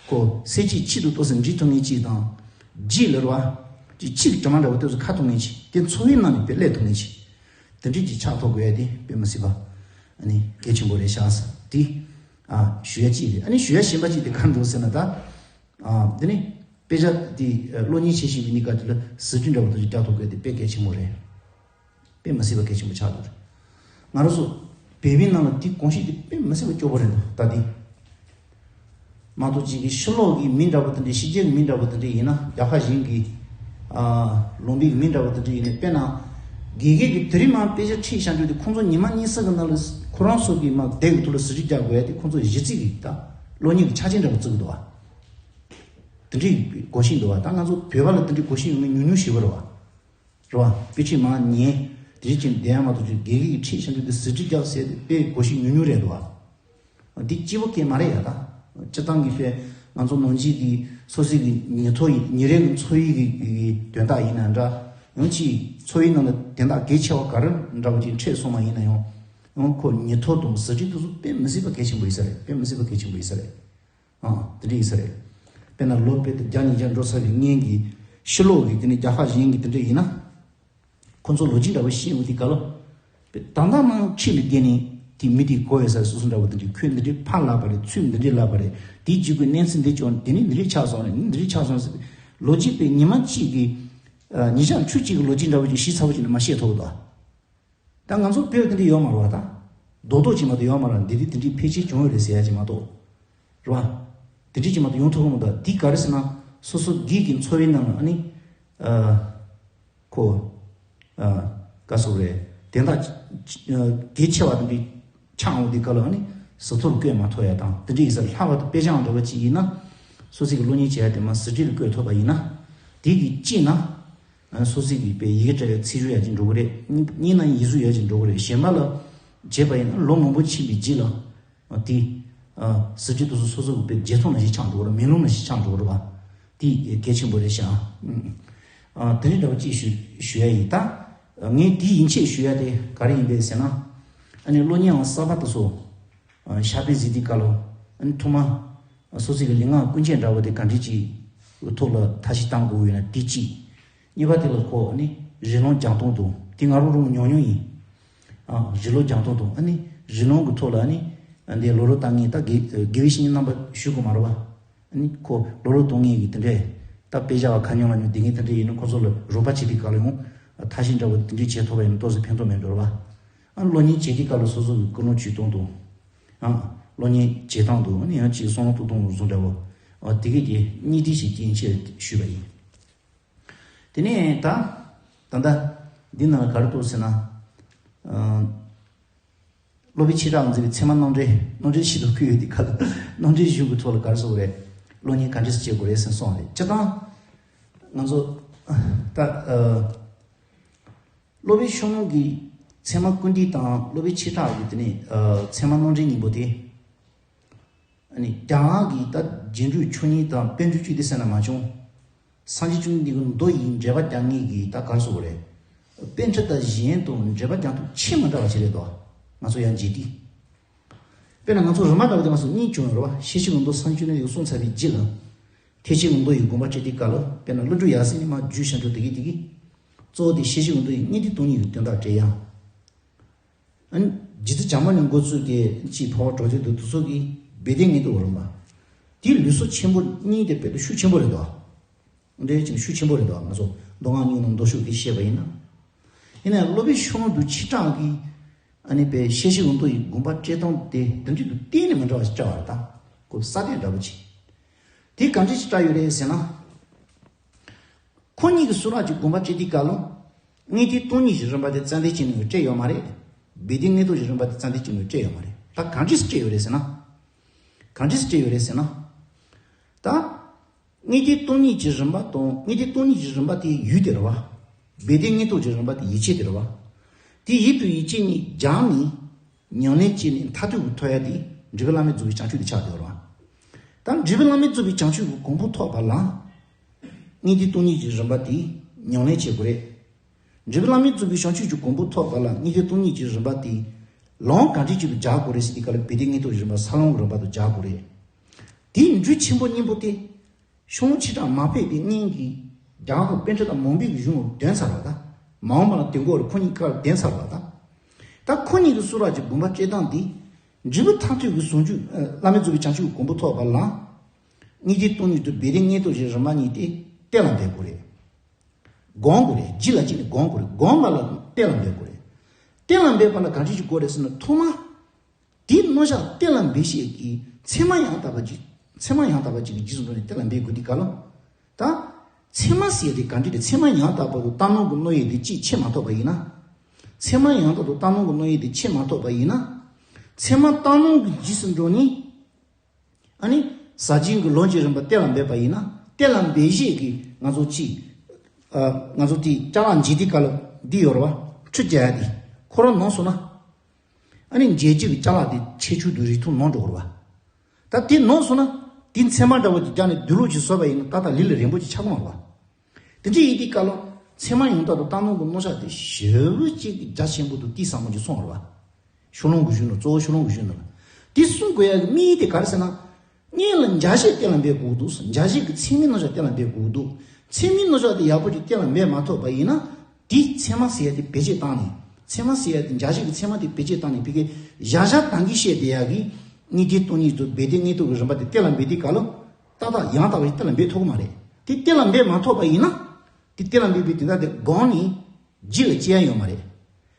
ཁོ་སེ་གཅིག་ཆེད་དུ་ཏོག་ཙམ་འདྲི་ཐུབ་མཁན་གཅིག་དང་། རྗེས་ལ་ར་བ། ཅིག་ཕྱིར་དྲི་མ་འདྲ་བོ་ཏོག་ཙམ་ཁ་ཐུབ་མཁན་གཅིག་དེ་འཚོ་བའི་ནང་ནས་དཔེ་སླེབས་ཐུབ་མཁན་གཅིག་དེ་འདྲས་ཀྱི་ཕྱག་ཐོགས་དགོས་ཡ་དེ་དཔེ་མི་སྲིད་པ། ཨ་ནི་གལ་ཆེན་པོ་རེད་ཤག་ཟེར་དེ། ཨ་ཞུ་ཡ་གཅིག་རེད། ཨ་ནི་ཞུ་ཡ་གཞན་པ་གཅིག་དེ་ག་འདུག་ཟེར་ན་ད། ཨ་དེ་ནི་དཔེ་ཆ་དེ་གློག་བརྙན་བྱེད་བཞིན་པའི་གནས་སྐབས་དེ་ལ་ཟུར་ཁྲིད་འདྲ་བོ་དེ་ཚོ་རྒྱག་ཐུབ་དགོས་དེ་དཔེ་གལ་ཆེན་པོ་རེད། དཔེ་མི་སྲིད་པ་གལ་ཆེན་པོ་ཆགས་འདུག་ང་རང་ཚོ་བོད་མིའི་ནང་ལ་དེ་གོམས་གཤིས་དེ་དཔེ་མི་སྲིད་པ་སྐྱོ་པོ་རེད་འདུག་ད་དེ། མ་གཏོགས་ཅིག་གི་ཕྱི་ལོགས་ཀྱི་མི་འདྲ་པོ་དེ་འདྲའི་ཕྱི་རྒྱལ་གྱི་མི་འདྲ་པོ་དེ་འདྲ་ཡིན་ན་རྒྱལ་ཁབ་གཞན་གྱི་ཨ་ལུང་པའི་མི་འདྲ་པོ་དེ་འདྲ་ཡིན་ན་དཔེར་ན། དགེ་རྒན་གྱི་དེ་རིང་མ་དཔེ་ཆ་ཁྲིད་བཞག་རྒྱུ་དེ་ཁོང་ཚོ་ཉི་མ་གཉིས་གསུམ་གྱི་ནང་ལ་ཁོ་རང་ཚོ་གི་མ་སྡེ་གི་ཐོག་ལ་ཟུར་ཁྲིད་རྒྱག་དགོས་ཡ་དེ་ཁོང་ཚོ་གཞི་རྩའི་གི་ད་གློག་བརྙན་གྱི་ཆ་རྐྱེན་འདྲ་པོ་བརྩི་གི་འདུག་བ། དེ་འདྲའི་གོམས་གཤིས་འདུག་བ། ད་ང་ཚོ་བོད་པ་ལ་དེ་འདྲའི་གོམས་གཤིས་ཡོང་མཁན་ཉུང་ཉུང་ཞིག་པ་རེད་བ། རེད་བ། དཔེ་ཁྲིད་མང་ཉན། དེ་རིགས་ཀྱི་བསྡད་ཡ་མ་གཏོགས་ཀྱི་དགེ་རྒན་གྱི་ཁྲིད་བྱ་རྒྱུ་དེ་ཟུར་ཁྲིད་རྒྱག་ཟེར་ཏེ་དཔེ་གོ་ཤེས་ཉུང་ཉུང་རེད་འདུག་བ། འདི་སྐྱིད་པོ་སྐད་མ་རེད་ཡ་ད། སྤྱིར་བཏང་གི་དཔེ་ང་ཚོ་ནང་ཆོས་ཀྱི་སོ་སོའི་གི་ཉིན་ཐོ་ཡི་ཉིན་རེའི་གི་འཚོ་བའི་གི་གི་དོན་དག་ཡིན་ན་འདྲ། ཡང་ཅིག་འཚོ་བའི་ནང་ལ་དོན་དག་གལ་ཆེ་བ་ག་རེ་འདྲ་བོ་ཅིག་འཕྲད་སོང་བ་ཡིན་ན་ཡང་། ཡང་ཁོ་ཉིན་ཐོ་དང་ཟུར་ཁྲིད་དེ་ཚོ་དཔེ་མི་སྲིད་པ་གལ་ཆེན་པོ་ཡིན་ས་རེད། དཔེ་མི་སྲིད་པ་གལ་ཆེན་པོ་ཡིན་ས་རེད། ཨང་། དེ་འདྲ་ཡིན་ས་རེད། དཔེར་ན་ལོ་དཔེ་དེ་བརྒྱ་ཉིས་བརྒྱ་འགྲོ་ཚར་བའི་སྔོན་གྱི་ཕྱི་ལོགས་ཀྱི་དེ་ནི་རྒྱལ་ཁབ་གཞན་གྱི་དེ་འདྲ་ཡིན་ན། ཁོ་ཚོ་ལོ་རྒྱུས་འདྲ་བོ་ཤེས་འོང་དུས་སྐབས་ལ། དཔེ་ད་ལྟ་ནང་ཁྲིད་ལ་བརྟེན་ནས་དེ་མི་དེ་གོ་ཡོད་ས་སོ་སོ་འདྲ་བོ་དེ་འདྲ་ཁོས་འདི་འདྲའི་ཕར་ལབ་པ་རེད། ཚུར་འདི་འདྲའི་ལབ་པ་རེད། དེའི་རྗེས་ཀྱི་གནས་ཚུལ་འདི་བྱུང་དེ་ནི་འདི་འདྲའི་ཆགས་སོང་རེད། འདི་འདྲའི་ཆགས་སོང་ཟེར། ལོ་རྒྱུས་དཔེ་ཉི་མ་གཅིག་གི་ཉིན་ཞག་ཆུ་གཅིག་གི་ལོ་རྒྱུས་འདྲ་བོ་ཅིག་ཤེས་ཚར་བ་ཅིག་ནི་མ་ཤེས་ཐུབ་འདུག་ད་ང་ཚོ་བོད་དེ་འདྲ་ཡོད་མ་རེད་བ་ད། རྡོག་རྡོག་ཅིག་མ་གཏོགས་ཡོད་མ་རེད། འདི་དེ་དེ་འདྲའི་ཕལ་ཆེར་བྱུང་ཡོད་རེད་ཟེར་ཡ་ཅིག་མ་གཏོགས། རེད་བ། དེ་འདྲའི་ཅིག་མ་གཏོགས་ཡོང་ཐུབ་ཀྱི་མི་འདུག་འདི་ག་རེ་ཟེར་ན། སོ་སོ་སྒེར་གྱི་འཚོ་བའི་ནང་ལ་ཨ་ནི། ཨ། ཁོ། ཨ། ག་སོགས་རེད། དེ་འདྲ། གལ་ཆེ་བ་དེ་འདྲའི་ཆགས་འོང་དུས་སྐབས་ལ་ཨ་ནི། ཟུར་ཐོག་ལ་བཀོད་མ་ཐུབ་ཡ་དང་དེ་འདྲ་ཡིན་ས་རེད། ལྷག་པར་དུ་དཔེ་ཆའང་འདྲ་བ་ཅིག་ཡིན་ན། སོ་སོ་གི་གློག་བརྙན་བྱས་ཡ་དེ་མ་ཟུར་ཁྲིད་ལ་བཀོད་ཐུབ་པ་ཡིན་ན། དེ་གི་གཅིག་ན། ཨ། སོ་སོ་གི་དཔེ་ཡི་གེ་འབྲི་ཡ་ཚིག་སྦྱོར་ཡག་ཅིག་འགྲོ་གི་རེད། གཉིས་གཉིས་ན་ཡིག་གཟུགས་ཡག་ཅིག་འགྲོ་གི་རེད། གཞན་པ་ལ་བྱས་པ་ཡིན་ན་ལོ་མང་པོ་ཕྱིན་པའི་རྗེས་ལ། ཨ། དེ། ཨ། ཟུར་ཁྲིད་དེ་ཚོ་སོ་སོ་གི་དཔེ་བརྗེད་ཐོ་ནང་བཞིན་ཆགས་འགྲོ་གི་རེད། མེ་ལོང་ནང་བཞིན་ཆགས་འགྲོ་གི་རེད་བ། དེ་གལ་ཆེན་པོ་རེད་ཤག་ཨ། དེ་རིང་འདྲ་བོ་གཅིག་ཞུ་ཞུ་ཡ་ཡིན་ད། ངས་དེ་ཡིན་ཆེད་ཞུ་ཡ་དེ་ག་རེ་ཡིན་པས་ཟེར་ན། ཨ་ནི་གློག་བརྙན་ཨང་གསར་པ་དེ་ཚོ། ཨ། ཤར་པའི་གཟིགས་དུས་སྐབས་ལ། ཨ་ནི་ཐོག་མ། སོ་སོ་གི་ལུས་ངག་ཀུན་སྤྱོད་འདྲ་བོ་དེ་ག་འདྲ་ཅིག་ཐོག་ལ་ཐབས་ཤེས་བཏང་དགོས་ཡོད་ན་དེ་གཅིག་གཉིས་པ་དེ་ལ་ཁོ་ནི་རི་ལུང་རྒྱང་མཐོང་དང་དེ་ང་རང་རང་ཉུང་ཉུང་ཡིན། ཨ། རི་ལུང་རྒྱང་མཐོང་དང་ཨ་ནི་རི་ལུང་གི་ཐོག་ལ་ཨ་ནི་འདི་ལོ་ལོ་བཏང་ངེས་ད་དགེ་དགེ་བའི་བཤེས་གཉེན་རྣམ་པ་ཞུ་དགོས་མ་རེད་བ། ཨ་ནི་ཁོ་ལོ་ལོ་གཏོང་ངེས་ཀྱི་དེ་འདྲས་ད་དཔེ་ཆ་བ་ཁ་ཉོ་ལ་ཉོ་དེ་ངས་དེ་འདྲས་ཡིན་ན་ཁོ་ཚོ་ལ་རོགས་པ་བྱེད་དུས་སྐབས་ལ་ཡང་ཐབས་ཤེས་འདྲ་བོ་དེ་འདྲས་བྱེད་ཐུབ་པ་ཡིན་ན་ཏོག་ཙམ་ཕན་ཐོགས་མེད་འགྲོ་རེད་བ། ཨ་ནི་གློག་བརྙན་བྱེད་དུས་སྐབས་ལ་སོ་སོ་གི་ཀུན་སློང་ཇུས་གཏོང་དང་། ཨ། གློག་བརྙན་བྱེད་སྟངས་དང་ཨ་ནི་ཡང་ཅིག་བསམ་བློ་གཏོང་སྟངས་བཟོ་འདྲ་བོ། ཨ། དེ་གས་ཀྱི་གཉིས་སྒྲིལ་ཞིག་རྐྱེན་ཆེ་ཞུས་པ་ཡིན། དེ་ནས་ད། ད་ལྟ། འདི་ནང་ལ་ག་རེ་འདུག་ཟེར་ན། ཨ། སློབ་དཔོན་ཆོས་གྲགས་མཛད་པའི་ཚད་མ་རྣམ་འགྲེལ་རྣམ་འགྲེལ་ཞིག་ཏུ་བཀོད་ཡོད་དེ་ག་ལ་རྣམ་འགྲེལ་གཞུང་གི་ཐོག་ལ་ག་རེ་ཟེར་དགོས་རེད། གློག་བརྙན་ག་འདྲས་སེ་བྱེད་དགོས་རེད་ཟེར་གསུངས་རེད། སྤྱིར་བཏང་། ང་ཚོ། ད། ཨ། སློབ་དཔོན་ཆོས་ནོར་གྱི་ཚད་མ་ཀུན་བཏུས་དང་སློབ་དཔོན་ཆོས་གྲགས་ཀྱི་དེ་ནས་ཨ་ཚད་མ་རྣམ་འགྲེལ་གཉིས་པོ་དེ། ཨ་ནི་རྒྱ་གར་གྱི་ད་རྗེས་འགྲོའི་ཆོས་ཉིད་དང་པཎ་གྲུབ་ཅུས་དེ་ཟེར་ན་མ་བྱུང་། སངས་རྒྱས་བཅོམ་ལྡན་འདས་ཀྱི་མདོ་ཡི་འགྲེལ་པ་རྒྱག་མཁན་གྱི་ད་ག་རེ་ཟེར་དགོས་རེད། པཎ་གྲུབ་དང་གཞན་དང་འགྲེལ་པ་རྒྱག་སྟངས་ཆེས་མི་འདྲ་བ་ཞིག་རེད་དོ། ང་ཚོ་ཡང་འཇིག་དུས། དཔེར་ན་ང་ཚོ་རིམ་པ་འདྲ་བོ་དེ་ང་ཚོ་གཉིས་བྱུང་ཡོད་རེད་བ། ཤེར་ཕྱིན་གྱི་མདོ་སངས་རྒྱས་བཅོམ་ལྡན་འདས་ཀྱིས་གསུངས་ཚར་བའི་རྗེས་ལ། ཐེག་ཆེན་གྱི་མདོ་ཡི་དགོངས་པ་འགྲེལ་དུས་སྐབས་ལ་དཔེར་ན་ཀླུ་སྒྲུབ་ཡབ་སྲས་ནས་མར་རྒྱུད་བཤད་འགྲོ་དེ་གི་དེ་གི། གཙོ་བོ་དེ་ཤེར་ཕྱིན་གྱི་མདོ་ཡི་གཉིས་ཏེ་སྟོང་ཉིད་ཀྱི་དོན་དག་འགྲེལ་ཡ། ཨ་ནི་རྗེ་བཙུན་བྱམས་པ་ནས་འགོ་བཙུགས་ཏེ་ཅིག་འཕགས་པ་གྲོལ་ཚུལ་དུ་དུ་ཚོགས་ཀྱི་སྦས་དོན་ངེས་དུ་འོར་མ། དེའི་ལུགས་སྲོལ་ཆེན་པོ་གཉིས་དེ་དཔེ་དེ་ཤུགས་ཆེན་པོ་རེད་དོ། འདྲའི་ཅིག་ཤུགས་ཆེན་པོ་རེད་དོ། ང་ཚོ་མདོ་སྔགས་གཉིས་ནང་མདོ་ཕྱོགས་ཀྱི་བཤད་པ་ཡིན་ན། ཡིན་ནའང་སློབ་དཔོན་ཆོས་ནོར་དང་ཆོས་གྲགས་ཀྱིས་ཨ་ནི་དཔེ་ཤེར་ཕྱིན་གྱི་མདོ་ཡི་དགོངས་པ་འགྲེལ་སྟངས་དེ་དོན་འགྲེལ་དུ་གཏན་ནས་མི་འདྲ་བ་ཞིག་བཀྲལ་བ་རེད་ད། ཁོ་ས་དེ་འདྲ་པོ་ཅིག་དེ་ག་འདྲ་ཞིག་བཀྲལ་ཡོད་རེད་ཟེར་ན། ཁོ་གཉིས་ཀྱི་གསུང་རབ་ཀྱི་དགོངས་པ་བཀྲལ་དུས་སྐབས་ལ། དངོས་དོན་སྟོང་ཉིད་ཀྱི་རིམ་པ་དེ་ཙན་དན་གྱི་ནང་བཀྲལ་ཡོད་མ་རེད། སྦས་དོན་དངོས་སྟོབས་ཀྱི་རིམ་པ་དེ་ཙན་དན་གྱི་ནང་བཀྲལ་ཡོད་མ་རེད། ད་གང་འདྲས་སེ་བཀྲལ་ཡོད་རེད་ཟེར་ན། གང་འདྲས་སེ་བཀྲལ་ཡོད་རེད་ཟེར་ན། ད། དངོས་དོན་སྟོང་ཉིད་ཀྱི་རིམ་པ་དང་དངོས་དོན་སྟོང་ཉིད་ཀྱི་རིམ་པ་དེ་ཡུལ་དེ་རེད་བ། སྦས་དོན་དངོས་སྟོབས་ཀྱི་རིམ་པ་དེ་ཡིད་ཆེས་དེ་རེད་བ། དེ་ཡུལ་དང་ཡིད་ཆེས་གཉིས་སྦྱར་ནས། ཉམས་ལེན་བྱས་ནས་མཐར་ཐུག་གི་ཐོབ་ཡ་དེ་འབྲས་བུ་བླ་མེད་རྫོགས་པའི་བྱང་ཆུབ་དེ་ཆགས་བསྡད་ཡོད་རེད་བ། ད་འབྲས་བུ་བླ་མེད་རྫོགས་པའི་བྱང་ཆུབ་ཀྱི་གོ་འཕང་ཐོབ་པ་ལ། དངོས་དོན་སྟོང་ཉིད་ཀྱི་རིམ་པ་དེ་ཉམས་ལེན་བྱེད་དགོས་རེད། འབྲས་བུ་བླ་མེད་རྫོགས་པའི་བྱང་ཆུབ་ཀྱི་གོ་འཕང་ཐོབ་པ་ལ་དངོས་དོན་སྟོང་ཉིད་ཀྱི་རིམ་པ་དེ་ལམ་གང་འདྲ་ཅིག་ཏུ་སྦྱར་དགོས་རེད་ཟེར་དུས་སྐབས་ལ་སྦས་དོན་དངོས་སྟོབས་ཀྱི་རིམ་པ་ས་ལམ་གྱི་རིམ་པ་དུ་སྦྱར་དགོས་རེད། དེའི་འབྲུ་ཆེན་པོ་གཉིས་པོ་དེ། ཤོ་ལོ་ཀ་ཆེ་གྲས་མ་ཕེབས་པའི་སྔོན་གྱི་རྒྱ་གར་པཎ་ཌི་ཏ་མང་པོས་གཞུང་ལ་འདོན་ཚར་བ་དང་། མ་འོངས་པ་ལ་དེ་འགོར་ཁོ་གཉིས་ཀར་འདོན་ཚར་བ་དང་། ད་ཁོ་གཉིས་ཀྱི་གསུང་རབ་ཀྱི་དགོངས་པ་བཅད་སྟངས་འདི། འབྲས་བུ་མཐར་ཐུག་གི་ཟུང་འཇུག་བླ་མེད་རྫོགས་པའི་བྱང་ཆུབ་ཀྱི་གོ་འཕང་ཐོབ་པ་ལ། དངོས་དོན་སྟོང་ཉིད་དང་སྦས་དོན་དངོས་སྟོབས་ཀྱི་རིམ་པ་གཉིས་དེ་གཏན་ལ་འབེབས་དགོས་རེད། སྒོམ་དགོས་རེད། རྒྱུད་ལ་བྱས་ནས་སྒོམ་དགོས་རེད། སྒོམ་པ་ལ་གཏན་ལ་འབེབས་དགོས་རེད། གཏན་ལ་འབེབས་པ་ལ་ག་རེ་ཞིག་དགོས་རེད་ཟེར་ན་ཐོག་མ། དེའི་རྣམ་གཞག་གཏན་ལ་འབེབས་ཤེས་ཀྱི་ཚད་མ་ཡང་དག་པ་ཅིག་ཚད་མ་ཡང་དག་པ་ཅིག་གི་རྗེས་སུ་འགྲོ་ནས་གཏན་ལ་འབེབས་དགོས་དུས་སྐབས་ལ། ད། ཚད་མ་ཟེར་དེ་ག་འདྲ་རེད། ཚད་མ་ཡང་དག་པ་དང་གཏན་གླེང་གི་བློ་ཡུལ་དེ་གཅིག་ཕྱེ་མ་ཐུབ་པ་ཡིན་ན། ཚད་མ་ཡང་དག་དང་གཏན་གླེང་གི་བློ་ཡུལ་དེ་ཕྱེ་མ་ཐུབ་པ་ཡིན་ན། ཚད་མ་གཏན་གླེང་གི་རྗེས་སུ་འགྲོ་ནས། ཨ་ནི། ཟབ་ཆོས་ཀྱི་ལམ་གྱི་རིམ་པ་གཏན་ལ་འབེབས་པ་ཡིན་ན། གཏན་ལ་འབེབས་ཤེས་ཀྱི་ང་ཚོ་གཅིག་ཨ། ང་ཚོ་དེ་ཅ་ལག་འཇལ་དུས་སྐབས་ལ་འདི་ཡོད་རེད་བ། ཁྲུས་རྒྱག་ཡ་དེ། ཁོ་རང་ནོར་སོང་ན། ཨ་ནི་འཇལ་རྒྱུ་གི་ཅ་ལག་དེ་ཆེ་ཆུང་དང་རིགས་མཐུན་ནོར་འགྲོ་གི་རེད་བ། ད་དེ་ནོར་སོང་ན། དེ་ཚད་མ་འདྲ་བོ་ཅིག་རྒྱག་ནས་སྡུག་ལུགས་ཅིག་བཟོས་པ་ཡིན་ན་ཏག་ཏག་ལས་ལ་རན་པོ་ཅིག་ཆགས་ཀྱི་མ་རེད་བ། དེ་འདྲ་ཡིན་དུས་སྐབས་ལ་ཚད་མ་ཡང་དག་དང་གཏན་གླེང་གི་རྣམ་གཞག་དེ་ཞེ་པོ་ཅིག་གི་རྒྱ་ཆེན་པོ་དང་གཏིང་ཟབ་མོ་ཅིག་གསུངས་པ་རེད་བ། ཤོ་ལོ་ཀ་གཞུང་ལ། གཙོ་བོ་ཤོ་ལོ་ཀ་གཞུང་ལ། དེ་གསུང་དགོས་ཡ་གི་དམིགས་ཡུལ་དེ་ག་རེ་ཟེར་ན། སྔོན་ལ་འཇལ་བྱེད་གཏན་ལ་འབེབས་དགོས་འདུག་འཇལ་བྱེད་ཀྱི་ཚད་མའི་རྣམ་གཞག་གཏན་ལ་འབེབས་དགོས་འདུག་ཚད་མའི་རྣམ་གཞག་དེ་ཡག་པོ་ཅིག་གཏན་ལ་འབེབས་མ་ཐུབ་པ་ཡིན་ན། དེ་ཚད་མ་ཟེར་ཡ་དེ་བེད་སྤྱོད་བཏང་ནས། ཚད་མ་ཟེར་ཡ་དེ་འཇལ་བྱེད་ཀྱི་ཚད་མ་དེ་བེད་སྤྱོད་བཏང་ནས་ཕ་གི་བཞག་བཞག་དང་གི་བཤད་བསྡད་ཡ་གི། དངོས་དོན་སྟོང་ཉིད་དང་སྦས་དོན་དངོས་སྟོབས་ཀྱི་རིམ་པ་དེ་གཏན་ལ་འབེབས་དུས་སྐབས་ལ། ཏག་ཏག་ཡང་དག་པ་ཞིག་གཏན་ལ་འབེབས་ཐུབ་ཀྱི་མ་རེད། དེ་གཏན་ལ་འབེབས་མ་ཐུབ་པ་ཡིན་ན། དེ་གཏན་ལ་འབེབས་པའི་དོན་དག་དེ་སྒོམ་ནས་རྒྱུད་ལ་སྐྱེ་ཡ་ཡོད་མ་རེད།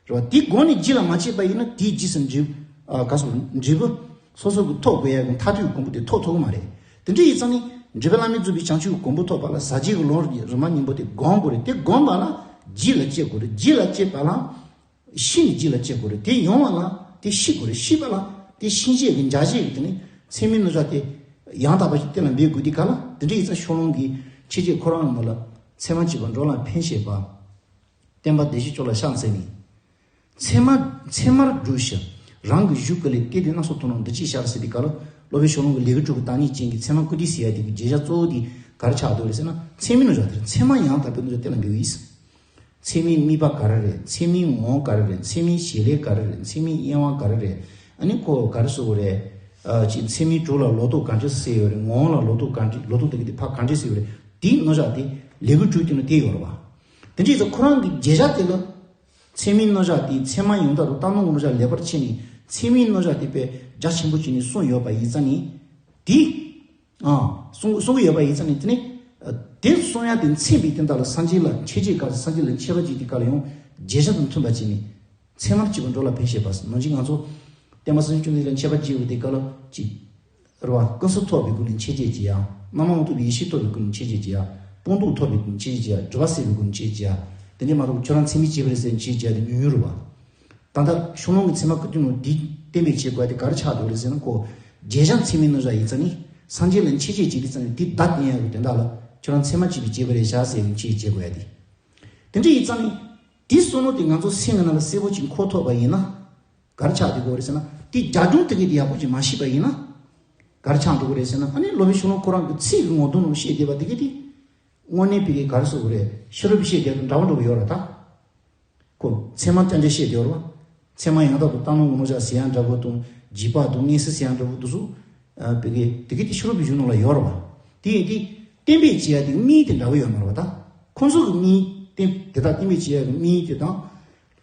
རེད་བ། དེ་སྒོམ་ནས་རྒྱུད་ལ་མ་སྐྱེས་པ་ཡིན་ན་དེའི་རྗེས་སུ་འབྲས། ཨ། ག་སོ། འབྲས་བུ། སོ་སོ་གི་ཐོབ་དགོས་ཡ་གི་མཐར་ཐུག་གི་གོ་འཕང་དེ་ཐོབ་ཐུབ་ཀྱི་མ་རེད། དེ་འདྲ་ཡིན་ཙང་ནི་འབྲས་བུ་བླ་མེད་རྫོགས་པའི་བྱང་ཆུབ་ཀྱི་གོ་འཕང་ཐོབ་པ་ལ་ཟབ་ཆོས་ཀྱི་ལམ་རིམ་པ་གཉིས་པོ་དེ་སྒོམ་དགོས་རེད། དེ་སྒོམ་པ་ལ་རྒྱུད་ལ་སྐྱེ་དགོས་རེད། རྒྱུད་ལ་སྐྱེས་པ་ལ། ཤེས་ནས་རྒྱུད་ལ་སྐྱེ་དགོས་རེད། དེ་ཡོང་བ་ལ་དེ་ཤེས་དགོས་རེད། ཤེས་པ་ལ་དེ་ཤེས་བྱེད་ཀྱི་འཇལ་བྱེད་ཀྱི་དེ་ནི་ཚད་མའི་རྣམ་གཞག་དེ་ཡང་དག་པ་ཞིག་གཏན་ལ་འབེབས་དགོས་དུས་སྐབས་ལ། དེ་འདྲ་ཡིན་ཙང་ཤོ་ལོ་ཀ་གི་འཆད་རྩོད་ཁོ་རང་ནང་ལ། ཚད་མ་གཅིག་པ་འགྲོ་ལ་ཕན་བྱེད་པ། བསྟན་པ་བདེ་གཤེགས་སྐྱོབ་ལ་ཕྱག་འཚལ་ནས། ཚད་མ། ཚད་མར་བསྒྲུབས་ཤིང་། རང་གི་གཞུག་གུ་ལས་སྐད་དོད་སྣ་ཚོགས་མཐོང་ནོ་འདི་ཅིག་ཤར་ཟེར་བའི་སྐབས་ལ། སློབ་དཔོན་ཤོ་ལོ་ཀ་གི་ལས་ཀྱི་གྲུབ་ཀྱི་བརྟག་གཉིས་ཅན་གྱི་ཚད་མ་བཀུར་སྟི་ཟེར་ཡ་དེ་གི་བརྗོད་བྱ་གཙོ་བོ་དེ་ག་རེ་ཆགས་འདུག་རེད་ཟེར་ན། ཚད་མའི་རྣམ་གཞག་དེ་རེད། ཚད་མ་ཡང་དག་པའི་རྣམ་གཞག་གཏན་ལ་འབེབས་ཡིན། ཚད་མའི་དམིགས་པ་ག་རེ་རེད། ཚད་མའི་ངོ་བོ་ག་རེ་རེད། ཚད་མའི་བྱེད་ལས་ག་རེ་རེད། ཚད་མའི་དབྱེ་བ་ག་རེ་རེད། ཨ་ནི་ཁོ་ག་རེ་ཟེར་དགོས་རེད། ཨ། ཅིག་ཚད་མའི་གྲོགས་ལ་ལོག་རྟོག་ག་འདྲ་སེལ་ཡོད་རེད། ངོ་བོ་ལ་ལོག་རྟོག་ག་འདྲ། ལོག་རྟོག་དེ་གི་དེ་ཕར་ག་འདྲ་སེལ་ཡོད་རེད། དེའི་རྣམ་གཞག་དེ་ལས་ཀྱི་གྲུབ་དེ་ནང་བསྡད་ཡོད་རེད་བ། དེ་འདྲ་ཡིན་ཙང་ཁོ་རང་གི་བརྗོད་བྱ་དེ་ལ། ཚད་མའི་རྣམ་གཞག་དེ་ཚད་མ་ཡང་དག་དང་གཏན་གཏོང་གི་རྣམ་གཞག་ལེགས་པར་ཕྱེ་ནས། ཚད་མའི་རྣམ་གཞག་དེ་དཔེ་རྒྱ་ཆེན་པོ་བྱས་ནས་གསུངས་ཡོད་པ་ཡིན་ཙང་ནི། དེ། ཨ། གསུང་། གསུང་གི་ཡོད་པ་ཡིན་ཙང་ནི། དེ་ནི། ཨ། དེ་གསུང་ཡ་དེ་མཚོན་པའི་དོན་དག་ལ་སངས་རྒྱས་ལ་འཆད་རྩོད་སྐབས། སངས་རྒྱས་ལ་འཆད་པ་བྱེད་དུས་སྐབས་ལ་ཡང་བརྗོད་བྱ་དང་མཐུན་པ་བྱས་ནས། ཚད་མར་གཅིག་པ་འགྲོ་ལ་ཕན་བྱེད་པ་ཟེར། ནང་བཞིན་ང་ཚོ་བསྟན་པ་སངས་རྒྱས་བཅོམ་ལྡན་འདས་ལ་འཆད་པ་བྱེད་པའི་དུས་སྐབས་ལ་ཅིག་རེད་བ། སྐུ་གསུང་ཐོབ་པའི་སྒོ་ནས་འཆད་རྩོད་བྱེད་ཡ། རྣམ་མང་མ་ཐོབ་པའི་ཡེ་ཤེས་ཐོབ་པའི་སྒོ་ནས་འཆད་རྩོད་བྱེད་ཡ། སྤངས་རྟོགས་ཐོབ་པའི་སྒོ་ནས་འཆད་རྩོད་བྱེད་ཡ། སྒྲིབ་པ་སེལ་བའི་སྒོ་ནས་འཆད་རྩོད་བྱེད་ཡ། དེ་འདྲའི་མ་གཏོགས་ཁྱོད་རང་ཚད་མས་བྱས་པ་རེད་ཟེར་འཆད་རྩོད་བྱེད་ཡ་དེ་ཉུང་ཉུང་རེད་བ། ད་ལྟ་ཤོ་ལོ་ཀ་གི་ཚད་མ་བཀུར་སྟི་ནང་འདི་གཏན་འབེབས་བྱེད་དགོས་ཡ་དེ་ག་རེ་ཆགས་འདུག་རེད་ཟེར་ན། ཁོ་བརྗོད་བྱ་ཚད་མའི་རྣམ་གཞག་ཡིན་ཙང་ནི། སངས་རྒྱས་ལ་འཆད་རྩོད་བྱེད་དུས་ཙང་ནི་དེ་བརྡ་བསྟན་ཡ་གི་དོན་དག་ལ་ཁྱོད་རང་ཚད་མ་གཅིག་པས་བྱས་པ་རེད་བཞག་ཟེར་ཡ་གི་འཆད་རྩོད་བྱེད་དགོས་ཡ་དེ། དེ་འདྲ་ཡིན་ཙང་ནི། དེའི་བསམ་བློ་དེ་ང་ཚོ་སེམས་ཀྱི་ནང་ལ་གསལ་པོ་ཅིག་འཁོར་ཐུབ་པ་ཡིན་ན། ག་རེ་ཆགས་འདུག་གོ་རེད་ཟེར་ན། དེ་རྒྱ་གྲུབ་དེ་གི་དེ་ཡག་པོ་ཅིག་མ་ཤེས་པ་ཡིན་ན། ག་རེ་ཆགས་འདུག་གོ་རེད་ཟེར་ན། ཨ་ནི་སློབ་དཔོན་ཤོ་ལོ་ཀ་ཁོ་རང་གི་ཚིག་གི་ངོ་གདོང་ནང་བཤད་བསྡད་པ་དེ་གི་དེ། དངོས་གནས་པའི་གི་ག་རེ་ཟེར་དགོས་རེད། ཤེས་རབ་བཤད་བསྡད་པ་འདྲ་བོ་འདྲ་བོ་ཡོད་རེད་ད། ཁོ་ཚད་མ་རྐྱང་རྐྱང་བཤད་བསྡད་ཡོད་རེད་བ། ཚད་མ་ཡང་དག་དང་གཏན་གཏོང་གི་རྣམ་གཞག་ཟེར་ཡ་འདྲ་བོ་དང་། རྗེས་དཔག་དང་མངོན་གསལ་ཟེར་ཡ་འདྲ་བོ་དེ་ཚོ། ཨ། དེ་གི་དེ་གི་དེ་ཤེས་རབ་ཀྱི་གཞུང་ནང་ལ་ཡོད་རེད་བ། དེ་ཡིན་དུས་གཏན་འབེབས་བྱེད་ཡ་དེ་དམིགས་ཡུལ་དེ་འདྲ་བོ་ཡོད་མ་རེད་བ་ད། ཁོང་ཚོ་གི་དམིགས་ཡུལ་དེ་དེ་དག་གཏན་འབེབས་བྱེད་ཡ་གི་དམིགས་ཡུལ་དེ་དང་།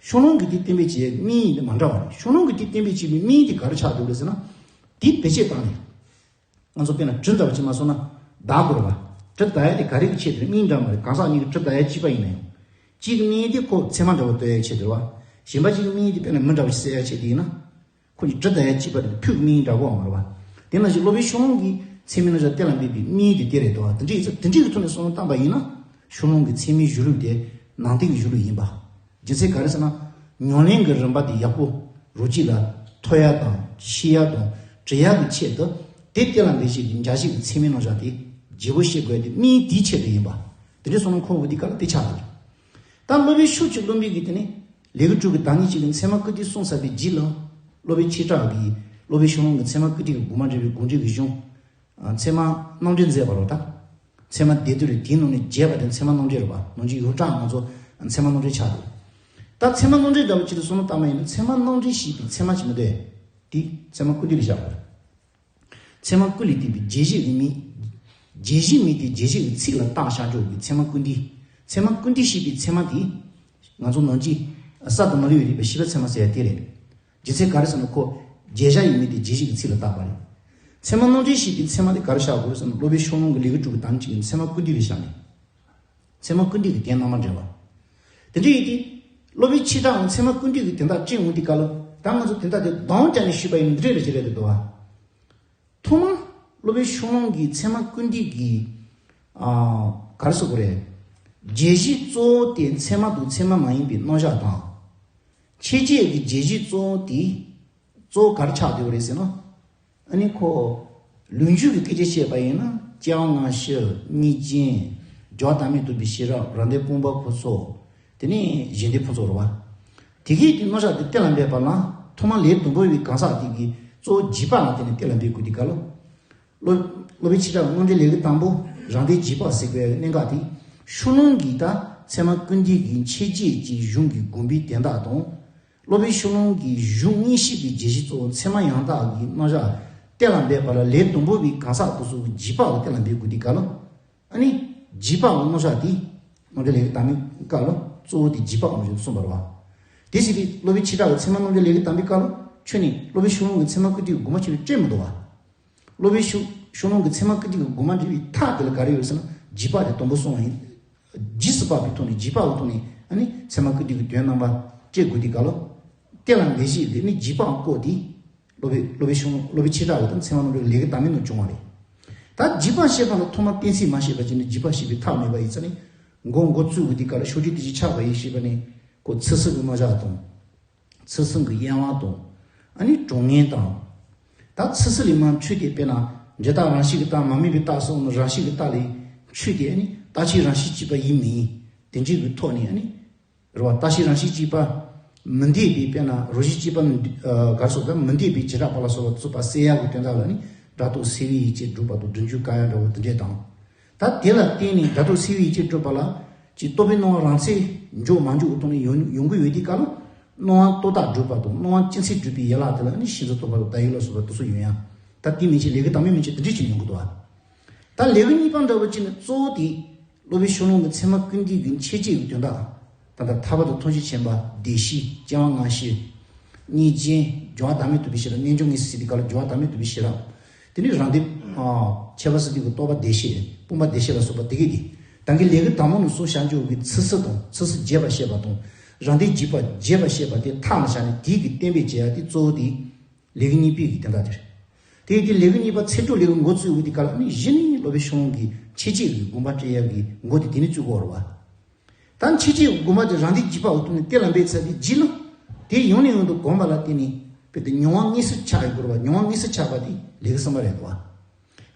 ཤོ་ལོ་ཀ་གི་དེ་གཏན་འབེབས་བྱེད་ཡ་གི་དམིགས་ཡུལ་དེ་མ་འདྲ་བ་རེད། ཤོ་ལོ་ཀ་གི་དེ་གཏན་འབེབས་བྱེད་པའི་དམིགས་ཡུལ་དེ་ག་རེ་ཆགས་འདུག་རེད་ཟེར་ན། དེ་བེད་སྤྱོད་བཏང་ནས། ང་ཚོ་དཔེར་ན་གྲི་འདྲ་བ་ཅིག་མ་སོང་ན་བརྡར་དགོས་རེད་བ། གྲི་བརྡར་ཡ་དེ་ག་རེ་གི་ཆེད་དུ་རེད། དམིགས་འདྲ་མ་རེད། གང་ཟག་གཉིས་ཀྱི་གྲི་བརྡར་ཡ་གཅིག་པ་ཡིན་ན་ཡང་། གཅིག་གི་དམིགས་དེ་ཁོ་ཚད་མ་འདྲ་བོ་གཏོད་ཡའི་ཆེད་དུ་རེད་བ། གཞན་པ་གཅིག་གི་དམིགས་དེ་དཔེར་ན་མི་འདྲ་བ་ཞིག་བསད་ཡ་ཆེད་དུ་ཡིན་ན། ཁོ་གཉིས་གྲི་བརྡར་ཡ་གཅིག་པ་རེད། ཕུད་ཀྱི་དམིགས་འདྲ་བོ་མ་རེད་བ། དེ་ནང་བཞིན་སློབ་དཔོན་ཤོ་ལོ་ཀ་གིས་ཚད་མའི་རྣམ་གཞག་གཏན་ལ་འབེབས་པའི་དམིགས་དེ་དེ་རེད་དོ། དེ་འདྲ་ཡིན་ཙང་དེ་འདྲའི་གི་ཐོག་ནས་བསམ་བློ་བཏང་པ་ཡིན་ན། ཕྱོགས་ལྷུང་གི་ཚད་མའི་གཞུང་ལུགས་དེ་ནང་བསྟན་གྱི་གཞུང་ལུགས་ཡིན་པ། རྒྱུ་མཚན་ག་རེ་ཟེར་ན། ཉམས་ལེན་གྱི་རིམ་པ་དེ་ཡག་པོ་རོ་གཅིག་ལ་ཐོབ་ཡག་དང་ཤེས་ཡག་དང་དྲི་ཡག་གི་ཆེད་དུ། དེ་གཏན་ལ་འབེབས་བྱེད་ཀྱི་འཇའ་ཤིག་གི་ཚད་མའི་རྣམ་གཞག་དེ་བརྗེ་པོ་ཤེས་དགོས་དེ་དམིགས་དེའི་ཆེད་དུ་ཡིན་པ། དེ་འདྲའི་བསམ་བློ་འཁོར་དགོས་དེ་ག་ལ་དེ་ཆགས་འདུག་ད་སློབ་དཔོན་ཕྱོགས་ཀྱི་སློབ་དཔོན་གྱིས་དེ་ནི་ལས་ཀྱི་དྲུག་གི་བདག་ཉིད་ཅིག་གི་མཚན་མ་ཀུན་བཏུས་གསུངས་ཚར་བའི་རྗེས་ལ། སློབ་དཔོན་ཆོས་གྲགས་ཀྱིས་སློབ་དཔོན་ཕྱོགས་ལྷུང་གི་མཚན་མ་ཀུན་བཏུས་ཀྱི་དགོངས་པ་འགྲེལ་བའི་དགོངས་འགྲེལ་གྱི་གཞུང་། མཚན་མ་རྣམ་འགྲེལ་མཛད་པ་རེད་ད། མཚན་མ་སྡེ་བདུན་རེད། དེའི་ནང་ནས་རྒྱས་པ་དེ་མཚན་མ་རྣམ་འགྲེལ་རེད་པ། ནང་བཞིན་ཡོངས་གྲགས་ང་ཚོ་མཚན་མ་རྣམ་འགྲེལ་ཆགས་འདུག་ད་མཚན་མ་རྣམ་འགྲེལ་འདྲ་བོ་ཅིག་ཏུ་བསམ་བློ་བཏང་བ་ཡིན་ན། མཚན་མ་རྣམ་འགྲེལ་ཞེས་པའི་མཚན་མ་ཅིག་མི་འདུག་དེ་མཚན་མ་ཀུན་བཏུས་ལ་བཞག་པ་རེད། མཚན་མ་ཀུན་ལས་བརྟེན་པའི་བརྗོད་གཞི་ཡི་མིང་། བརྗོད་གཞི་མིང་དེ་བརྗོད་གཞི་ཡི་ཚིག་ལ་བཏགས་བཞག་འཇོག་གི་མཚན་མ་ཀུན་བཏུས། མཚན་མ་ཀུན་བཏུས་ཞེས་པའི་མཚན་མ་དེ། ང་ཚོ་ནང་གི་ས་དང་མ་ལུས་རིག་པའི་ཤེས་པའི་མཚན་མ་ཟེར་ཡ་དེ་རེད། རྒྱུ་མཚན་ག་རེ་ཟེར་ན། ཁོ་བརྗོད་བྱ་ཡི་མིང་དེ་བརྗོད་གཞི་གི་ཚིག་ལ་བཏགས་པ་རེད། མཚན་མ་རྣམ་འགྲེལ་ཞེས་པའི་མཚན་མ་དེ་ག་རེ་བཞག་དགོས་རེད་ཟེར་ན། སློབ་དཔོན་ཕྱོགས་ལྷུང་གི་ལས་ཀྱི་དྲུག་གི་བདག་ཉིད་ཅིག་གི་མཚན་མ་ཀུན་བཏུས་ལ་བཞག་ནས། མཚན་མ་ཀུན་བཏུས་ཀྱི་དོན་རྣམ་པར་འགྲེལ་བ། དེ་འདྲ་ཡིན་དུས། སློབ་དཔོན་ཆོས་གྲགས་ཀྱིས་མཚན་མ་ཀུན་བཏུས་ཀྱི་དོན་དག་ཅི་ཡོང་དེ་ག་ལ། ད་ང་ཚོ་དོན་དག་དེ་གདངས་བསྐྱར་ནས་ཞུས་པ་ཡིན་འདི་འདྲ་རེད་ཅེས་རེད་འདུག་བ། ཐོག་མར་སློབ་དཔོན་ཕྱོགས་ལྷུང་གིས་མཚན་མ་ཀུན་བཏུས་ཀྱི། ཨ། ག་རེ་ཟེར་དགོས་རེད། བརྗོད་གཞི་གཙོ་བོ་དེ་མཚན་མ་དང་མཚན་མ་མ་ཡིན་པའི་རྣམ་གཞག་དང་། ཁྱད་ཆོས་ཀྱི་བརྗོད་གཞི་གཙོ་བོ་དེ་གཙོ་བོ་ག་རེ་ཆགས་བསྡད་པ་རེད་ཟེར་ན། ཨ་ནི་ཁོ། ལོ་རྒྱུས་ཀྱི་སྐད་ཆ་བཤད་པ་ཡིན་ན། སྐྱེ་བ་སྔ་ཕྱི། གཉིས་ཅན། རྒྱུ་བ་བདག་མེད་རྟོགས་པའི་ཤེས་རབ། རང་སྡེ་སྤོང་བ་ཕུན་ཚོགས། དེ་ནས་གཞན་སྡེ་ཕུན་ཚོགས་རེད་བ། དེ་གའི་དེ་རྣམ་གཞག་དེ་གཏན་ལ་འབེབས་པ་ལ། ཐོག་མར་ལས་དང་པོ་བའི་གང་ཟག་དེ་གིས་གཙོ་བོ་རྗེས་དཔག་ལ་བརྟེན་ནས་གཏན་ལ་འབེབས་དགོས་དུས་སྐབས་ལ། སློབ། སློབ་དཔོན་ཆོས་གྲགས་རྣམ་འགྲེལ་ལས་ཀྱི་དང་པོ། རང་སྡེ་རྗེས་དཔག་ཟེར་བའི་གནད་འགག་དེ། ཕྱོགས་ལྷུང་གིས་ད་མཚན་མ་ཀུན་བཏུས་ཀྱི་ཁྱད་ཆོས་ཀྱི་གཞུང་གི་དགོངས་པའི་དོན་དག་དང་། སློབ་དཔོན་ཕྱོགས་ལྷུང་གིས་གཞུང་དངོས་བཤད་པའི་བརྗོད་གཞི་གཙོ་བོ་མཚན་མ་ཡང་དག་གི་རྣམ་གཞག་གཏན་ལ་འབེབས་པ་ལ། ལས་དང་པོ་བའི་གང་ཟག་དེ་ཚོ་གི་རྗེས་དཔག་ལ་གཏན་ལ་འབེབས་དགོས་དུས་སྐབས་ལ། ཨ་ནི། རྗེས་དཔག་གི་རྣམ་གཞག་དེ། རྣམ་འགྲེལ་ལས་ཀྱི་དང་པོའི་སྐབས་ལ་གཙོ་བོ་དེ་རྗེས་དཔག་རྣམ་གཞག་གསུངས་པ་རེད་བ། དེ་བྱས་ཏེ་སློབ་དཔོན་ཆོས་གྲགས་ཀྱིས་མཚན་མ་རྣམ་འགྲེལ་ལས་ཀྱི་དང་པོའི་སྐབས་ལ་ཁྱོན་ནས་སློབ་དཔོན་ཕྱོགས་ལྷུང་གིས་མཚན་མ་ཀུན་བཏུས་དགོངས་པ་ཆེ་བའི་སྤྲད་མི་འདུག་བ། སློབ་དཔོན་ཕྱོགས། ཕྱོགས་ལྷུང་གིས་མཚན་མ་ཀུན་བཏུས་ཀྱི་དགོངས་པ་འགྲེལ་བའི་ཐབས་དེ་ལ་ག་རེ་ཡོད་ཟེར་ན། རྗེས་དཔག་དེ་དང་པོ་གསུངས་པ་ཡིན། རྗེས་སུ་དཔག་པའི་ཐོག་ནས། རྗེས་དཔག་གི་ཐོག་ནས་ཨ་ནི་མཚན་མ་ཀུན་བཏུས་ཀྱི་དོན་རྣམ་པ་སྤྲད་དགོས་དུས་སྐབས་ལ། གཏན་ལ་འབེབས་བྱེད་དེ་ནི་རྗེས་དཔག་སྐོར་དེ། སློབ་དཔོན། སློབ་དཔོན་ཕྱོགས་ལྷུང་། སློབ་དཔོན་ཆོས་གྲགས་ཀྱི་ད་མཚན་མ་རྣམ་འགྲེལ་ལས་ཀྱི་དང་པོའི་ནང་བྱུང་བ་རེད། ད་རྗེས་དཔག་བཤད་པ་ལ་ཐོག་མར་གཏན་ཚིགས་མ་བཤད་པ་བྱས་ནས་རྗེས་དཔག་བཤད་པའི་ཐབས་མེད་པ་ཡིན་ཙང་ནི། མགོ་མགོ་བཙུགས་དགོས་དུས་སྐབས་ལ་ཕྱོགས་སྒྲིག་དེ་བཞིན་ཆགས་པ་ཡིན་ཞེས་པ་ནི། ཁོ་ཚིག་ཟིན་གྱི་རྣམ་གཞག་དང་། ཚིག་ཟིན་གྱི་དབྱེ་བ་དང་། ཨ་ནི་གྲངས་ངེས་དང་། ད་ཚིག་ཟིན་ལས་མར་འཕྲོས་ཏེ་དཔེར་ན། འབྲས་རྟགས་རང་བཞིན་གྱི་རྟགས། མ་དམིགས་པའི་རྟགས་སོགས་ནི་རང་བཞིན་གྱི་རྟགས་ལས་འཕྲོས་ཏེ། ཨ་ནི་རྟགས་ཆོས་རང་བཞིན་གཅིག་པ་ཡིན་མིན། དེ་འདྲའི་གི་ཐོག་ནས་ཨ་ནི། རེད་བ། རྟགས་ཆོས་རང་བཞིན་གཅིག་པ། མི་འདོད་པའི་དཔེར་ན་རང་བཞིན་གཅིག་པ་མི་འདོད། ཨ། ག་རེ་ཟེར་དགོས་རེད། མི་འདོད་པའི་བྱེ་བྲག་པ་ལ་སོགས་པ་རྫོགས་པ་བསལ་ཡག་གི་དོན་དག་ལ་ནི། སྒྲ་རྟོག་སེལ་བའི་ཡིད་ཆེས་སྒྲུབ་པ་དང་། སྒྲུབ་འཇུག་བཀག་ཡག་འདྲ་བོ་དེ་འདྲས་དང་། ད་དེ་ལ་བརྟེན་ནས་སྒྲ་རྟོག་སེལ་བའི་ཡིད་ཆེས་སྒྲུབ་པ་ལ། ཅིག་རྟོག་པའི་སྣང་བ་རང་མཚན་འཇོག་མ་འཇོག་གི་ཐོག་ནས་ཡོང་ཡོང་གི་ཡོད་དུས་སྐབས་ལ། སྣང་བ་རྟོག་བཏགས་སྒྲུབ་པ་དང་། སྣང་བ་ཅན་ཚིག་སྒྲུབ་པའི་ཡན་ལག་དེ་ལ་ནི་ཤེས་འཛིན་རྟོག་པ་དང་བརྡ་ཡིག་ལ་སོགས་པ་དེ་ཚོ་ཡོང་ཡ། ད་དེ་མིན་ཕྱིར། ལས་ཀྱི་དང་པོ་མིན་ཕྱིར་དེ་འདྲས་ཅིག་ཡོང་གི་འདུག་བ། ད་ལས་ཀྱི་གཉིས་པ་འདྲ་བོ་ཅིག་ནི་གཙོ་བོ་དེ། སློབ་དཔོན་ཕྱོགས་ལྷུང་གི་མཚན་མ་ཀུན་བཏུས་ཀྱི་ཁྱད་ཆོས་ཀྱི་དོན་དག། ད་ལྟ་ཐར་པ་དང་ཐམས་ཅད་མཁྱེན་པ། བདེ་གཤེགས། སྐྱེ་བ་སྔ་ཕྱི། གཉིས་ཅན། རྒྱུ་བ་བདག་མེད་རྟོགས་པའི་ཤེས་རབ། རྣལ་འབྱོར་དངོས་སུ་ཟེར་དུས་སྐབས་ལ་རྒྱུ་བ་བདག་མེད་རྟོགས་པའི་ཤེས་རབ། དེ་ནས་རང་སྡེ། ཨ། ཁྱད་པར་ཟེར་དུས་ཀྱི་རྟོག་པ་བདེ་གཤེགས། སྤོང་བ་བདེ་གཤེགས་ལ་སོགས་པ་དེ་གས་དེ། ད་གིན་ལས་ཀྱི་དང་པོ་ནས་གསུངས་བཞག་འཇོག་གི་ཚིག་ཟིན་དང་། ཚིག་ཟིན་རྒྱས་པར་བཤད་པ་དང་། རང་སྡེ་རྗེས་དཔག་རྒྱས་པར་བཤད་པ་དེ་མཐའ་ལ་བཞག་ནས་དེའི་གི་གཏན་འབེབས་བྱེད་ཡ་དེ་གཙོ་བོ་དེ། ལས་ཀྱི་གཉིས་པའི་གི་དོན་དག་དེ་རེད། དེ་ཡི་དེ་ལས་ཀྱི་གཉིས་པ་ཚིག་གྲོགས་ལས་ཀྱི་འགོ་བཙུགས་ཡོང་དུས་སྐབས་ལ་ནི། གཞི་ནས་སློབ་དཔོན་ཕྱོགས་ལྷུང་གིས་ཁྱད་ཆོས་ཀྱི་དགོངས་པ་སྤྲད་ཡག་གི་འགོ་དེ་དེ་ནས་བཙུགས་ཀྱི་ཡོད་རེད་བ། ད་ཁྱད་ཆོས་ཀྱི་དགོངས་པ་དེ་རང་སྡེ་རྗེས་དཔག་གི་ཐོག་ནས་གཏན་ལ་འབེབས་ཚར་བའི་རྗེས་ལ། དེ་ཡང་ནས་ཡང་དུ་གོམས་པ་ལ་བརྟེན་ནས། དཔེར་ན་མྱོང་བ་དངོས་སུ་ཆགས་ཡོང་གི་རེད་བ། མྱོང་བ་དངོས་སུ་ཆགས་པ་དེ་ལས་ཀྱི་གསུམ་པ་རེད་བ།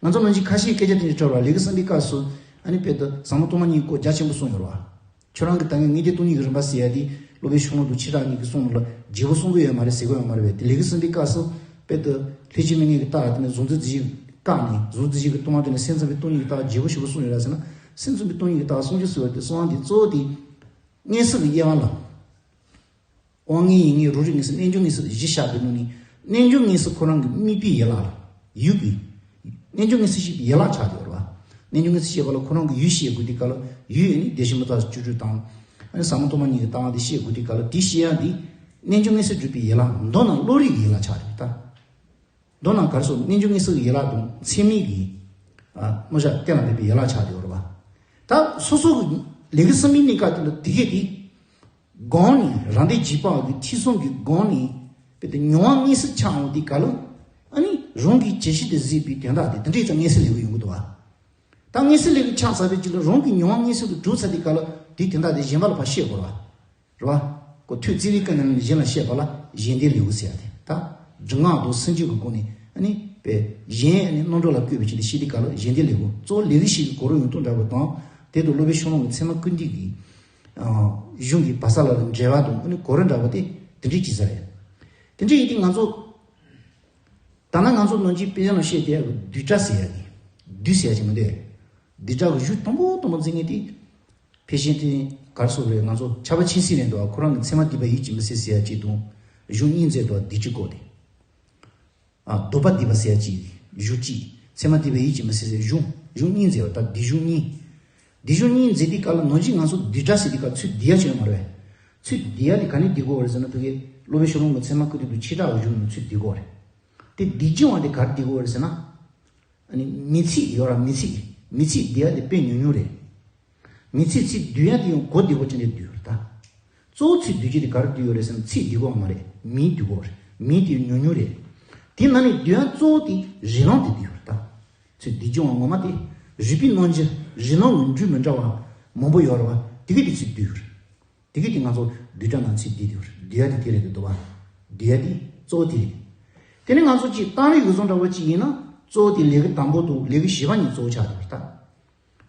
ང་ཚོ་ནང་བཞིན་ཁ་ཤས་སྐད་ཆ་དེ་འདྲ་འདྲ་བོ་རེད་བ། ལས་ཀྱི་གསུམ་པའི་སྐབས་སུ། ཨ་ནི་དཔེར་ན་ཟབ་མོ་སྟོང་པ་ཉིད་ཀྱི་སྐོར་རྒྱ་ཆེན་པོ་གསུངས་ཡོད་རེད་བ། ཁྱོད་རང་གིས་ད་གིན་དངོས་བསྟན་སྟོང་ཉིད་ཀྱི་རིམ་པ་ཟེར་ཡ་དེ། སློབ་དཔོན་ཕྱོགས་ལྷུང་དང་ཆོས་གྲགས་གཉིས་ཀྱིས་གསུངས་ནོ་ལ་བརྗེ་པོ་གསུང་གི་ཡོད་མ་རེད། ཟེར་གི་ཡོད་མ་རེད་པས། དེ་ལས་ཀྱི་གསུམ་པའི་སྐབས་སུ། དཔེར་ན་ལྷས་བྱིན་མའི་ངོས་ཀྱི་རྟགས་དེ་ནི་གཟུང་འཛིན་རྫས་གཞན་བཀག་ནས། གཟུང་འཛིན་རྫས་གཞན་གྱི་སྟོང་པ་དེ་ནི་སེམས་ཙམ་པའི་སྟོང་ཉིད་ཀྱི་རྟགས་བརྗེ་པོ་ཞེ་པོ་གསུངས་ཡོད་རེད་ཟེར་ན། སེམས་ཙམ་པའི་སྟོང་ཉིད་ཀྱི་རྟགས་གསུང་རྒྱུ་ཟེར་བ་དེ་གསུང་བ་དེ་གཙོ་བོ་དེ། མངོན་སུམ་གྱི་དབྱེ་བ་ལ། དབང་མངོན་ཡིད་མངོན་རང་རིག་མངོན་སུམ་རྣལ་འབྱོར་མངོན་སུམ་བཞི་བཞག་པའི་ནང་ནས། རྣལ་འབྱོར་མངོན་སུམ་ཁོ་རང་གི་དམིགས་པའི་ཡན་ལག་ལ། ཡུལ་གྱི། རྣལ་འབྱོར་མངོན་སུམ་ཞེས་པའི་ཡན་ལག་ཆགས་ཡོད་རེད་བ། རྣལ་འབྱོར་མངོན་སུམ་ཞེས་པ་ལ་ཁོ་རང་གི་ཡུལ་བཤད་དགོས་དུས་སྐབས་ལ། ཡུལ་ཡིན་ནི་བདེ་གཤེགས་མུ་སྟེགས་སུ་སྤྱོད་བྲལ་དང་། ཨ་ནི་ཟབ་མོ་སྟོང་པ་ཉིད་ཀྱི་ལྟ་བ་དེ་བཤད་དགོས་དུས་སྐབས་ལ། དེ་བཤད་ཡ་འདི། རྣལ་འབྱོར་མངོན་སུམ་སྒྲུབ་པའི་ཡན་ལག། མདོར་ན་བློ་རིག་གི་ཡན་ལག་ཆགས་རེད་ད། མདོར་ན་ག་རེ་ཟེར། རྣལ་འབྱོར་མངོན་སུམ་གྱི་ཡན་ལག་དང་མཚན་མའི་གི། ཨ། རྣམ་གཞག་གཏན་ལ་འབེབས་པའི་ཡན་ལག་ཆགས་ཡོད་རེད་བ། ད་སོ་སོ་གི་ལས་ཀྱི་གསུམ་པའི་གནས་སྐབས་དེ་ལ་དེ་གས་དེ། སྒོམ་ནས། རང་སྡེ་རྗེས་དཔག་གི་ཐེག་གསུམ་གྱི་སྒོམ་ནས། དཔེར་ན་མྱོང་བ་དངོས་སུ་ཆགས་ཡོང་དུས་སྐབས་ལ། ཨ་ནི་རང་གི་བྱས་ཤིང་དེ་གཟིགས་པའི་དོན་དག་དེ། དེ་འདྲའི་ཙམ་དངོས་སུ་ལས་ཀྱི་ཡོང་གི་འདུག་བ། ད་ ད་མངོན་གསལ་ལས་ཀྱི་ཆ་ཚང་བའི་ཅིག་ལ་རང་གི་མྱོང་བ་མངོན་སུམ་དུ་གྲུབ་ཚར་དུས་སྐབས་ལ་དེའི་དོན་དག་དེ་གཞན་པ་ལ་ཕར་བཤད་དགོས་རེད་བ། རེད་བ། ཁོ་ཐོས་རྩིས་རིག་གི་ནང་ནས་གཞན་ལ་བཤད་པ་ལ་གཞན་དོན་ལས་འགུལ་ཟེར་ཡ་དེ། ད་སྒྲུབ་ངག་དང་སུན་འབྱིན་གྱི་སྒོ་ནས་ཨ་ནི་པའི་གཞན་ཨ་ནི་རྣམ་གྲངས་ལ་བཀོད་པའི་ཆེད་དུ་བཤད་དུས་སྐབས་ལ་གཞན་དོན་ལས་འགུལ། གཙོ་བོ་ལས་འགུལ་ཞིག་གི་གོ་རིམ་ཡོངས་རྫོགས་འདྲ་བ་དང་། དེ་དང་སློབ་དཔོན་ཤོ་ལོ་ཀའི་ཚད་མ་ཀུན་བཏུས་ཀྱི་གཞུང་གི་བར་ས་ལ་འབྲེལ་བ་དང་ཨ་ནི་གོ་རིམ་འདྲ་བ་དེ་དེ་འདྲས་ཅིག་ཟེར་ཡ། དེ་འདྲས་ཡིན་དུས་ང་ཚོ། ད་ནང་ང་ཚོ་ནང་ཆོས་དཔེ་ཆ་ནང་བཤད་དེ་བསྡུས་གྲྭ་ཟེར་ཡ་གི། བསྡུས་ཟེར་ཡ་ཅིག་མི་འདུག་བསྡུས་གྲྭ་གི་གཞུང་དང་པོ་དང་པོ་འཛིན་མཁན་དེ། ཕལ་ཆེར་དེ་ག་རེ་ཟེར་དགོས་རེད། ང་ཚོ་ཕྱྭ་པ་ཆོས་སྲིད་རེད་འདུག་ཁོ་རང་གི་ཚད་མ་སྡུད་པ་ཡིད་ཀྱིས་མི་གསལ་ཟེར་ཡ་ཅིག་དང་། གཞུང་གཉིས་མཛད་འདུག་བསྡུས་གྲྭའི་སྐོར་དེ། ཨ། སྡུད་པ་སྡུད་པ་ཟེར་ཡ་ཅིག་གཞུང་གཅིག་ཚད་མ་སྡུད་པ་ཡིད་ཀྱིས་མི་གསལ་ཟེར་གཞུང་། གཞུང་གཉིས་མཛད་པ། ད་བསྡུས་གཞུང་གཉིས། བསྡུས་གཞུང་གཉིས་མཛད་དུས་སྐབས་ལ་ནང་བཞིན་ང་ཚོ་བསྡུས་གྲྭ་ཟེར་དུས་སྐབས་ཚུར་བསྡུ་ཡ་ཅིག་ཡོད་མ་རེད། ཚུར་བསྡུ་ཡ་དེ་ག་ནས་བསྡུ་དགོས་རེད་ཟེར་ན། ཕ་གི་སློབ་དཔོན་ཤོ་ལོ་ཀའི་ཚད་མ་ཀུན་བཏུས་དང་ཆོས་གྲགས་ཀྱི་གཞུང་ནས་ཚུར་བསྡུ་དགོས་རེད། དེ་བསྡུས་རྒྱུ་བ་དེ་ག་རེ་བསྡུ་དགོས་རེད་ཟེར་ན། ཨ་ནི་མིང་ཚིག་ཡོད་ར། མིང་ཚིག་མིང་ཚིག་བསྡུ་ཡ་དེ་དཔེ་ཉུང་ཉུང་རེད། མིང་ཚིག་ཚིག་བསྡུ་ཡ་དེ་ཡང་གོ་བདེ་པོ་ཅན་དེ་བསྡུ་ཡོད་རེད་ད། གཙོ་བོ་ཚིག་བསྡུ་རྒྱུ་དེ་ག་རེ་བསྡུ་ཡོད་རེད་ཟེར་ན། ཚིག་བསྡུ་དགོས་མ་རེད། མིང་བསྡུ་དགོས་རེད། མིང་དེ་ཉུང་ཉུང་རེད། དེ་ནང་ནས་བསྡུ་ཡ་གཙོ་བོ་དེ་རིགས་ལམ་དེ་བསྡུ་ཡོད་རེད་ད། ཚིག་བསྡུ་རྒྱུ་བ་ངོ་མ་དེ་རིགས་པའི་རྣམ་འགྱུར། རིགས་ལམ་གྱི་འགྲོས་མི་འདྲ་བ་མང་པོ་ཡོད་རེད་བ། དེ་གི་དེ་ཚིག་བསྡུ་ཡོད་རེད། དེ་གི་དེ་ང་ཚོ་བསྡུས་གྲྭ་ནང་ཚིག་བསྡུས་དེ་བསྡུ་ཡ་དེ་དེ་རེད་འདུག་བ། བསྡུ་ཡ་དེ་གཙོ་བོ་དེ་རེད། དེ་ནས་ང་ཚོ་ཅིག་གཏང་རིགས་ཀྱི་བཟོ་འདྲ་བོ་ཅིག་ཡིན་ན། གཙོ་བོ་དེ་ལས་ཀྱི་དང་པོ་དང་ལས་ཀྱི་བཞི་པ་གཉིས་གཙོ་བོ་ཆགས་འདུག་བ་ད།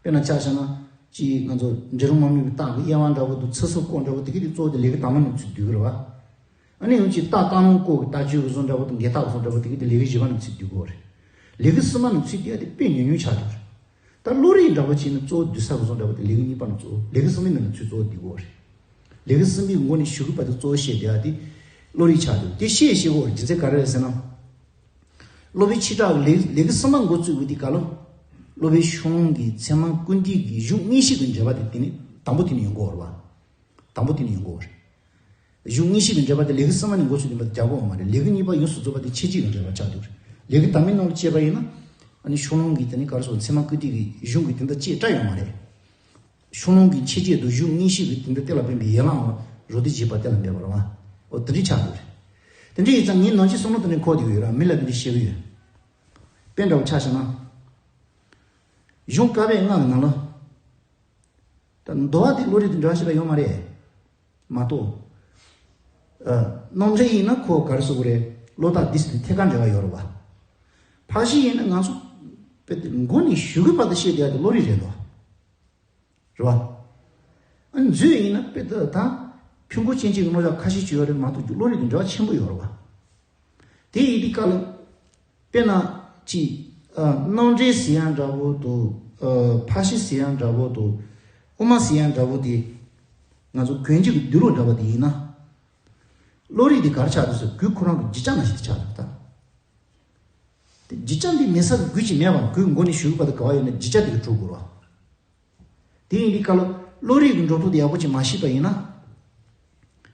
དཔེར་ན་ཆ་བཞག་ན། ཅིག་ང་ཚོ་འབྲི་རུ་མ་དམིགས་པའི་རྟགས་ཀྱི་དབྱེ་བ་འདྲ་བོ་དང་ཚིག་གསོ་སྐོར་འདྲ་བོ་དེ་གི་དེ་གཙོ་བོ་དེ་ལས་ཀྱི་དང་པོ་ནས་ཚིག་བསྡུས་ཀྱི་རེད་བ། ཨ་ནི་ཡང་ཅིག་རྟགས་རྟགས་སྣང་སྐོར་གྱི་རྟགས་ཆོས་ཀྱི་བཟོ་འདྲ་བོ་དང་འགལ་རྟགས་བཟོ་འདྲ་བོ་དེ་གི་དེ་ལས་ཀྱི་བཞི་པ་ནས་ཚིག་བསྡུས་ཀྱི་ཡོད་རེད། ལས་ཀྱི་གསུམ་པ་ནས་ཚིག་བསྡུས་ཡ་དེ་དཔེ་ཉུང་ཉུང་ཆགས་འདུག་རེད། ད་བློ་རིག་འདྲ་བོ་བྱས་ན་གཙོ་བོ་བསྡུ་ས་གི་བཟོ་འདྲ་བོ་དེ་ལས་ཀྱི་གཉིས་པ་ནས་གཙོ་བོ། ལས་ཀྱི་གསུམ་པའི་ནང་ནས་ཚུར་གཙོ་བོ་བསྡུ་དགོས་རེད། ལས་ཀྱི་གསུམ་པའི་མགོ་ནས་གཞུག་གི་བར་དུ་གཙོ་བོ་བཤད་བསྡད་ཡ་དེ་བློ་རིག་ཆགས་འདུག་དེ་བཤད་བཤད་དགོས་རེད། རྒྱུ་མཚན་ག་རེ་རེད་ཟེར་ན། སློབ་དཔོན་ཆོས་གྲགས་ལས་ལས་ཀྱི་གསུམ་པ་འགོ་བཙུགས་པའི་དུས་སྐབས་ལ། སློབ་དཔོན་ཤོ་ལོ་ཀའི་ཚད་མ་ཀུན་བཏུས་ཀྱི་གཞུང་གཉིས་བཤད་ཀྱི་འགྲེལ་པ་དེ་དེ་ནས་དང་པོ་དེ་ནས་ཡོང་གི་ཡོད་རེད་བ། དང་པོ་དེ་ནས་ཡོང་གི་ཡོད་རེད། གཞུང་གཉིས་བཤད་ཀྱི་འགྲེལ་པ་དེ་ལས་ཀྱི་གསུམ་པ་ནས་འགོ་བཙུགས་ཡིན་པ་དེ་རྒྱག་དགོས་མ་རེད། ལས་ཀྱི་གཉིས་པ་ཡོངས་སུ་རྫོགས་པ་དེ་ཕྱེད་ཀྱི་འགྲེལ་པ་ཆགས་འདུག་ལས་ཀྱི་དང་པོའི་ནང་ལ་བྱས་པ་ཡིན་ན། ཨ་ནི་ཤོ་ལོ་ཀའི་དེ་ནི་ག་རེ་ཟེར། ཚད་མ་ཀུན་བཏུས་ཀྱི་གཞུང་གི་དེ་འདྲ་ཅིག་བཀྲལ་ཡོད་མ་རེད། ཤོ་ལོ་ཀའི་ཕྱེད་ཀ་དང་གཞུང་གཉིས་བཤད་ཀྱི་དེ་འདྲ་གཏན་ལ་ཕབ་པའི་ཡན་ལག་རོ་ཏི་བཞི་པ་གཏན་ལ་འབེབས་པ་རེད་བ། འོ་དེ་འདྲ་ཆགས་འདུག་དེ་འདྲ་ཡིན་ཙང་ངས་ནང་ཆོས་བསམ་བློ་དེ་འདྲ་འཁོར་བསྡད་ཀྱི་ཡོད་ར། མི་ལ་དེ་འདྲ་བཤད་ཀྱི་ཡོད། དཔེ་འདྲ་བོ་ཆ་བཞག་ན། གཞུང་བཀའ་པོད་ལྔ་གི་ནང་ལ། ད་འདུལ་བ་དེ་བློ་རིག་དང་འབྲེལ་བ་ཞེ་དྲག་ཡོད་མ་རེད། མ་གཏོགས། ཨ། རྣམ་འགྲེལ་ཡིན་ན་ཁོ་ག་རེ་ཟེར་དགོས་རེད། བློ་རྟགས་འདི་ཟིན་ཐད་ཀར་འབྲེལ་བ་ཡོད་རེད་བ། ཕར་ཕྱིན་ཡིན་ན་ང་ཚོ་དཔེ་དེ་མགོ་ནས་གཞུག་གི་བར་དུ་བཤད་བསྡད་ཡ་དེ་བློ་རིག་རེད་དོ། རེད་བ། ཨ། མཛོད་ཡིན་ན་དཔེ་དེ་ད་ཕུང་པོ་ཅན་གཅིག་གི་རྣམ་གཞག་ཁ་ཤས་ཅིག་ཡོད་རེད་མ་གཏོགས། བློ་རིག་དང་འབྲེལ་བ་ཆེན་པོ་ཡོད་རེད་བ། དེ་ཡིན་དུས་སྐབས་ལ། དཔེར་ན། ཅིག་ཨ། རྣམ་འགྲེལ་ཟེར་ཡ་འདྲ་བོ་དང་། ཨ། ཕར་ཕྱིན་ཟེར་ཡ་འདྲ་བོ་དང་། དབུ་མ་ཟེར་ཡ་འདྲ་བོ་དེ། ང་ཚོ་གོས་འགྱུར་གྱི་སྡུད་ལུགས་འདྲ་བོ་དེ་ཡིན་ན། བློ་རིག་དེ་ག་རེ་ཆགས་འདུག་ཟེར། གོས་ཁོ་རང་གི་རྒྱུ་ཆ་ནང་བཞིན་དུ་ཆགས་འདུག་ད། དེ་རྒྱུ་ཆ་འདི་མེད་ས་གི་དགོས་ཀྱི་མེད་པ། གོས་མགོ་ནས་གཞུག་གི་བར་དུ་ག་བ་ཡོད་ན་རྒྱུ་ཆ་དེ་གིས་གྲུབ་དགོས་རེད་བ། དེ་ཡིན་དུས་སྐབས་ལ་བློ་རིག་གི་འགྲོ་སྟངས་དེ་ཡག་པོ་ཅིག་མ་ཤེས་པ་ཡིན་ན།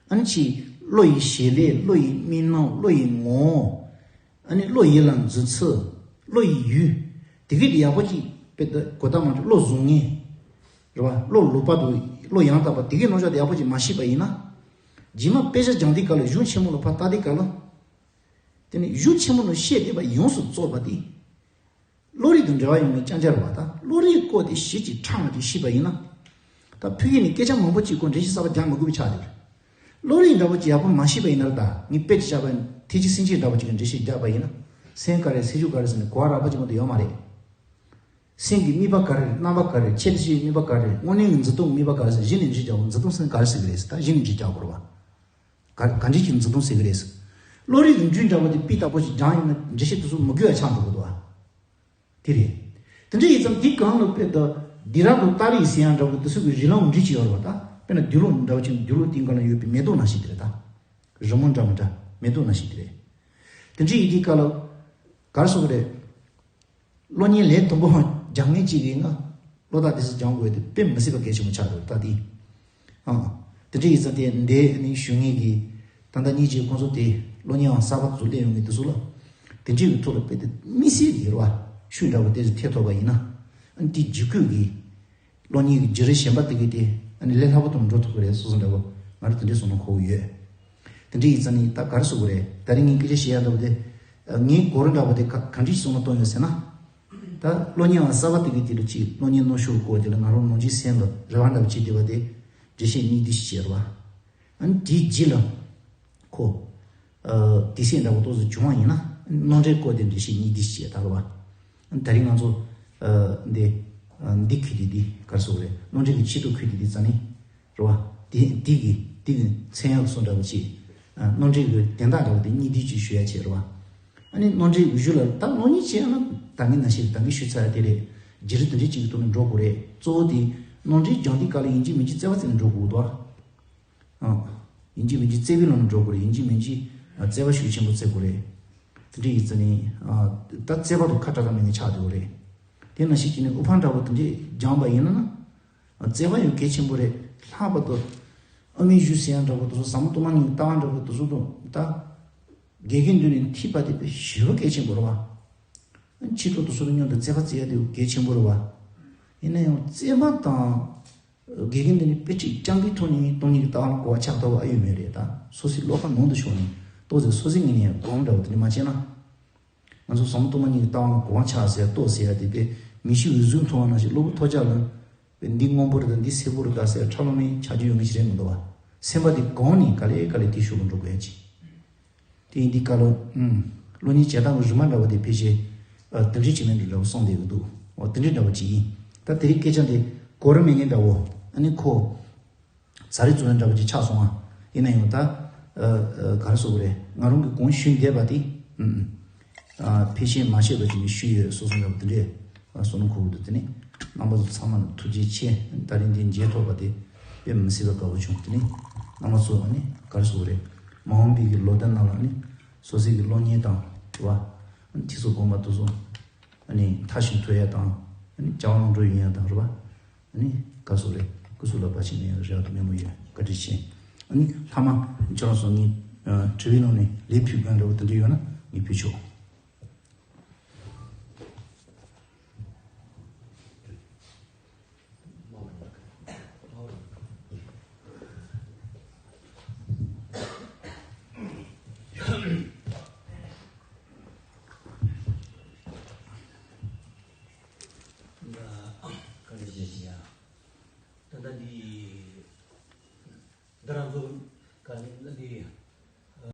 ཨ་ནི་ཅིག་བློ་ཡི་བྱེད་ལས། བློ་ཡི་དམིགས་རྣམ། བློ་ཡི་ངོ་བོ། ཨ་ནི་བློ་ཡིད་ལ་འཛིན་ཚུལ། བློ་ཡི་ཡུལ། དེ་གི་དེ་ཡག་པོ་ཅིག་དཔེ་ད་གོ་བརྡ་མ་འགྲིག་བློ་བཟང་ངན། རེད་བ། བློ་ལོག་པ་དང་བློ་ཡང་དག་པ་དེ་གི་རྣམ་གཞག་དེ་ཡག་པོ་ཅིག་མ་ཤེས་པ་ཡིན་ན། རྗེས་མ་དཔེ་ཆ་སྦྱང་དུས་སྐབས་ལ་གཞུང་ཆེན་མོ་ལ་ཕར་ལྟ་དུས་སྐབས་ལ། དེ་ནི་གཞུང་ཆེན་མོ་ནང་བཤད་བསྡད་པ་ཡོངས་སུ་རྫོགས་པ་དེ། བློ་རིག་དང་འབྲེལ་བ་ཡོད་མེད་རྐྱང་རྐྱང་རེད་བ། ད་བློ་རིག་སྐོར་དེ་ཞིབ་ཅིང་ཕྲ་མོ་ཅིག་ཤེས་པ་ཡིན་ན། ད་ཕ་གི་ནས་སྐད་ཆ་མང་པོ་ཅིག་གོ་འགྲེལ་བཤད་གསར་པ་རྒྱག་མི་དགོས་པ་ཆགས་འདུག་བློ་རིག་འདྲ་པོ་ཅིག་ཡག་པོ་མ་ཤེས་པ་ཡིན་ན། ད་ངས་དཔེ་ཅིག་བཞག་པ་ཡིན། ཐེག་ཆེན་སེང་ཆེན་འདྲ་པོ་ཅིག་གི་འགྲེལ་བཤད་རྒྱག་པ་ཡིན་ན། སེམས་ག་རེ། སེམས་ཤུགས་ག་རེ་ཟེར་ནས་གོ་བ་རགས་པ་ཅིག་མ་གཏོགས་ཡོད་མ་རེད། སེམས་ཀྱི་དམིགས་པ་ག་རེ། རྣམ་པ་ག་རེ། ཆེད་དུ་བྱས་དམིགས་པ་ག་རེ། དངོས་གནས་ཀྱི་འཛིན་སྟངས་དམིགས་པ་ག་རེ་ཟེར། གཞི་ནས་འགྲེལ་བཤད་རྒྱག་དགོས། འཛིན་སྟངས་སེམས་ག་རེ་ཟེར་གི་རེད་ཟེར། ད་གཞི་ནས་འགྲེལ་བཤད་རྒྱག་དགོས་རེད་བ། ག་ག་འདྲས་ཀྱི་འཛིན་སྟངས་ཟེར་གི་རེད་ཟེར། བློ་རིག་གི་འགྲོས་འདྲ་པོ་དེ་སྤུས་དག་པོ་ཞིག་སྦྱངས་ཡོད་ན་འགྲེལ་བཤད་དེ་ཚོ་མི་དགོས་པ་ཆགས་འགྲོ་གི་འདུག་བ། དེ་རེད། དེ་འདྲ་ཡིན་ཙང་དེའི་སྒང་ལ་དཔེ་ད་སྡེ་རབས་དང་རྟགས་རིགས་ཟེར་ཡ་འདྲ་པོ་དེ་ཚོ་གི་རིགས་ལམ་འགྲིག་ཅིག་ཡོད་རེད་བ། ད་དཔེར་ན་སྡེ་ལུགས་འདྲ་པོ་ཅིག་སྡེ་ལུགས་དེའི་སྒང་ལ་ཡོད་པའི་མེ་ཏོག་ནང་བཞིན་དེ་རེད་ད། རི་མོ་འདྲ་མི་འདྲ་མེ་ཏོག་ནང་བཞིན་དེ་རེད། དེ་འདྲ་ཡིན་དུས་སྐབས་ལ་ག་རེ་ཟེར་གི་རེད། སློབ་གཉེར་ལན་དུམ་བུ་རྒྱག་མཁན་གཅིག་ཡིན་ན། བློ་ཐག་དེ་ཚོ་སྦྱང་དགོས་དེ་དཔེ་མི་སྲིད་པ་གལ་ཆེན་པོ་ཆགས་འདུག་ད་དེ། ཨང་། དེ་འདྲ་ཡིན་ཙང་དེ་འདི་ནི་ཞུ་མཁན་གྱི་ད་ལྟ་ཉིད་ཀྱི་ཁོང་ཚོ་དེ་སློབ་གཉེར་བ་གསར་པ་ཚོ་སླེབས་ཡོང་མཁན་དེ་ཚོ་ལ། དེ་འདྲའི་གི་ཐོག་ལ་དཔེ་དེ་དམིགས་བསལ་གྱི་རེད་བ། ཤུགས་འདྲ་པོ་དེ་ཚོ་ཐེབས་ཐུབ་པ་ཡིན་ན། ཨ་ནི་དེ་ཇི་སྐུད་ཀྱི་སློབ་གཉེར་གྱི་བརྒྱུད་རིམ་གཞན་པ་དེ་གའི་དེ་ཨ་ནི་ལས་སླ་པོ་དང་འགྲོ་ཐུབ་ཀྱི་རེད་བཟོ་བཟོ་འདྲ་པོ། ང་རང་དེ་འདྲའི་བསམ་བློ་འཁོར་གྱི་ཡོད། དེ་འདྲ་ཡིན་ཙང་ནི་ད་ག་རེ་ཟེར་དགོས་རེད། ད་རིང་ངས་སྐད་ཆ་བཤད་ཡ་འདྲ་པོ་དེ། ངའི་གོ་རིམ་འདྲ་པོ་དེ་ག་ག་འདྲའི་བསམ་བློ་གཏོང་ཡོད་ཟེར་ན། ད་ ད་གློག་བརྙན་པ་གསར་པ་དེ་གི་དེ་ལ་ཅིག་གློག་བརྙན་རྣམ་ཤོག་སྐོར་དེ་ལ་ང་རང་ནོར་འཁྲུལ་སེམས་ལ་རེ་བ་འདྲ་བ་བྱེད་བསྡད་པ་དེ་འགྲེལ་བཤད་གཉིས་བསྡུས་ཤིག་བྱས་རེད་བ། ཨ་ནི་དེའི་རྗེས་ལ་ཁོ། ཨ། དུས་ཚོད་འདྲ་པོ་ཏོག་ཙམ་བྱུང་བ་ཡིན་ན་རྣམ་འགྲེལ་སྐོར་དེ་འགྲེལ་བཤད་གཉིས་བསྡུས་ཤིག་བྱས་ད་རེད་བ། ཨ་ནི་ད་རིང་ང་ཚོ། ཨ། འདི། ཨ། འདི་ཁུལ་དེ་འདི་ག་རེ་ཟེར་དགོས་རེད། རྣམ་འགྲེལ་གྱི་ཆེད་དུ་ཁུལ་དེ་འདི་རྩ་ནས། རེད་བ། དེ་དེ་གི་དེ་གི་མཚན་ཡག་སོགས་འདྲ་བོ་ཅིག་ཨ། རྣམ་འགྲེལ་གྱི་དོན་དག་འདྲ་བོ་དེ་གཉིས་བསྡུས་ཅིག་ཞུ་ཡ་བྱས་རེད་བ། ཨ་ནི་རྣམ་འགྲེལ་གྱི་གཞུག་ལ་ད་གློག་བརྙན་བྱས་ན་ད་གིན་ནང་བཞིན་ད་གིན་ཞུས་ཚར་ཡ་དེ་རེད། བརྗེ་རེས་དེ་འདྲས་ཅིག་གི་ཐོག་ནས་འགྲོ་དགོས་རེད། གཙོ་བོ་དེ་རྣམ་འགྲེལ་སྦྱང་དུས་སྐབས་ལ་ཡིན་གཅིག་མིན་གཅིག་བརྩེ་བ་བརྩེ་ནས་འགྲོ་དགོས་འདུག་ཨ། ཡིན་གཅིག་མིན་གཅིག་བརྩེ་བའི་ལམ་ནས་འགྲོ་དགོས་རེད། ཡིན་གཅིག་མིན་གཅིག་ཨ། བརྩེ་བ་ཤུགས་ཆེན་པོ་བརྩེ་དགོས་རེད། དེ་འདྲས་ཡིན་ཙང་ནི། ཨ། ད་བརྩེ་བ་དང་ཁ་བྲལ་ཐབས་མེད་ངེས་ཆགས་འགྲོ་གི་རེད། དེ་ནང་བཞིན་བྱས་ནས་དབུ་འཕང་འདྲ་བོ་དེ་འདྲས་སྦྱངས་པ་ཡིན་ན་ན། བརྩེ་བ་ཡང་གལ་ཆེན་པོ་རེད། ལྷག་པར་དུ་ཨ་མའི་གཞུང་ཟེར་ཡ་འདྲ་བོ་དེ་ཚོ་ཟབ་མོ་སྟོང་པ་ཉིད་ཀྱི་ལྟ་བ་འདྲ་བོ་དེ་ཚོ་དང་ད། དགེ་རྒན་མདུན་ནས་ཐོས་པ་དེ་དཔེ་ཞེ་པོ་གལ་ཆེན་པོ་རེད་བ། ཕྱི་དྲོ་དེ་ཚོ་དང་མཉམ་དུ་བརྩེ་བ་བརྩེ་ཡ་དེ་གལ་ཆེན་པོ་རེད་བ། ཡིན་ན་ཡང་བརྩེ་བ་དང་། དགེ་རྒན་མདུན་ནས་དཔེ་ཁྲིད་རྐྱང་གི་ཐོག་ནས་སྟོང་ཉིད་ཀྱི་ལྟ་བ་ལ་གོ་བ་ཆགས་ཐུབ་པ་ཨེ་ཡོད་མེད་རེད་ད། སོ་སོའི་བློ་ཁ་ནང་དུ་ཤོར་ནས་ཏོག་ཙམ་སོ་སོའི་ངོས་ནས་སྒོམ་འདྲ་བོ་དེ་འདྲ་མ་བྱས་ན། ང་ཚོ་ཟབ་མོ་སྟོང་པ་ཉིད་ཀྱི་ལྟ་བ་ལ་གོ་བ་ཆགས་ཟེར་ཏོག་ཟེར་ཡ་དེ་དཔེ་མི་ཤི་འུ་ཟུག་མཐོང་བ་ནང་བཞིན་གློ་བུར་ཐོལ་རྒྱག་ལ། དཔེ་འདི་སྔོན་པོ་རེད་ད་འདི་སེར་པོ་རེད་ད་ཟེར་ཁྲ་ལོ་མའི་ཆ་རྒྱུས་ཡོད་མཁན་ཞིག་རེད་མི་འདུག་བ། སེམས་པ་དེ་གོང་ནས་ག་ལེ་ག་ལེ་དེ་ཤུགས་ཀྱིས་འགྲོ་དགོས་ཡ་ཅིག་དེ་ཡིན་དུས་སྐབས་ལ། ཨུམ། གློག་བརྙན་བྱེད་སྟངས་ཀྱི་རིམ་པ་འདྲ་བོ་དེ་ཕལ་ཆེར། ཨ། དེ་འདྲའི་བྱེད་མིན་འདྲ་འདྲ་བོ་གསུངས་བསྡད་ཀྱི་འདུག་འོ་དེ་འདྲའི་འདྲ་བོ་ཅིག་ཡིན། ད་དེ་རིང་སྐད་ཆ་འདི་གོ་རིམ་མེད་མཁན་འདྲ་བོ། ཨ་ནི་ཁོ། ཛ་རིག་རྩོམ་ཡིག་འདྲ་བོ་ཅིག་ཆགས་སོང་ཨ། ཡིན་ན་ཡང་ད། ཨ། ཨ། ག་རེ་ཟེར་དགོས་རེད། ང་རང་གིས་གོང་ཞུས་བསྡད་པ་དེ། ཨུམ། ཨ། ཕལ་ཆེར་མ་བཤད་པ་ཅིག་ནས་ཞུས་ཡོད་སོ་སོ་འདྲ་བོ་དེ་འདྲས། ཨ། བསམ་བློ་འཁོར་གྱི་འདུག་དེ་ནས་རྣམ་པ་ཚོ་ཚང་མ་ལ་ཐུགས་རྗེ་ཆེ། ད་རིང་འདི་མཇལ་ཐུབ་པ་དེ་དཔེ་མི་སྲིད་པ་དགའ་པོ་བྱུང་། དེ་ནས་རྣམ་པ་ཚོ་ཨ་ནི་ག་རེ་ཟེར་དགོས་རེད། མ་འོངས་པའི་གི་ལོ་ཟླ་ནང་ལ་ཨ་ནི་སོ་སོའི་གི་གློག་བརྙན་དང་རེད་བ། ཨ་ནི་ཐིག་ཚོ་དགོན་པ་དེ་ཚོ་ཨ་ནི་མཐའ་བཞིན་ཐོས་ཡ་དང་། ཨ་ནི་བྱ་བ་ལམ་འགྲོ་ཡོང་ཡ་དང་རེད་བ། ཨ་ནི་ག་རེ་ཟེར་དགོས་རེད། སྐུ་གཟུགས་ལ་བར་ཆད་མེད་ཡ་རེ་བ་དང་སྨོན་ལམ་ཡོད། བཀའ་དྲིན་ཆེ། ཨ་ནི་ལྷག་མ་ཁྱོད་རང་ཚོ་ངའི་དྲི་བའི་ནང་ནས་ལན་ཕུལ་དགོས་འདྲ་བོ་དེ་འདྲ་ཡོད་ན་ངས་ཕུལ་ཆོག་བཀའ་དྲིན་ཆེ་ཞུ་ཡ། ད་ལྟ་འདི། འདི་རང་ཚོ་